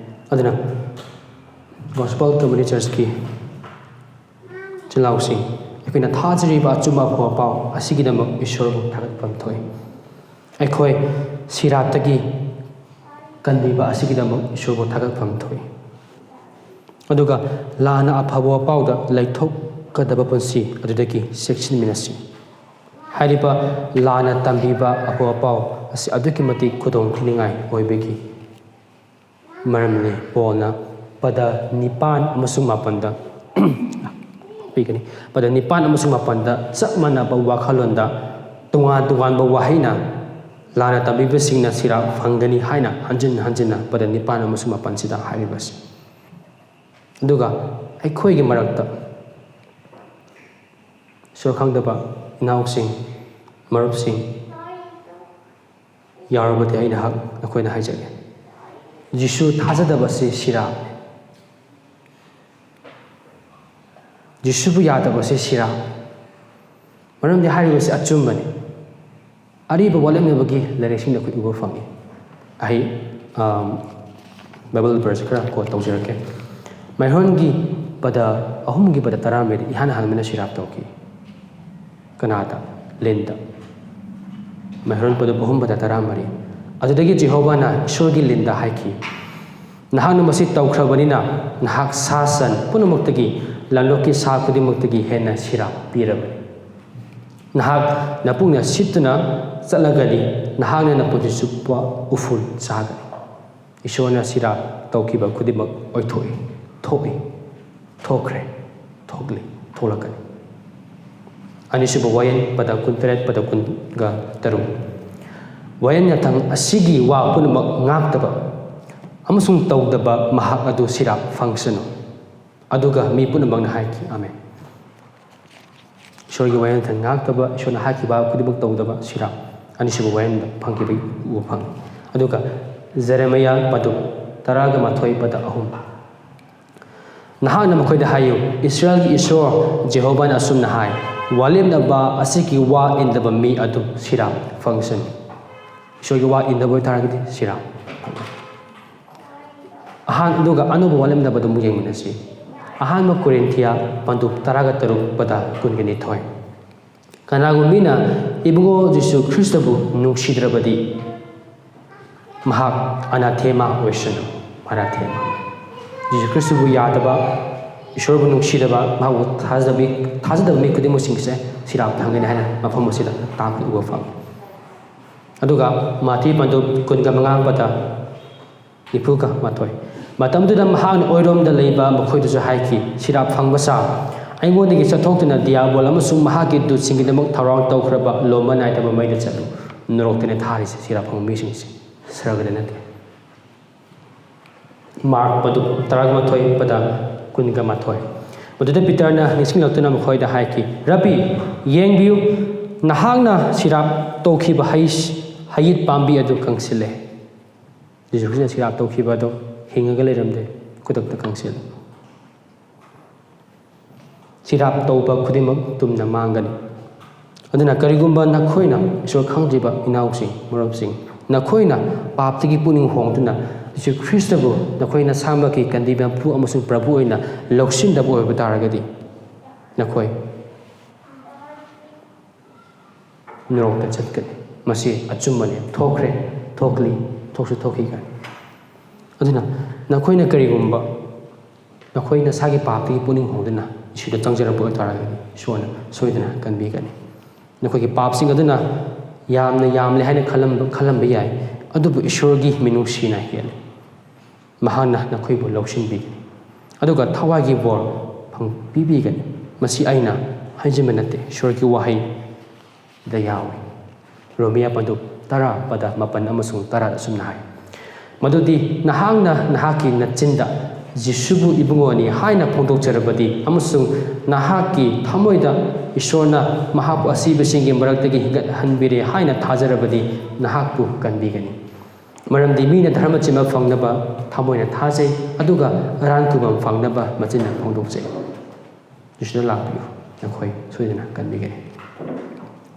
ꯑꯗꯨꯅ Gospel Community Churchꯀꯤ ꯏꯆꯤꯜ ꯏꯅꯥꯎꯁꯤꯡ, ꯑꯩꯈꯣꯏꯅ ꯊꯥꯖꯔꯤꯕ ꯑꯆꯨꯝꯕ ꯑꯐꯕ ꯄꯥꯎ ꯑꯁꯤꯒꯤꯗꯃꯛ ꯏꯁꯣꯔꯕꯨ ꯊꯥꯒꯠꯐꯝ ꯊꯣꯛꯏ꯫ ꯑꯩꯈꯣꯏ ꯁꯤꯔꯥꯠꯇꯒꯤ ꯀꯟꯕꯤꯕ ꯑꯁꯤꯒꯤꯗꯃꯛ ꯏꯁꯣꯔꯕꯨ ꯊꯥꯒꯠꯐꯝ ꯊꯣꯛꯏ꯫ ꯑꯗꯨꯒ ꯂꯥꯟꯅ ꯑꯐꯕ ꯄꯥꯎꯗ ꯂꯩꯊꯣꯛꯀꯗꯕ ꯄꯨꯟꯁꯤ ꯑꯗꯨꯗꯒꯤ ꯆꯦꯛꯁꯤꯟꯃꯤꯟꯅꯁꯤ꯫ ꯍꯥꯏꯔꯤꯕ ꯂꯥꯟꯅ ꯇꯝꯕꯤꯕ ꯑꯐꯕ ꯄꯥꯎ ꯑꯁꯤ ꯑꯗꯨꯛꯀꯤ ꯃꯇꯤꯛ ꯈꯨꯗꯣꯡ ꯊꯤꯅꯤꯡꯉꯥꯏ ꯑꯣꯏꯕꯒꯤ ꯃꯔꯝꯅꯤ꯫ ꯄꯣꯜꯅ ꯄꯗ ꯅꯤꯄꯥꯟ ꯑꯃꯁꯨꯡ ꯃꯥꯄꯟꯗ ꯄꯤꯒꯅꯤ꯫ ꯄꯗ ꯅꯤꯄꯥꯟ ꯑꯃꯁꯨꯡ ꯃꯥꯄꯟꯗ ꯆꯞ ꯃꯥꯟꯅꯕ ꯋꯥꯈꯜꯂꯣꯟꯗ ꯇꯣꯉꯥꯟ ꯇꯣꯉꯥꯟꯕ ꯋꯥꯍꯩꯅ ꯂꯥꯟꯅ ꯇꯝꯕꯤꯕꯁꯤꯡꯅ ꯁꯤꯔꯥ ꯐꯪꯒꯅꯤ ꯍꯥꯏꯅ ꯍꯟꯖꯤꯟ ꯍꯟꯖꯤꯟꯅ ꯄꯗ ꯅꯤꯄꯥꯟ ꯑꯃꯁꯨꯡ ꯃꯥꯄꯟꯁꯤꯗ ꯍꯥꯏꯔꯤꯕꯁꯤ꯫ ꯑꯗꯨꯒ ꯑꯩꯈꯣꯏꯒꯤ ꯃꯔꯛꯇ ꯏꯁꯣꯔ ꯈꯪꯗꯕ ꯏꯅꯥꯎꯁꯤꯡ, ꯃꯔꯨꯞꯁꯤꯡ ꯌꯥꯎꯔꯕꯗꯤ ꯑꯩꯅ ꯍꯛ-, ꯑꯩꯈꯣꯏꯅ ꯍꯥꯏꯖꯒꯦ꯫ ꯖꯤꯁꯨ ꯊꯥꯖꯗꯕꯁꯤ ꯁꯤꯔꯥ꯫ ꯖꯤꯁꯨꯕꯨ ꯌꯥꯗꯕꯁꯤ ꯁꯤꯔꯥ꯫ ꯃꯔꯝꯗꯤ ꯍꯥꯏꯔꯤꯕꯁꯤ ꯑꯆꯨꯝꯕꯅꯤ꯫ ꯑꯔꯤꯕ ꯋꯥꯠꯂꯝꯅꯕꯒꯤ ꯂꯥꯏꯔꯤꯛꯁꯤꯡꯗ ꯑꯩꯈꯣꯏ ꯎꯕ ꯐꯪꯏ꯫ ꯑꯩ, ꯑꯝ, ꯕꯥꯏꯕꯜ ꯚꯔꯁ ꯈꯔ ꯀꯣꯠ ꯇꯧꯖꯔꯛꯀꯦ꯫ ꯃꯥꯏꯍꯣꯟꯒꯤ ꯄꯗ ꯑꯍꯨꯝꯒꯤ ꯄꯗ ꯇꯔꯥꯃꯔꯤ ꯏꯍꯥꯟ ꯍꯥꯟꯕꯅ ꯁꯤꯔꯥꯞ ꯇꯧꯈꯤ꯫ ꯀꯅꯥꯗ? ꯂꯤꯟꯗ꯫ ꯃꯥꯏꯍꯣꯟ ꯄꯗ ꯑꯍꯨꯝ ꯄꯗ ꯇꯔꯥꯃꯔꯤ꯫ ꯑꯗꯨꯗꯒꯤ ꯖꯦꯍꯣꯚꯥꯅ ꯏꯁꯣꯔꯒꯤ ꯂꯤꯟꯗ ꯍꯥꯏꯈꯤ, "ꯅꯍꯥꯛꯅ ꯃꯁꯤ ꯇꯧꯈ꯭ꯔꯕꯅꯤꯅ, ꯅꯍꯥꯛ ꯁꯥ ꯁꯟ ꯄꯨꯝꯅꯃꯛꯇꯒꯤ, ꯂꯝꯂꯣꯛꯀꯤ ꯁꯥ ꯈꯨꯗꯤꯡꯃꯛꯇꯒꯤ ꯍꯦꯟꯅ ꯁꯤꯔꯥꯞ ꯄꯤꯔꯕꯅꯤ꯫ ꯅꯍꯥꯛ ꯅꯄꯨꯛꯅ ꯁꯤꯠꯇꯨꯅ ꯆꯠꯂꯒꯗꯤ, ꯅꯍꯥꯛꯅ ꯅꯄꯨꯟꯁꯤ ꯆꯨꯞꯄ ꯎꯐꯨꯜ ꯆꯥꯒꯅꯤ"꯫ ꯏꯁꯣꯔꯅ ꯁꯤꯔꯥꯞ ꯇꯧꯈꯤꯕ ꯈꯨꯗꯤꯡꯃꯛ ꯑꯣꯏꯊꯣꯛꯏ, ꯊꯣꯛꯏ, ꯊꯣꯛꯈ꯭ꯔꯦ, ꯊꯣꯛꯂꯤ, ꯊꯣꯛꯂꯛꯀꯅꯤ꯫ ꯑꯅꯤꯁꯨꯕ ꯋꯥꯌꯦꯜ ꯄꯗ ꯀꯨꯟꯇꯔꯦꯠ, ꯄꯗ ꯀꯨꯟꯒ ꯇꯔꯨꯛ꯫ ꯋꯥꯌꯦꯜ ꯌꯥꯊꯪ ꯑꯁꯤꯒꯤ ꯋꯥ ꯄꯨꯝꯅꯃꯛ ꯉꯥꯛꯇꯕ ꯑꯃꯁꯨꯡ ꯇꯧꯗꯕ ꯃꯍꯥꯛ ꯑꯗꯨ ꯁꯤꯔꯥꯞ ꯐꯪꯁꯅꯨ꯫ ꯑꯗꯨꯒ ꯃꯤ ꯄꯨꯝꯅꯃꯛꯅ ꯍꯥꯏꯈꯤ, "ꯑꯥꯃꯦꯟ"꯫ ꯏꯁꯣꯔꯒꯤ ꯋꯥꯌꯦꯜ ꯌꯥꯊꯪ ꯉꯥꯛꯇꯕ, ꯏꯁꯣꯔꯅ ꯍꯥꯏꯈꯤꯕ ꯈꯨꯗꯤꯡꯃꯛ ꯇꯧꯗꯕ ꯁꯤꯔꯥꯞ ꯑꯅꯤꯁꯨꯕ ꯋꯥꯌꯦꯜꯗ ꯐꯪꯈꯤꯕꯒꯤ ꯎꯕ ꯐꯪꯉꯤ꯫ ꯑꯗꯨꯒ ꯖꯦꯔꯦꯃꯤꯌꯥ ꯄꯗꯨ ꯇꯔꯥꯒ ꯃꯥꯊꯣꯏ, ꯄꯗ ꯑꯍꯨꯝ꯫ ꯅꯍꯥꯛꯅ ꯃꯈꯣꯏꯗ ꯍꯥꯏꯌꯨ, "ꯏꯁꯔꯥꯌꯦꯜꯒꯤ ꯏꯁꯣꯔ ꯖꯦꯍꯣꯚꯥꯅ ꯑꯁꯨꯝꯅ ꯍꯥꯏ, ꯋꯥꯂꯦꯞꯅꯕ ꯑꯁꯤꯒꯤ ꯋꯥ ꯏꯟꯗꯕ ꯃꯤ ꯑꯗꯨ ꯁꯤꯔꯥ ꯐꯪꯁꯅꯨ"꯫ ꯏꯁꯣꯔꯒꯤ ꯋꯥ ꯏꯟꯗꯕ ꯑꯣꯏꯇꯥꯔꯒꯗꯤ ꯁꯤꯔꯥ꯫ ꯑꯍꯥꯟ-, ꯑꯗꯨꯒ ꯑꯅꯧꯕ ꯋꯥꯂꯦꯞꯅꯕꯗꯨ ꯑꯃꯨꯛ ꯌꯦꯡꯃꯤꯟꯅꯁꯤ꯫ ꯑꯍꯥꯟꯕ ꯀꯣꯔꯤꯟꯊꯤꯌꯥ ꯄꯟꯗꯨꯞ ꯇꯔꯥꯒ ꯇꯔꯨꯛ ꯄꯗ ꯀꯨꯟꯒ ꯅꯤꯊꯣꯏ꯫ ꯀꯅꯥꯒꯨꯝꯕ ꯃꯤꯅ ꯏꯕꯨꯡꯉꯣ ꯖꯤꯁꯨ ꯈ꯭ꯔꯤꯁꯇꯕꯨ ꯅꯨꯡꯁꯤꯗ꯭ꯔꯕꯗꯤ, ꯃꯍꯥꯛ ꯑꯅꯥꯊꯦꯃꯥ ꯑꯣꯏꯁꯅꯨ꯫ ꯑꯅꯥꯊꯦꯃꯥ꯫ ꯖꯤꯁꯨ ꯈ꯭ꯔꯤꯁꯇꯕꯨ ꯌꯥꯗꯕ, ꯏꯁꯣꯔꯕꯨ ꯅꯨꯡꯁꯤꯗꯕ, ꯃꯍꯥꯛꯄꯨ ꯊꯥꯖꯗꯕ ꯃꯤ, ꯊꯥꯖꯗꯕ ꯃꯤ ꯈꯨꯗꯤꯡꯃꯛꯁꯤꯡꯁꯦ ꯁꯤꯔꯥꯞ ꯊꯥꯡꯒꯅꯤ ꯍꯥꯏꯅ ꯃꯐꯝ ꯑꯁꯤꯗ ꯇꯥꯛꯄ ꯎꯕ ꯐꯪꯉꯤ꯫ ꯑꯗꯨꯒ ꯃꯥꯇꯤ ꯄꯟꯗꯨꯞ ꯀꯨꯟꯒ ꯃꯉꯥ ꯄꯗ ꯅꯤꯐꯨꯒ ꯃꯥꯊꯣꯏ, ꯃꯇꯝꯗꯨꯗ ꯃꯍꯥꯛꯅ ꯑꯣꯏꯔꯣꯝꯗ ꯂꯩꯕ ꯃꯈꯣꯏꯗꯁꯨ ꯍꯥꯏꯈꯤ, "ꯁꯤꯔꯥꯞ ꯐꯪꯕ ꯁꯥ, ꯑꯩꯉꯣꯟꯗꯒꯤ ꯆꯠꯊꯣꯛꯇꯨꯅ ꯗꯤꯌꯥꯕꯣꯜ ꯑꯃꯁꯨꯡ ꯃꯍꯥꯛꯀꯤ ꯗꯨꯠꯁꯤꯡꯒꯤꯗꯃꯛ ꯊꯧꯔꯥꯡ ꯇꯧꯈ꯭ꯔꯕ ꯂꯣꯝꯕ ꯅꯥꯏꯗꯕ ꯃꯩꯗ ꯆꯠꯂꯨ"꯫ ꯅꯣꯔꯣꯛꯇꯅꯦ ꯊꯥꯔꯤꯁꯦ ꯁꯤꯔꯥꯞ ꯐꯪꯕ ꯃꯤꯁꯤꯡꯁꯦ, ꯁꯔꯒꯗ ꯅꯠꯇꯦ꯫ ꯃꯥꯔꯛ ꯄꯗꯨ ꯇꯔꯥꯃꯥꯊꯣꯏ ꯄꯗ ꯀꯨꯟꯒ ꯃꯥꯊꯣꯏ꯫ ꯃꯗꯨꯗ ꯄꯤꯇꯔꯅ ꯅꯤꯡꯁꯤꯡꯂꯛꯇꯨꯅ ꯃꯈꯣꯏꯗ ꯍꯥꯏꯈꯤ, "ꯔꯕꯤ, ꯌꯦꯡꯕꯤꯌꯨ, ꯅꯍꯥꯛꯅ ꯁꯤꯔꯥꯞ ꯇꯧꯈꯤꯕ ꯍꯩ-, ꯍꯩꯌꯤꯠ ꯄꯥꯝꯕꯤ ꯑꯗꯨ ꯀꯪꯁꯤꯜꯂꯦ"꯫ ꯖꯤꯁꯨ ꯈ꯭ꯔꯤꯁꯇꯅ ꯁꯤꯔꯥꯞ ꯇꯧꯈꯤꯕ ꯑꯗꯨ ꯍꯤꯡꯉꯒ ꯂꯩꯔꯝꯗꯦ, ꯈꯨꯗꯛꯇ ꯀꯪꯁꯤꯜꯂꯦ꯫ ꯁꯤꯔꯥꯞ ꯇꯧꯕ ꯈꯨꯗꯤꯡꯃꯛ ꯇꯨꯝꯅ ꯃꯥꯡꯒꯅꯤ꯫ ꯑꯗꯨꯅ ꯀꯔꯤꯒꯨꯝꯕ ꯅꯈꯣꯏꯅ ꯏꯁꯣꯔ ꯈꯪꯗ꯭ꯔꯤꯕ ꯏꯅꯥꯎꯁꯤꯡ, ꯃꯔꯨꯞꯁꯤꯡ, ꯅꯈꯣꯏꯅ ꯄꯥꯞꯇꯒꯤ ꯄꯨꯛꯅꯤꯡ ꯍꯣꯡꯗꯨꯅ ꯖꯤꯁꯨ ꯈ꯭ꯔꯤꯁꯇꯕꯨ ꯅꯈꯣꯏ ꯅꯁꯥꯃꯛꯀꯤ ꯀꯟꯕꯤꯕ ꯃꯄꯨ ꯑꯃꯁꯨꯡ ꯄ꯭ꯔꯚꯨ ꯑꯣꯏꯅ ꯂꯧꯁꯤꯟꯗꯕ ꯑꯣꯏꯕ ꯇꯥꯔꯒꯗꯤ, ꯅꯈꯣꯏ ꯅꯔꯣꯛꯇ ꯆꯠꯀꯅꯤ꯫ ꯃꯁꯤ ꯑꯆꯨꯝꯕꯅꯤ, ꯊꯣꯛꯈ꯭ꯔꯦ, ꯊꯣꯛꯂꯤ, ꯊꯣꯛꯁꯨ ꯊꯣꯛꯈꯤꯒꯅꯤ꯫ ꯑꯗꯨꯅ ꯅꯈꯣꯏꯅ ꯀꯔꯤꯒꯨꯝꯕ ꯅꯈꯣꯏ ꯅꯁꯥꯒꯤ ꯄꯥꯞꯇꯒꯤ ꯄꯨꯛꯅꯤꯡ ꯍꯣꯡꯗꯨꯅ ꯏꯁꯨꯗ ꯆꯪꯖꯔꯛꯄ ꯑꯣꯏꯇꯥꯔꯒꯗꯤ, ꯏꯁꯣꯔꯅ ꯁꯣꯏꯗꯅ ꯀꯟꯕꯤꯒꯅꯤ꯫ ꯅꯈꯣꯏꯒꯤ ꯄꯥꯞꯁꯤꯡ ꯑꯗꯨꯅ ꯌꯥꯝꯅ ꯌꯥꯝꯂꯦ ꯍꯥꯏꯅ ꯈꯜꯂꯝꯕ, ꯈꯜꯂꯝꯕ ꯌꯥꯏ, ꯑꯗꯨꯕꯨ ꯏꯁꯣꯔꯒꯤ ꯃꯤꯅꯨꯡꯁꯤꯅ ꯍꯦꯜꯂꯤ꯫ ꯃꯍꯥꯛꯅ ꯅꯈꯣꯏꯕꯨ ꯂꯧꯁꯤꯟꯕꯤꯒꯅꯤ꯫ ꯑꯗꯨꯒ ꯊꯋꯥꯏꯒꯤ ꯕꯣꯔ ꯐꯪ-, ꯄꯤꯕꯤꯒꯅꯤ꯫ ꯃꯁꯤ ꯑꯩꯅ ꯍꯥꯏꯖꯤꯟꯕ ꯅꯠꯇꯦ, ꯏꯁꯣꯔꯒꯤ ꯋꯥꯍꯩꯗ ꯌꯥꯎꯏ꯫ ꯔꯣꯃꯤꯌꯥ ꯄꯟꯗꯨꯞ ꯇꯔꯥ ꯄꯗ ꯃꯥꯄꯟ ꯑꯃꯁꯨꯡ ꯇꯔꯥꯗ ꯑꯁꯨꯝꯅ ꯍꯥꯏ, "ꯃꯗꯨꯗꯤ ꯅꯍꯥꯛꯅ ꯅꯍꯥꯛꯀꯤ ꯅꯆꯤꯟꯗ ꯖꯤꯁꯨꯕꯨ ꯏꯕꯨꯡꯉꯣꯅꯤ ꯍꯥꯏꯅ ꯐꯣꯡꯗꯣꯛꯆꯔꯕꯗꯤ ꯑꯃꯁꯨꯡ ꯅꯍꯥꯛꯀꯤ ꯊꯃꯣꯏꯗ ꯏꯁꯣꯔꯅ ꯃꯍꯥꯛꯄꯨ ꯑꯁꯤꯕꯁꯤꯡꯒꯤ ꯃꯔꯛꯇꯒꯤ ꯍꯤꯡꯒꯠꯍꯟꯕꯤꯔꯦ ꯍꯥꯏꯅ ꯊꯥꯖꯔꯕꯗꯤ ꯅꯍꯥꯛꯄꯨ ꯀꯟꯕꯤꯒꯅꯤ꯫ ꯃꯔꯝꯗꯤ ꯃꯤꯅ ꯙꯔꯃ ꯆꯦꯟꯕ ꯐꯪꯅꯕ ꯊꯃꯣꯏꯅ ꯊꯥꯖꯩ, ꯑꯗꯨꯒ ꯑꯔꯥꯟ ꯈꯨꯕꯝ ꯐꯪꯅꯕ ꯃꯆꯤꯟꯅ ꯐꯣꯡꯗꯣꯛꯆꯩ꯫ ꯖꯤꯁꯨꯗ ꯂꯥꯛꯄꯤꯌꯨ, ꯅꯈꯣꯏ ꯁꯣꯏꯗꯅ ꯀꯟꯕꯤꯒꯅꯤ"꯫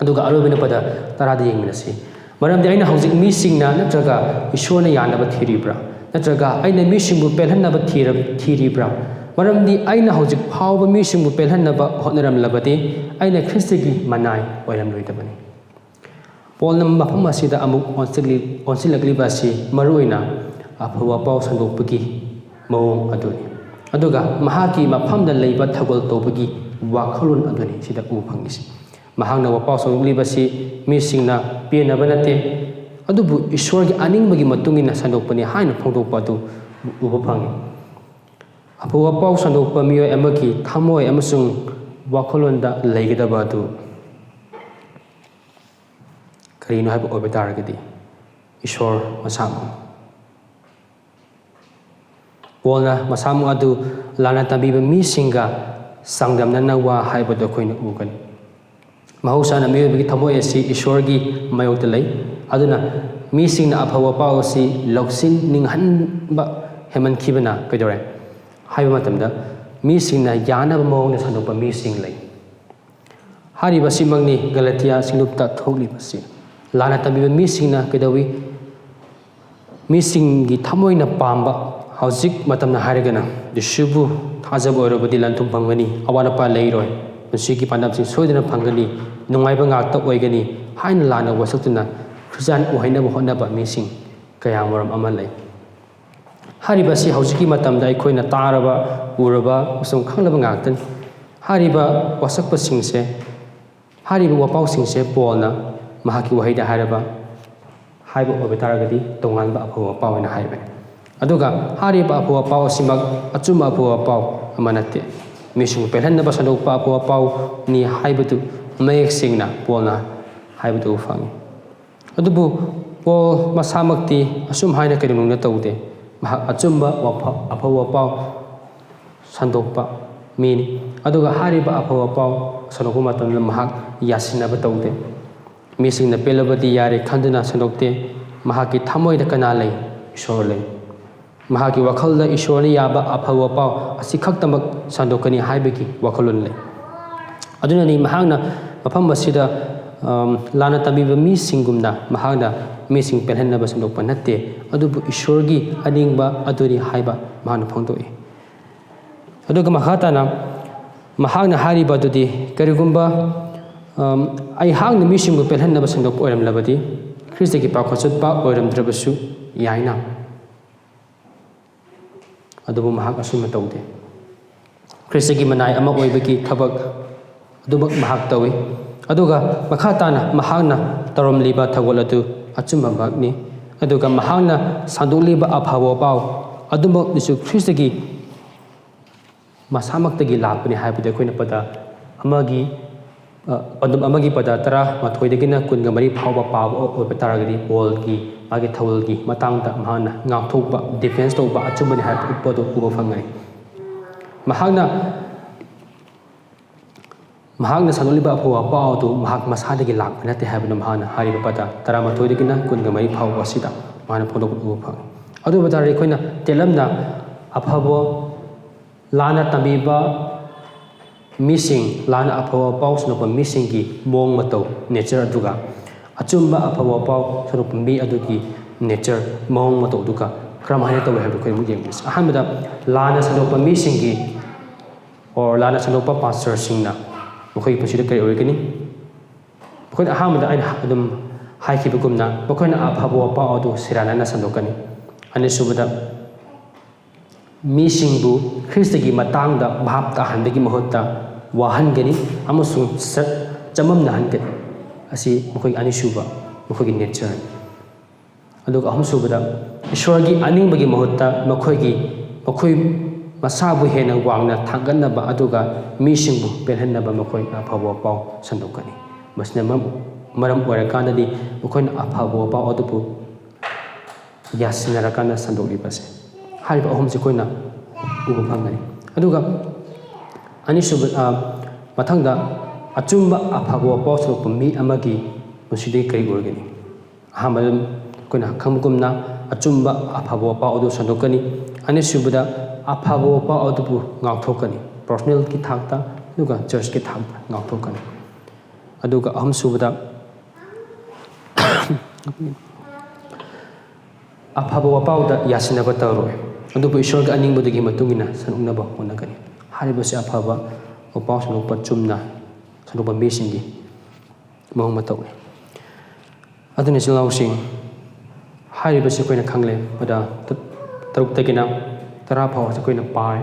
ꯑꯗꯨꯒ ꯑꯔꯣꯏꯕ ꯅꯨꯄꯥꯗ ꯇꯔꯥꯗ ꯌꯦꯡꯃꯤꯟꯅꯁꯤ꯫ "ꯃꯔꯝꯗꯤ ꯑꯩꯅ ꯍꯧꯖꯤꯛ ꯃꯤꯁꯤꯡꯅ ꯅꯠꯇ꯭ꯔꯒ ꯏꯁꯣꯔꯅ ꯌꯥꯅꯕ ꯊꯤꯔꯤꯕ꯭ꯔꯥ? ꯅꯠꯇ꯭ꯔꯒ ꯑꯩꯅ ꯃꯤꯁꯤꯡꯕꯨ ꯄꯦꯜꯍꯟꯅꯕ ꯊꯤꯔ-, ꯊꯤꯔꯤꯕ꯭ꯔꯥ? ꯃꯔꯝꯗꯤ ꯑꯩꯅ ꯍꯧꯖꯤꯛ ꯐꯥꯎꯕ ꯃꯤꯁꯤꯡꯕꯨ ꯄꯦꯜꯍꯟꯅꯕ ꯍꯣꯠꯅꯔꯝꯂꯕꯗꯤ ꯑꯩꯅ ꯈ꯭ꯔꯤꯁꯇꯒꯤ ꯃꯅꯥꯏ ꯑꯣꯏꯔꯝꯂꯣꯏꯗꯕꯅꯤ"꯫ ꯄꯣꯜꯅ ꯃꯐꯝ ꯑꯁꯤꯗ ꯑꯃꯨꯛ ꯑꯣꯟꯁꯤꯜꯂꯤ-, ꯑꯣꯟꯁꯤꯜꯂꯛꯂꯤꯕ ꯑꯁꯤ ꯃꯔꯨꯑꯣꯏꯅ ꯑꯐꯕ ꯄꯥꯎ ꯁꯟꯗꯣꯛꯄꯒꯤ ꯃꯑꯣꯡ ꯑꯗꯨꯅꯤ꯫ ꯑꯗꯨꯒ ꯃꯍꯥꯛꯀꯤ ꯃꯐꯝꯗ ꯂꯩꯕ ꯊꯧꯒꯜ ꯇꯧꯕꯒꯤ ꯋꯥꯈꯜꯂꯣꯟ ꯑꯗꯨꯅꯤ ꯁꯤꯗ ꯎꯕ ꯐꯪꯉꯤꯁꯤ꯫ ꯃꯍꯥꯛꯅ ꯋꯥꯄꯥꯎ ꯁꯟꯗꯣꯛꯂꯤꯕꯁꯤ ꯃꯤꯁꯤꯡꯅ ꯄꯦꯟꯅꯕ ꯅꯠꯇꯦ, ꯑꯗꯨꯕꯨ ꯏꯁꯣꯔꯒꯤ ꯑꯅꯤꯡꯕꯒꯤ ꯃꯇꯨꯡ ꯏꯟꯅ ꯁꯟꯗꯣꯛꯄꯅꯤ ꯍꯥꯏꯅ ꯐꯣꯡꯗꯣꯛꯄ ꯑꯗꯨ ꯎꯕ ꯐꯪꯉꯤ꯫ ꯑꯐꯕ ꯄꯥꯎ ꯁꯟꯗꯣꯛꯄ ꯃꯤꯑꯣꯏ ꯑꯃꯒꯤ ꯊꯃꯣꯏ ꯑꯃꯁꯨꯡ ꯋꯥꯈꯜꯂꯣꯟꯗ ꯂꯩꯒꯗꯕ ꯑꯗꯨ ꯀꯔꯤꯅꯣ ꯍꯥꯏꯕ ꯑꯣꯏꯕ ꯇꯥꯔꯒꯗꯤ, ꯏꯁꯣꯔ ꯃꯁꯥꯃꯛ꯫ ꯄꯣꯜꯅ ꯃꯁꯥꯃꯛ ꯑꯗꯨ ꯂꯥꯟꯅ ꯇꯝꯕꯤꯕ ꯃꯤꯁꯤꯡꯒ ꯆꯥꯡꯗꯝꯅꯅ ꯋꯥ ꯍꯥꯏꯕꯗꯨ ꯑꯩꯈꯣꯏꯅ ꯎꯒꯅꯤ꯫ ꯃꯍꯧꯁꯥꯅ ꯃꯤꯑꯣꯏꯕꯒꯤ ꯊꯃꯣꯏ ꯑꯁꯤ ꯏꯁꯣꯔꯒꯤ ꯃꯥꯌꯣꯛꯇ ꯂꯩ꯫ ꯑꯗꯨꯅ ꯃꯤꯁꯤꯡꯅ ꯑꯐꯕ ꯄꯥꯎ ꯑꯁꯤ ꯂꯧꯁꯤꯟꯅꯤꯡꯍꯟꯕ ꯍꯦꯟꯃꯟꯈꯤꯕꯅ ꯀꯩꯗꯧꯔꯦ ꯍꯥꯏꯕ ꯃꯇꯝꯗ, ꯃꯤꯁꯤꯡꯅ ꯌꯥꯅꯕ ꯃꯑꯣꯡꯗ ꯁꯟꯗꯣꯛꯄ ꯃꯤꯁꯤꯡ ꯂꯩ꯫ ꯍꯥꯏꯔꯤꯕ ꯑꯁꯤꯃꯛꯅꯤ ꯒꯂꯇꯤꯌꯥ ꯁꯤꯡꯂꯨꯞꯇ ꯊꯣꯛꯂꯤꯕꯁꯤ꯫ ꯂꯥꯟꯅ ꯇꯝꯕꯤꯕ ꯃꯤꯁꯤꯡꯅ ꯀꯩꯗꯧꯏ? ꯃꯤꯁꯤꯡꯒꯤ ꯊꯃꯣꯏꯅ ꯄꯥꯝꯕ, ꯍꯧꯖꯤꯛ ꯃꯇꯝꯅ ꯍꯥꯏꯔꯒꯅ ꯖꯤꯁꯨꯕꯨ ꯊꯥꯖꯕ ꯑꯣꯏꯔꯕꯗꯤ ꯂꯟ ꯊꯨꯝ ꯐꯪꯒꯅꯤ, ꯑꯋꯥꯠ ꯑꯄꯥ ꯂꯩꯔꯣꯏ, ꯄꯨꯟꯁꯤꯒꯤ ꯄꯥꯟꯗꯝꯁꯤꯡ ꯁꯣꯏꯗꯅ ꯐꯪꯒꯅꯤ, ꯅꯨꯡꯉꯥꯏꯕ ꯉꯥꯛꯇ ꯑꯣꯏꯒꯅꯤ ꯍꯥꯏꯅ ꯂꯥꯟꯅ ꯋꯥꯁꯛꯇꯨꯅ ꯈ꯭ꯔꯤꯁꯇꯤꯌꯥꯟ ꯑꯣꯏꯍꯟꯅꯕ ꯍꯣꯠꯅꯕ ꯃꯤꯁꯤꯡ ꯀꯌꯥ ꯃꯔꯨꯝ ꯑꯃ ꯂꯩ꯫ ꯍꯥꯏꯔꯤꯕ ꯑꯁꯤ ꯍꯧꯖꯤꯛꯀꯤ ꯃꯇꯝꯗ ꯑꯩꯈꯣꯏꯅ ꯇꯥꯔꯕ, ꯎꯔꯕ ꯑꯃꯁꯨꯡ ꯈꯪꯂꯕ ꯉꯥꯛꯇꯅꯤ꯫ ꯍꯥꯏꯔꯤꯕ ꯋꯥꯁꯛꯄꯁꯤꯡꯁꯦ, ꯍꯥꯏꯔꯤꯕ ꯋꯥꯄꯥꯎꯁꯤꯡꯁꯦ ꯄꯣꯜꯅ ꯃꯍꯥꯛꯀꯤ ꯋꯥꯍꯩꯗ ꯍꯥꯏꯔꯕ ꯍꯥꯏꯕ ꯑꯣꯏꯕ ꯇꯥꯔꯒꯗꯤ ꯇꯣꯉꯥꯟꯕ ꯑꯐꯕ ꯄꯥꯎ ꯍꯥꯏꯅ ꯍꯥꯏꯕꯅꯤ꯫ ꯑꯗꯨꯒ ꯍꯥꯏꯔꯤꯕ ꯑꯐꯕ ꯄꯥꯎ ꯑꯁꯤꯃꯛ ꯑꯆꯨꯝꯕ ꯑꯐꯕ ꯄꯥꯎ ꯑꯃ ꯅꯠꯇꯦ꯫ ꯃꯤꯁꯤꯡꯕꯨ ꯄꯦꯜꯍꯟꯅꯕ ꯁꯟꯗꯣꯛꯄ ꯑꯐꯕ ꯄꯥꯎꯅꯤ ꯍꯥꯏꯕꯗꯨ ꯃꯌꯦꯛ ꯁꯦꯡꯅ ꯄꯣꯜꯅ ꯍꯥꯏꯕꯗꯨ ꯎꯕ ꯐꯪꯉꯤ꯫ ꯑꯗꯨꯕꯨ ꯄꯣꯜ ꯃꯁꯥꯃꯛꯇꯤ ꯑꯁꯨꯝ ꯍꯥꯏꯅ ꯀꯩꯗꯧꯅꯨꯡꯗ ꯇꯧꯗꯦ꯫ ꯃꯍꯥꯛ ꯑꯆꯨꯝꯕ ꯋꯥꯐ-, ꯑꯐꯕ ꯄꯥꯎ ꯁꯟꯗꯣꯛꯄ ꯃꯤꯅꯤ꯫ ꯑꯗꯨꯒ ꯍꯥꯏꯔꯤꯕ ꯑꯐꯕ ꯄꯥꯎ ꯁꯟꯗꯣꯛꯄ ꯃꯇꯝꯗ ꯃꯍꯥꯛ ꯌꯥꯁꯤꯟꯅꯕ ꯇꯧꯗꯦ꯫ ꯃꯤꯁꯤꯡꯅ ꯄꯦꯜꯂꯕꯗꯤ ꯌꯥꯔꯦ ꯈꯟꯗꯨꯅ ꯁꯟꯗꯣꯛꯇꯦ꯫ ꯃꯍꯥꯛꯀꯤ ꯊꯃꯣꯏꯗ ꯀꯅꯥ ꯂꯩ? ꯏꯁꯣꯔ ꯂꯩ꯫ ꯃꯍꯥꯛꯀꯤ ꯋꯥꯈꯜꯗ ꯏꯁꯣꯔꯅ ꯌꯥꯕ ꯑꯐꯕ ꯄꯥꯎ ꯑꯁꯤ ꯈꯛꯇꯃꯛ ꯁꯟꯗꯣꯛꯀꯅꯤ ꯍꯥꯏꯕꯒꯤ ꯋꯥꯈꯜꯂꯣꯟ ꯂꯩ꯫ ꯑꯗꯨꯅꯅꯤ ꯃꯍꯥꯛꯅ ꯃꯐꯝ ꯑꯁꯤꯗ, ꯑꯝ, ꯂꯥꯟꯅ ꯇꯝꯕꯤꯕ ꯃꯤꯁꯤꯡꯒꯨꯝꯅ ꯃꯍꯥꯛꯅ ꯃꯤꯁꯤꯡ ꯄꯦꯜꯍꯟꯅꯕ ꯁꯟꯗꯣꯛꯄ ꯅꯠꯇꯦ, ꯑꯗꯨꯕꯨ ꯏꯁꯣꯔꯒꯤ ꯑꯅꯤꯡꯕ ꯑꯗꯨꯅꯤ ꯍꯥꯏꯕ ꯃꯍꯥꯛꯅ ꯐꯣꯡꯗꯣꯛꯏ꯫ ꯑꯗꯨꯒ ꯃꯈꯥ ꯇꯥꯅ ꯃꯍꯥꯛꯅ ꯍꯥꯏꯔꯤꯕ ꯑꯗꯨꯗꯤ, ꯀꯔꯤꯒꯨꯝꯕ, ꯑꯝ, ꯑꯩꯍꯥꯛꯅ ꯃꯤꯁꯤꯡꯕꯨ ꯄꯦꯜꯍꯟꯅꯕ ꯁꯟꯗꯣꯛꯄ ꯑꯣꯏꯔꯝꯂꯕꯗꯤ, ꯈ꯭ꯔꯤꯁꯇꯒꯤ ꯄꯥꯎꯈꯠ ꯆꯠꯄ ꯑꯣꯏꯔꯝꯗ꯭ꯔꯕꯁꯨ ꯌꯥꯏꯅ꯫ ꯑꯗꯨꯕꯨ ꯃꯍꯥꯛ ꯑꯁꯨꯝꯅ ꯇꯧꯗꯦ꯫ ꯈ꯭ꯔꯤꯁꯇꯒꯤ ꯃꯅꯥꯏ ꯑꯃ ꯑꯣꯏꯕꯒꯤ ꯊꯕꯛ ꯑꯗꯨꯃꯛ ꯃꯍꯥꯛ ꯇꯧꯏ꯫ ꯑꯗꯨꯒ ꯃꯈꯥ ꯇꯥꯅ ꯃꯍꯥꯛꯅ ꯇꯧꯔꯝꯂꯤꯕ ꯊꯧꯒꯜ ꯑꯗꯨ ꯑꯆꯨꯝꯕꯃꯛꯅꯤ꯫ ꯑꯗꯨꯒ ꯃꯍꯥꯛꯅ ꯁꯟꯗꯣꯛꯂꯤꯕ ꯑꯐꯕ ꯄꯥꯎ ꯑꯗꯨꯃꯛ ꯖꯤꯁꯨ ꯈ꯭ꯔꯤꯁꯇꯒꯤ ꯃꯁꯥꯃꯛꯇꯒꯤ ꯂꯥꯛꯄꯅꯤ ꯍꯥꯏꯕꯗꯤ ꯑꯩꯈꯣꯏꯅ ꯄꯗ ꯑꯃꯒꯤ, ꯑ, ꯄꯟꯗꯨꯞ ꯑꯃꯒꯤ ꯄꯗ ꯇꯔꯥꯃꯥꯊꯣꯏꯗꯒꯤꯅ ꯀꯨꯟꯒ ꯃꯔꯤ ꯐꯥꯎꯕ ꯄꯥꯕ ꯑꯣꯏꯕ ꯇꯥꯔꯒꯗꯤ, ꯄꯣꯜꯒꯤ ꯃꯥꯒꯤ ꯊꯧꯒꯜꯒꯤ ꯃꯇꯥꯡꯗ ꯃꯍꯥꯛꯅ ꯉꯥꯛꯊꯣꯛꯄ, defense ꯇꯧꯕ, ꯑꯆꯨꯝꯕꯅꯤ ꯍꯥꯏꯕ ꯎꯠꯄ ꯑꯗꯨ ꯎꯕ ꯐꯪꯒꯅꯤ꯫ ꯃꯍꯥꯛꯅ, ꯃꯍꯥꯛꯅ ꯁꯟꯗꯣꯛꯂꯤꯕ ꯑꯐꯕ ꯄꯥꯎ ꯑꯗꯨ ꯃꯍꯥꯛ ꯃꯁꯥꯗꯒꯤ ꯂꯥꯛꯄ ꯅꯠꯇꯦ ꯍꯥꯏꯕꯗꯨ ꯃꯍꯥꯛꯅ ꯍꯥꯏꯔꯤꯕ ꯄꯗ ꯇꯔꯥꯃꯥꯊꯣꯏꯗꯒꯤꯅ ꯀꯨꯟꯒ ꯃꯔꯤ ꯐꯥꯎꯕ ꯑꯁꯤꯗ ꯃꯍꯥꯛꯅ ꯐꯣꯡꯗꯣꯛꯄ ꯎꯕ ꯐꯪꯏ꯫ ꯑꯗꯨ ꯑꯣꯏꯕ ꯇꯥꯔꯗꯤ ꯑꯩꯈꯣꯏꯅ ꯇꯦꯜꯂꯝꯅ ꯑꯐꯕ ꯂꯥꯟꯅ ꯇꯝꯕꯤꯕ ꯃꯤꯁꯤꯡ, ꯂꯥꯟꯅ ꯑꯐꯕ ꯄꯥꯎ ꯁꯟꯗꯣꯛꯄ ꯃꯤꯁꯤꯡꯒꯤ ꯃꯑꯣꯡ ꯃꯇꯧ, nature ꯑꯗꯨꯒ ꯑꯆꯨꯝꯕ ꯑꯐꯕ ꯄꯥꯎ ꯁꯟꯗꯣꯛꯄ ꯃꯤ ꯑꯗꯨꯒꯤ nature, ꯃꯑꯣꯡ ꯃꯇꯧ ꯑꯗꯨꯒ ꯀꯔꯝꯍꯥꯏꯅ ꯇꯧꯏ ꯍꯥꯏꯕꯗꯨ ꯑꯩꯈꯣꯏ ꯑꯃꯨꯛ ꯌꯦꯡꯃꯤꯟꯅꯁꯤ꯫ ꯑꯍꯥꯟꯕꯗ, ꯂꯥꯟꯅ ꯁꯟꯗꯣꯛꯄ ꯃꯤꯁꯤꯡꯒꯤ, or ꯂꯥꯟꯅ ꯁꯟꯗꯣꯛꯄ pastorꯁꯤꯡꯅ ꯃꯈꯣꯏꯒꯤ ꯄꯨꯟꯁꯤꯗ ꯀꯔꯤ ꯑꯣꯏꯒꯅꯤ? ꯃꯈꯣꯏꯅ ꯑꯍꯥꯟꯕꯗ ꯑꯩꯅ ꯑꯗꯨꯝ ꯍꯥꯏꯈꯤꯕꯒꯨꯝꯅ, ꯃꯈꯣꯏꯅ ꯑꯐꯕ ꯄꯥꯎ ꯑꯗꯨ ꯁꯦꯔꯥꯟꯅꯅ ꯁꯟꯗꯣꯛꯀꯅꯤ꯫ ꯑꯅꯤꯁꯨꯕꯗ, ꯃꯤꯁꯤꯡꯕꯨ ꯈ꯭ꯔꯤꯁꯇꯒꯤ ꯃꯇꯥꯡꯗ ꯚꯥꯞ ꯇꯥꯍꯟꯕꯒꯤ ꯃꯍꯨꯠꯇ ꯋꯥꯍꯟꯒꯅꯤ ꯑꯃꯁꯨꯡ ꯆ-, ꯆꯃꯝꯅꯍꯟꯒꯅꯤ꯫ ꯑꯁꯤ ꯃꯈꯣꯏꯒꯤ ꯑꯅꯤꯁꯨꯕ, ꯃꯈꯣꯏꯒꯤ nature꯫ ꯑꯗꯨꯒ ꯑꯍꯨꯝꯁꯨꯕꯗ, ꯏꯁꯣꯔꯒꯤ ꯑꯅꯤꯡꯕꯒꯤ ꯃꯍꯨꯠꯇ ꯃꯈꯣꯏꯒꯤ, ꯃꯈꯣꯏ ꯃꯁꯥꯕꯨ ꯍꯦꯟꯅ ꯋꯥꯡꯅ ꯊꯥꯡꯒꯠꯅꯕ ꯑꯗꯨꯒ ꯃꯤꯁꯤꯡꯕꯨ ꯄꯦꯜꯍꯟꯅꯕ ꯃꯈꯣꯏꯅ ꯑꯐꯕ ꯄꯥꯎ ꯁꯟꯗꯣꯛꯀꯅꯤ꯫ ꯃꯁꯤꯅ ꯃꯔꯝ, ꯃꯔꯝ ꯑꯣꯏꯔꯀꯥꯟꯗꯗꯤ ꯃꯈꯣꯏꯅ ꯑꯐꯕ ꯄꯥꯎ ꯑꯗꯨꯕꯨ ꯌꯥꯁꯤꯟꯅꯔꯀꯥꯟꯗ ꯁꯟꯗꯣꯛꯂꯤꯕꯁꯦ꯫ ꯍꯥꯏꯔꯤꯕ ꯑꯍꯨꯝꯁꯦ ꯑꯩꯈꯣꯏꯅ ꯎꯕ ꯐꯪꯒꯅꯤ꯫ ꯑꯗꯨꯒ ꯑꯅꯤꯁꯨꯕ, ꯑ, ꯃꯊꯪꯗ, ꯑꯆꯨꯝꯕ ꯑꯐꯕ ꯄꯥꯎ ꯁꯟꯗꯣꯛꯄ ꯃꯤ ꯑꯃꯒꯤ ꯄꯨꯟꯁꯤꯗꯒꯤ ꯀꯔꯤ ꯑꯣꯏꯒꯅꯤ? ꯑꯍꯥꯟꯕꯗ ꯑꯩꯈꯣꯏꯅ ꯈꯪꯕꯒꯨꯝꯅ ꯑꯆꯨꯝꯕ ꯑꯐꯕ ꯄꯥꯎ ꯑꯗꯨ ꯁꯟꯗꯣꯛꯀꯅꯤ꯫ ꯑꯅꯤꯁꯨꯕꯗ, ꯑꯐꯕ ꯄꯥꯎ ꯑꯗꯨꯕꯨ ꯉꯥꯛꯊꯣꯛꯀꯅꯤ, personalꯒꯤ ꯊꯥꯛꯇ ꯑꯗꯨꯒ churchꯀꯤ ꯊꯥꯛꯇ ꯉꯥꯛꯊꯣꯛꯀꯅꯤ꯫ ꯑꯗꯨꯒ ꯑꯍꯨꯝꯁꯨꯕꯗ, ꯑꯐꯕ ꯋꯥꯄꯥꯎꯗ ꯌꯥꯁꯤꯟꯅꯕ ꯇꯧꯔꯣꯏ, ꯑꯗꯨꯕꯨ ꯏꯁꯣꯔꯒꯤ ꯑꯅꯤꯡꯕꯗꯨꯒꯤ ꯃꯇꯨꯡ ꯏꯟꯅ ꯁꯟꯗꯣꯛꯅꯕ ꯍꯣꯠꯅꯒꯅꯤ꯫ ꯍꯥꯏꯔꯤꯕꯁꯤ ꯑꯐꯕ ꯋꯥꯄꯥꯎ ꯁꯟꯗꯣꯛꯄ, ꯆꯨꯝꯅ ꯁꯟꯗꯣꯛꯄ ꯃꯤꯁꯤꯡꯒꯤ ꯃꯑꯣꯡ ꯃꯇꯧꯅꯤ꯫ ꯑꯗꯨꯅ ꯏꯆꯤꯜ ꯏꯅꯥꯎꯁꯤꯡ, ꯍꯥꯏꯔꯤꯕꯁꯤ ꯑꯩꯈꯣꯏꯅ ꯈꯪꯂꯦ, ꯄꯗ ꯇꯔꯨꯛꯇꯒꯤꯅ ꯇꯔꯥ ꯐꯥꯎꯕꯁꯦ ꯑꯩꯈꯣꯏꯅ ꯄꯥꯔꯦ,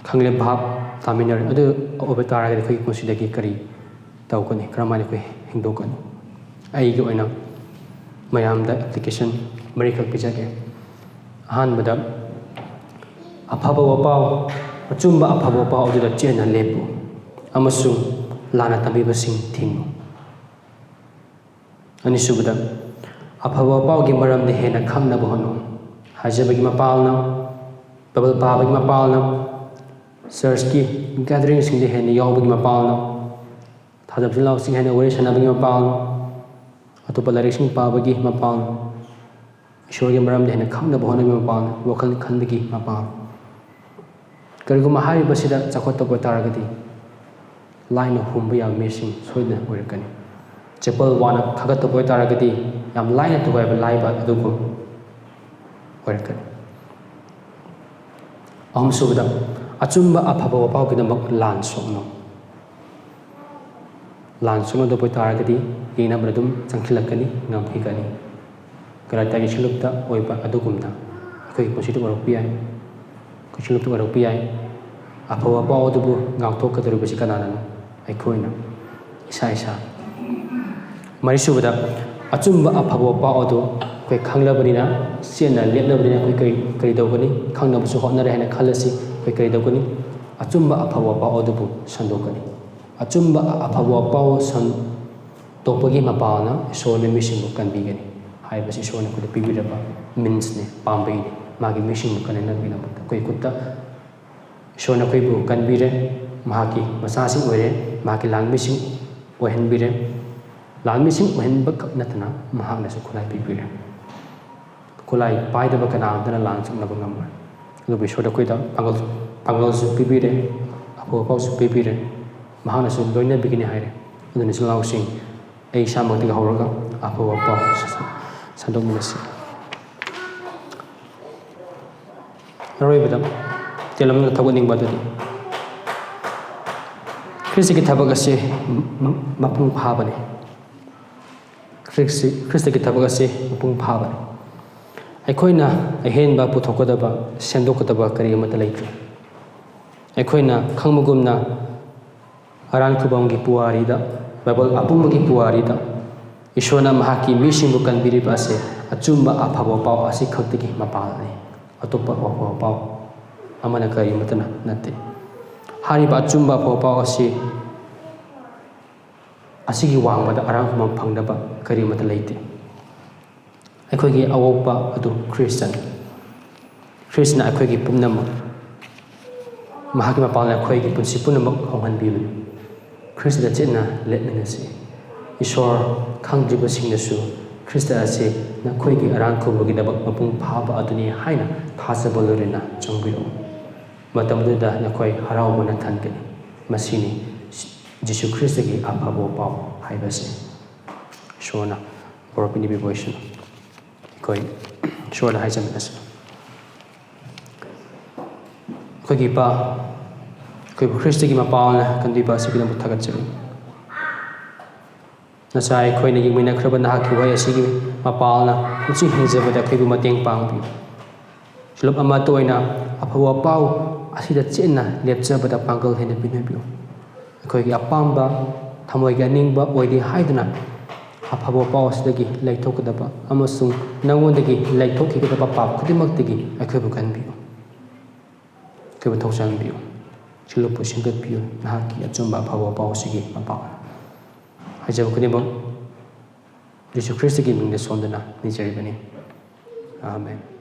ꯈꯪꯂꯦ, ꯚꯥꯞ ꯇꯥꯃꯤꯟꯅꯔꯦ꯫ ꯑꯗꯨ ꯑꯣꯏꯕ ꯇꯥꯔꯒꯗꯤ ꯑꯩꯈꯣꯏꯒꯤ ꯄꯨꯟꯁꯤꯗꯒꯤ ꯀꯔꯤ ꯇꯧꯒꯅꯤ? ꯀꯔꯝꯍꯥꯏꯅ ꯑꯩꯈꯣꯏ ꯍꯤꯡꯗꯣꯛꯀꯅꯤ? ꯑꯩꯒꯤ ꯑꯣꯏꯅ ꯃꯌꯥꯝꯗ ꯑꯦꯄ꯭ꯂꯤꯀꯦꯁꯟ ꯃꯔꯤꯈꯛ ꯄꯤꯖꯒꯦ꯫ ꯑꯍꯥꯟꯕꯗ, ꯑꯐꯕ ꯋꯥꯄꯥꯎ, ꯑꯆꯨꯝꯕ ꯑꯐꯕ ꯋꯥꯄꯥꯎ ꯑꯗꯨꯗ ꯆꯦꯠꯅ ꯂꯦꯞꯄꯨ ꯑꯃꯁꯨꯡ ꯂꯥꯟꯅ ꯇꯝꯕꯤꯕꯁꯤꯡ ꯊꯤꯡꯉꯨ꯫ ꯑꯅꯤꯁꯨꯕꯗ, ꯑꯐꯕ ꯋꯥꯄꯥꯎꯒꯤ ꯃꯔꯝꯗ ꯍꯦꯟꯅ ꯈꯪꯅꯕ ꯍꯣꯠꯅꯧ꯫ ꯍꯥꯏꯖꯕꯒꯤ ꯃꯄꯥꯜꯅ, ꯕꯥꯏꯕꯜ ꯄꯥꯕꯒꯤ ꯃꯄꯥꯜꯅ, ꯆꯔꯆꯀꯤ ꯒꯦꯗꯔꯤꯡꯁꯤꯡꯗ ꯍꯦꯟꯅ ꯌꯥꯎꯕꯒꯤ ꯃꯄꯥꯜꯅ, ꯊꯥꯖꯕ ꯏꯆꯤꯜ ꯏꯅꯥꯎꯁꯤꯡ ꯍꯦꯟꯅ ꯋꯥꯔꯤ ꯁꯥꯟꯅꯕꯒꯤ ꯃꯄꯥꯜꯅ, ꯑꯇꯣꯞꯄ ꯂꯥꯏꯔꯤꯛꯁꯤꯡ ꯄꯥꯕꯒꯤ ꯃꯄꯥꯜꯅ, ꯏꯁꯣꯔꯒꯤ ꯃꯔꯝꯗ ꯍꯦꯟꯅ ꯈꯪꯅꯕ ꯍꯣꯠꯅꯕꯒꯤ ꯃꯄꯥꯜꯅ, ꯋꯥꯈꯜ ꯈꯟꯕꯒꯤ ꯃꯄꯥꯜꯅ꯫ ꯀꯔꯤꯒꯨꯝꯕ ꯍꯥꯏꯔꯤꯕꯁꯤꯗ ꯆꯥꯎꯈꯠꯇꯕ ꯑꯣꯏꯇꯥꯔꯒꯗꯤ, ꯂꯥꯏꯅ ꯍꯨꯝꯕ ꯌꯥꯕ ꯃꯤꯁꯤꯡ ꯁꯣꯏꯗꯅ ꯑꯣꯏꯔꯛꯀꯅꯤ꯫ ꯆꯦꯄꯜ ꯋꯥꯅ ꯈꯥꯒꯠꯇꯕ ꯑꯣꯏꯇꯥꯔꯒꯗꯤ, ꯌꯥꯝ ꯂꯥꯏꯅ ꯊꯨꯒꯥꯏꯕ ꯂꯥꯏꯕ ꯑꯗꯨꯒꯨꯝ ꯑꯣꯏꯔꯛꯀꯅꯤ꯫ ꯑꯍꯨꯝꯁꯨꯕꯗ, ꯑꯆꯨꯝꯕ ꯑꯐꯕ ꯋꯥꯄꯥꯎꯒꯤꯗꯃꯛ ꯂꯥꯟ ꯁꯣꯛꯅꯧ꯫ ꯂꯥꯟ ꯁꯣꯛꯅꯗꯕ ꯑꯣꯏꯇꯥꯔꯒꯗꯤ, ꯌꯦꯡꯅꯕꯗ ꯑꯗꯨꯝ ꯆꯪꯁꯤꯜꯂꯛꯀꯅꯤ, ꯉꯝꯈꯤꯒꯅꯤ꯫ ꯒꯂꯥꯇꯤꯌꯥꯒꯤ ꯁꯤꯡꯂꯨꯞꯇ ꯑꯣꯏꯕ ꯑꯗꯨꯒꯨꯝꯅ ꯑꯩꯈꯣꯏꯒꯤ ꯄꯨꯟꯁꯤꯗ ꯑꯣꯏꯔꯛꯄ ꯌꯥꯏ, ꯑꯩꯈꯣꯏ ꯁꯤꯡꯂꯨꯞꯇ ꯑꯣꯏꯔꯛꯄ ꯌꯥꯏ꯫ ꯑꯐꯕ ꯄꯥꯎ ꯑꯗꯨꯕꯨ ꯉꯥꯛꯊꯣꯛꯀꯗꯧꯔꯤꯕꯁꯤ ꯀꯅꯥꯅꯅꯣ? ꯑꯩꯈꯣꯏꯅ, ꯏꯁꯥ ꯏꯁꯥ꯫ ꯃꯔꯤꯁꯨꯕꯗ, ꯑꯆꯨꯝꯕ ꯑꯐꯕ ꯄꯥꯎ ꯑꯗꯨ ꯑꯩꯈꯣꯏ ꯈꯪꯂꯕꯅꯤꯅ, ꯆꯦꯠꯅ ꯂꯦꯞꯂꯕꯅꯤꯅ, ꯑꯩꯈꯣꯏ ꯀꯔꯤ, ꯀꯔꯤ ꯇꯧꯒꯅꯤ? ꯈꯪꯅꯕꯁꯨ ꯍꯣꯠꯅꯔꯦ ꯍꯥꯏꯅ ꯈꯜꯂꯁꯤ꯫ ꯑꯩꯈꯣꯏ ꯀꯔꯤ ꯇꯧꯒꯅꯤ? ꯑꯆꯨꯝꯕ ꯑꯐꯕ ꯄꯥꯎ ꯑꯗꯨꯕꯨ ꯁꯟꯗꯣꯛꯀꯅꯤ꯫ ꯑꯆꯨꯝꯕ ꯑꯐꯕ ꯄꯥꯎ ꯁꯟꯗꯣꯛꯄꯒꯤ ꯃꯄꯥꯜꯅ ꯏꯁꯣꯔꯅ ꯃꯤꯁꯤꯡꯕꯨ ꯀꯟꯕꯤꯒꯅꯤ ꯍꯥꯏꯕꯁꯤ ꯏꯁꯣꯔꯅ ꯑꯩꯈꯣꯏꯗ ꯄꯤꯕꯤꯔꯕ ꯃꯤꯟꯁꯅꯤ, ꯄꯥꯝꯕꯩꯅꯤ꯫ ꯃꯥꯒꯤ ꯃꯤꯁꯤꯡꯕꯨ ꯀꯟꯅꯅꯕꯒꯤꯗꯃꯛꯇ ꯑꯩꯈꯣꯏ ꯈꯨꯠꯇ ꯏꯁꯣꯔꯅ ꯑꯩꯈꯣꯏꯕꯨ ꯀꯟꯕꯤꯔꯦ, ꯃꯍꯥꯛꯀꯤ ꯃꯆꯥꯁꯤꯡ ꯑꯣꯏꯔꯦ, ꯃꯍꯥꯛꯀꯤ ꯂꯥꯟꯃꯤꯁꯤꯡ ꯑꯣꯏꯍꯟꯕꯤꯔꯦ꯫ ꯂꯥꯟꯃꯤꯁꯤꯡ ꯑꯣꯏꯍꯟꯕꯈꯛ ꯅꯠꯇꯅ ꯃꯍꯥꯛꯅꯁꯨ ꯈꯨꯠꯂꯥꯏ ꯄꯤꯕꯤꯔꯦ꯫ ꯈꯨꯠꯂꯥꯏ ꯄꯥꯏꯗꯕ ꯀꯅꯥ ꯑꯃꯠꯇꯅ ꯂꯥꯟ ꯁꯣꯛꯅꯕ ꯉꯝꯃꯣꯏ꯫ ꯑꯗꯨꯕꯨ ꯏꯁꯣꯔꯗ ꯑꯩꯈꯣꯏꯗ ꯄꯥꯡꯒꯜ, ꯄꯥꯡꯒꯜꯁꯨ ꯄꯤꯕꯤꯔꯦ, ꯑꯐꯕ ꯄꯥꯎꯁꯨ ꯄꯤꯕꯤꯔꯦ, ꯃꯍꯥꯛꯅꯁꯨ ꯂꯣꯏꯅꯕꯤꯒꯅꯤ ꯍꯥꯏꯔꯦ꯫ ꯑꯗꯨꯅ ꯏꯆꯤꯜ ꯏꯅꯥꯎꯁꯤꯡ, ꯑꯩ ꯏꯁꯥꯃꯛꯇꯒꯤ ꯍꯧꯔꯒ ꯑꯐꯕ ꯄꯥꯎ ꯁꯟꯗꯣꯛꯃꯤꯟꯅꯁꯤ꯫ ꯑꯔꯣꯏꯕꯗ ꯇꯦꯜ ꯑꯃꯅ ꯊꯧꯒꯠꯅꯤꯡꯕ ꯑꯗꯨꯗꯤ, ꯈ꯭ꯔꯤꯁꯇꯒꯤ ꯊꯕꯛ ꯑꯁꯤ ꯃ-, ꯃꯄꯨꯡ ꯐꯥꯕꯅꯤ꯫ ꯈ꯭ꯔꯤꯁ-, ꯈ꯭ꯔꯤꯁꯇꯒꯤ ꯊꯕꯛ ꯑꯁꯤ ꯃꯄꯨꯡ ꯐꯥꯕꯅꯤ꯫ ꯑꯩꯈꯣꯏꯅ ꯑꯍꯦꯟꯕ ꯄꯨꯊꯣꯛꯀꯗꯕ, ꯁꯦꯝꯗꯣꯛꯀꯗꯕ ꯀꯔꯤ ꯑꯃꯠꯇ ꯂꯩꯇ꯭ꯔꯦ꯫ ꯑꯩꯈꯣꯏꯅ ꯈꯪꯕꯒꯨꯝꯅ, ꯑꯔꯥꯟ ꯈꯨꯕꯝꯒꯤ ꯄꯨꯋꯥꯔꯤꯗ, ꯕꯥꯏꯕꯜ ꯑꯄꯨꯝꯕꯒꯤ ꯄꯨꯋꯥꯔꯤꯗ, ꯏꯁꯣꯔꯅ ꯃꯍꯥꯛꯀꯤ ꯃꯤꯁꯤꯡꯕꯨ ꯀꯟꯕꯤꯔꯤꯕ ꯑꯁꯤ ꯑꯆꯨꯝꯕ ꯑꯐꯕ ꯄꯥꯎ ꯑꯁꯤ ꯈꯛꯇꯒꯤ ꯃꯄꯥꯜꯅꯤ꯫ ꯑꯇꯣꯞꯄ ꯑꯐꯕ ꯄꯥꯎ ꯑꯃꯅ ꯀꯔꯤꯃꯠꯇꯅ ꯅꯠꯇꯦ꯫ ꯍꯥꯏꯔꯤꯕ ꯑꯆꯨꯝꯕ ꯑꯐꯕ ꯄꯥꯎ ꯑꯁꯤ, ꯑꯁꯤꯒꯤ ꯋꯥꯡꯃꯗ ꯑꯔꯥꯟ ꯈꯨꯕꯝ ꯐꯪꯅꯕ ꯀꯔꯤꯃꯠꯇ ꯂꯩꯇꯦ꯫ ꯑꯩꯈꯣꯏꯒꯤ ꯑꯋꯣꯛꯄ ꯑꯗꯨ ꯈ꯭ꯔꯤꯁꯇꯅꯤ꯫ ꯈ꯭ꯔꯤꯁꯇꯅ ꯑꯩꯈꯣꯏꯒꯤ ꯄꯨꯝꯅꯃꯛ, ꯃꯍꯥꯛꯀꯤ ꯃꯄꯥꯜꯅ ꯑꯩꯈꯣꯏꯒꯤ ꯄꯨꯟꯁꯤ ꯄꯨꯝꯅꯃꯛ ꯍꯣꯡꯍꯟꯕꯤꯕꯅꯤ꯫ ꯈ꯭ꯔꯤꯁꯇꯗ ꯆꯦꯠꯅ ꯂꯦꯞꯃꯤꯟꯅꯁꯤ꯫ ꯏꯁꯣꯔ ꯈꯪꯗ꯭ꯔꯤꯕꯁꯤꯡꯅꯁꯨ ꯈ꯭ꯔꯤꯁꯇ ꯑꯁꯤ ꯅꯈꯣꯏꯒꯤ ꯑꯔꯥꯟ ꯈꯨꯕꯝꯒꯤꯗꯃꯛ ꯃꯄꯨꯡ ꯐꯥꯕ ꯑꯗꯨꯅꯤ ꯍꯥꯏꯅ ꯊꯥꯖꯕ ꯂꯣꯏꯅꯅ ꯆꯪꯕꯤꯔꯛꯎ꯫ ꯃꯇꯝ ꯑꯗꯨꯗ ꯅꯈꯣꯏ ꯍꯔꯥꯎꯕꯅ ꯊꯟꯒꯅꯤ꯫ ꯃꯁꯤꯅꯤ ꯖꯤꯁꯨ ꯈ꯭ꯔꯤꯁꯇꯒꯤ ꯑꯐꯕ ꯄꯥꯎ ꯍꯥꯏꯕꯁꯤ꯫ ꯏꯁꯣꯔꯅ ꯕꯣꯔ ꯄꯤꯕꯤꯕ ꯑꯣꯏꯁꯅꯨ꯫ ꯑꯩꯈꯣꯏ ꯏꯁꯣꯔꯗ ꯍꯥꯏꯖꯃꯤꯟꯅꯁꯤ꯫ ꯑꯩꯈꯣꯏꯒꯤ ꯏꯄꯥ, ꯑꯩꯈꯣꯏꯕꯨ ꯈ꯭ꯔꯤꯁꯇꯒꯤ ꯃꯄꯥꯜꯅ ꯀꯟꯕꯤꯕ ꯑꯁꯤꯒꯤꯗꯃꯛ ꯊꯥꯒꯠꯆꯔꯤ꯫ ꯅꯆꯥ ꯑꯩꯈꯣꯏꯅ ꯌꯦꯡꯃꯤꯟꯅꯈ꯭ꯔꯕ ꯅꯍꯥꯛꯀꯤ ꯋꯥꯍꯩ ꯑꯁꯤꯒꯤ ꯃꯄꯥꯜꯅ ꯄꯨꯟꯁꯤ ꯍꯤꯡꯖꯕꯗ ꯑꯩꯈꯣꯏꯕꯨ ꯃꯇꯦꯡ ꯄꯥꯡꯕꯤꯌꯨ꯫ ꯂꯨꯞ ꯑꯃꯠꯇ ꯑꯣꯏꯅ ꯑꯐꯕ ꯄꯥꯎ ꯑꯁꯤꯗ ꯆꯦꯠꯅ ꯂꯦꯞꯆꯕꯗ ꯄꯥꯡꯒꯜ ꯍꯦꯟꯅ ꯄꯤꯅꯕꯤꯌꯨ꯫ ꯑꯩꯈꯣꯏꯒꯤ ꯑꯄꯥꯝꯕ, ꯊꯃꯣꯏꯒꯤ ꯑꯅꯤꯡꯕ ꯑꯣꯏꯗꯦ ꯍꯥꯏꯗꯨꯅ ꯑꯐꯕ ꯄꯥꯎ ꯑꯁꯤꯗꯒꯤ ꯂꯩꯊꯣꯛꯀꯗꯕ ꯑꯃꯁꯨꯡ ꯅꯉꯣꯟꯗꯒꯤ ꯂꯩꯊꯣꯛꯈꯤꯒꯗꯕ ꯄꯥꯞ ꯈꯨꯗꯤꯡꯃꯛꯇꯒꯤ ꯑꯩꯈꯣꯏꯕꯨ ꯀꯟꯕꯤꯌꯨ꯫ ꯑꯩꯈꯣꯏꯕꯨ ꯊꯧꯖꯥꯟꯕꯤꯌꯨ꯫ ꯁꯤꯜꯂꯨꯄꯨ ꯁꯦꯝꯒꯠꯄꯤꯌꯨ꯫ ꯅꯍꯥꯛꯀꯤ ꯑꯆꯨꯝꯕ ꯑꯐꯕ ꯄꯥꯎ ꯑꯁꯤꯒꯤ ꯃꯄꯥꯎ ꯍꯥꯏꯖꯕ ꯈꯨꯗꯤꯡꯃꯛ ꯖꯤꯁꯨ ꯈ꯭ꯔꯤꯁꯇꯒꯤ ꯃꯤꯡꯗ ꯁꯣꯟꯗꯨꯅ ꯅꯤꯖꯔꯤꯕꯅꯤ꯫ ꯑꯥꯃꯦꯟ꯫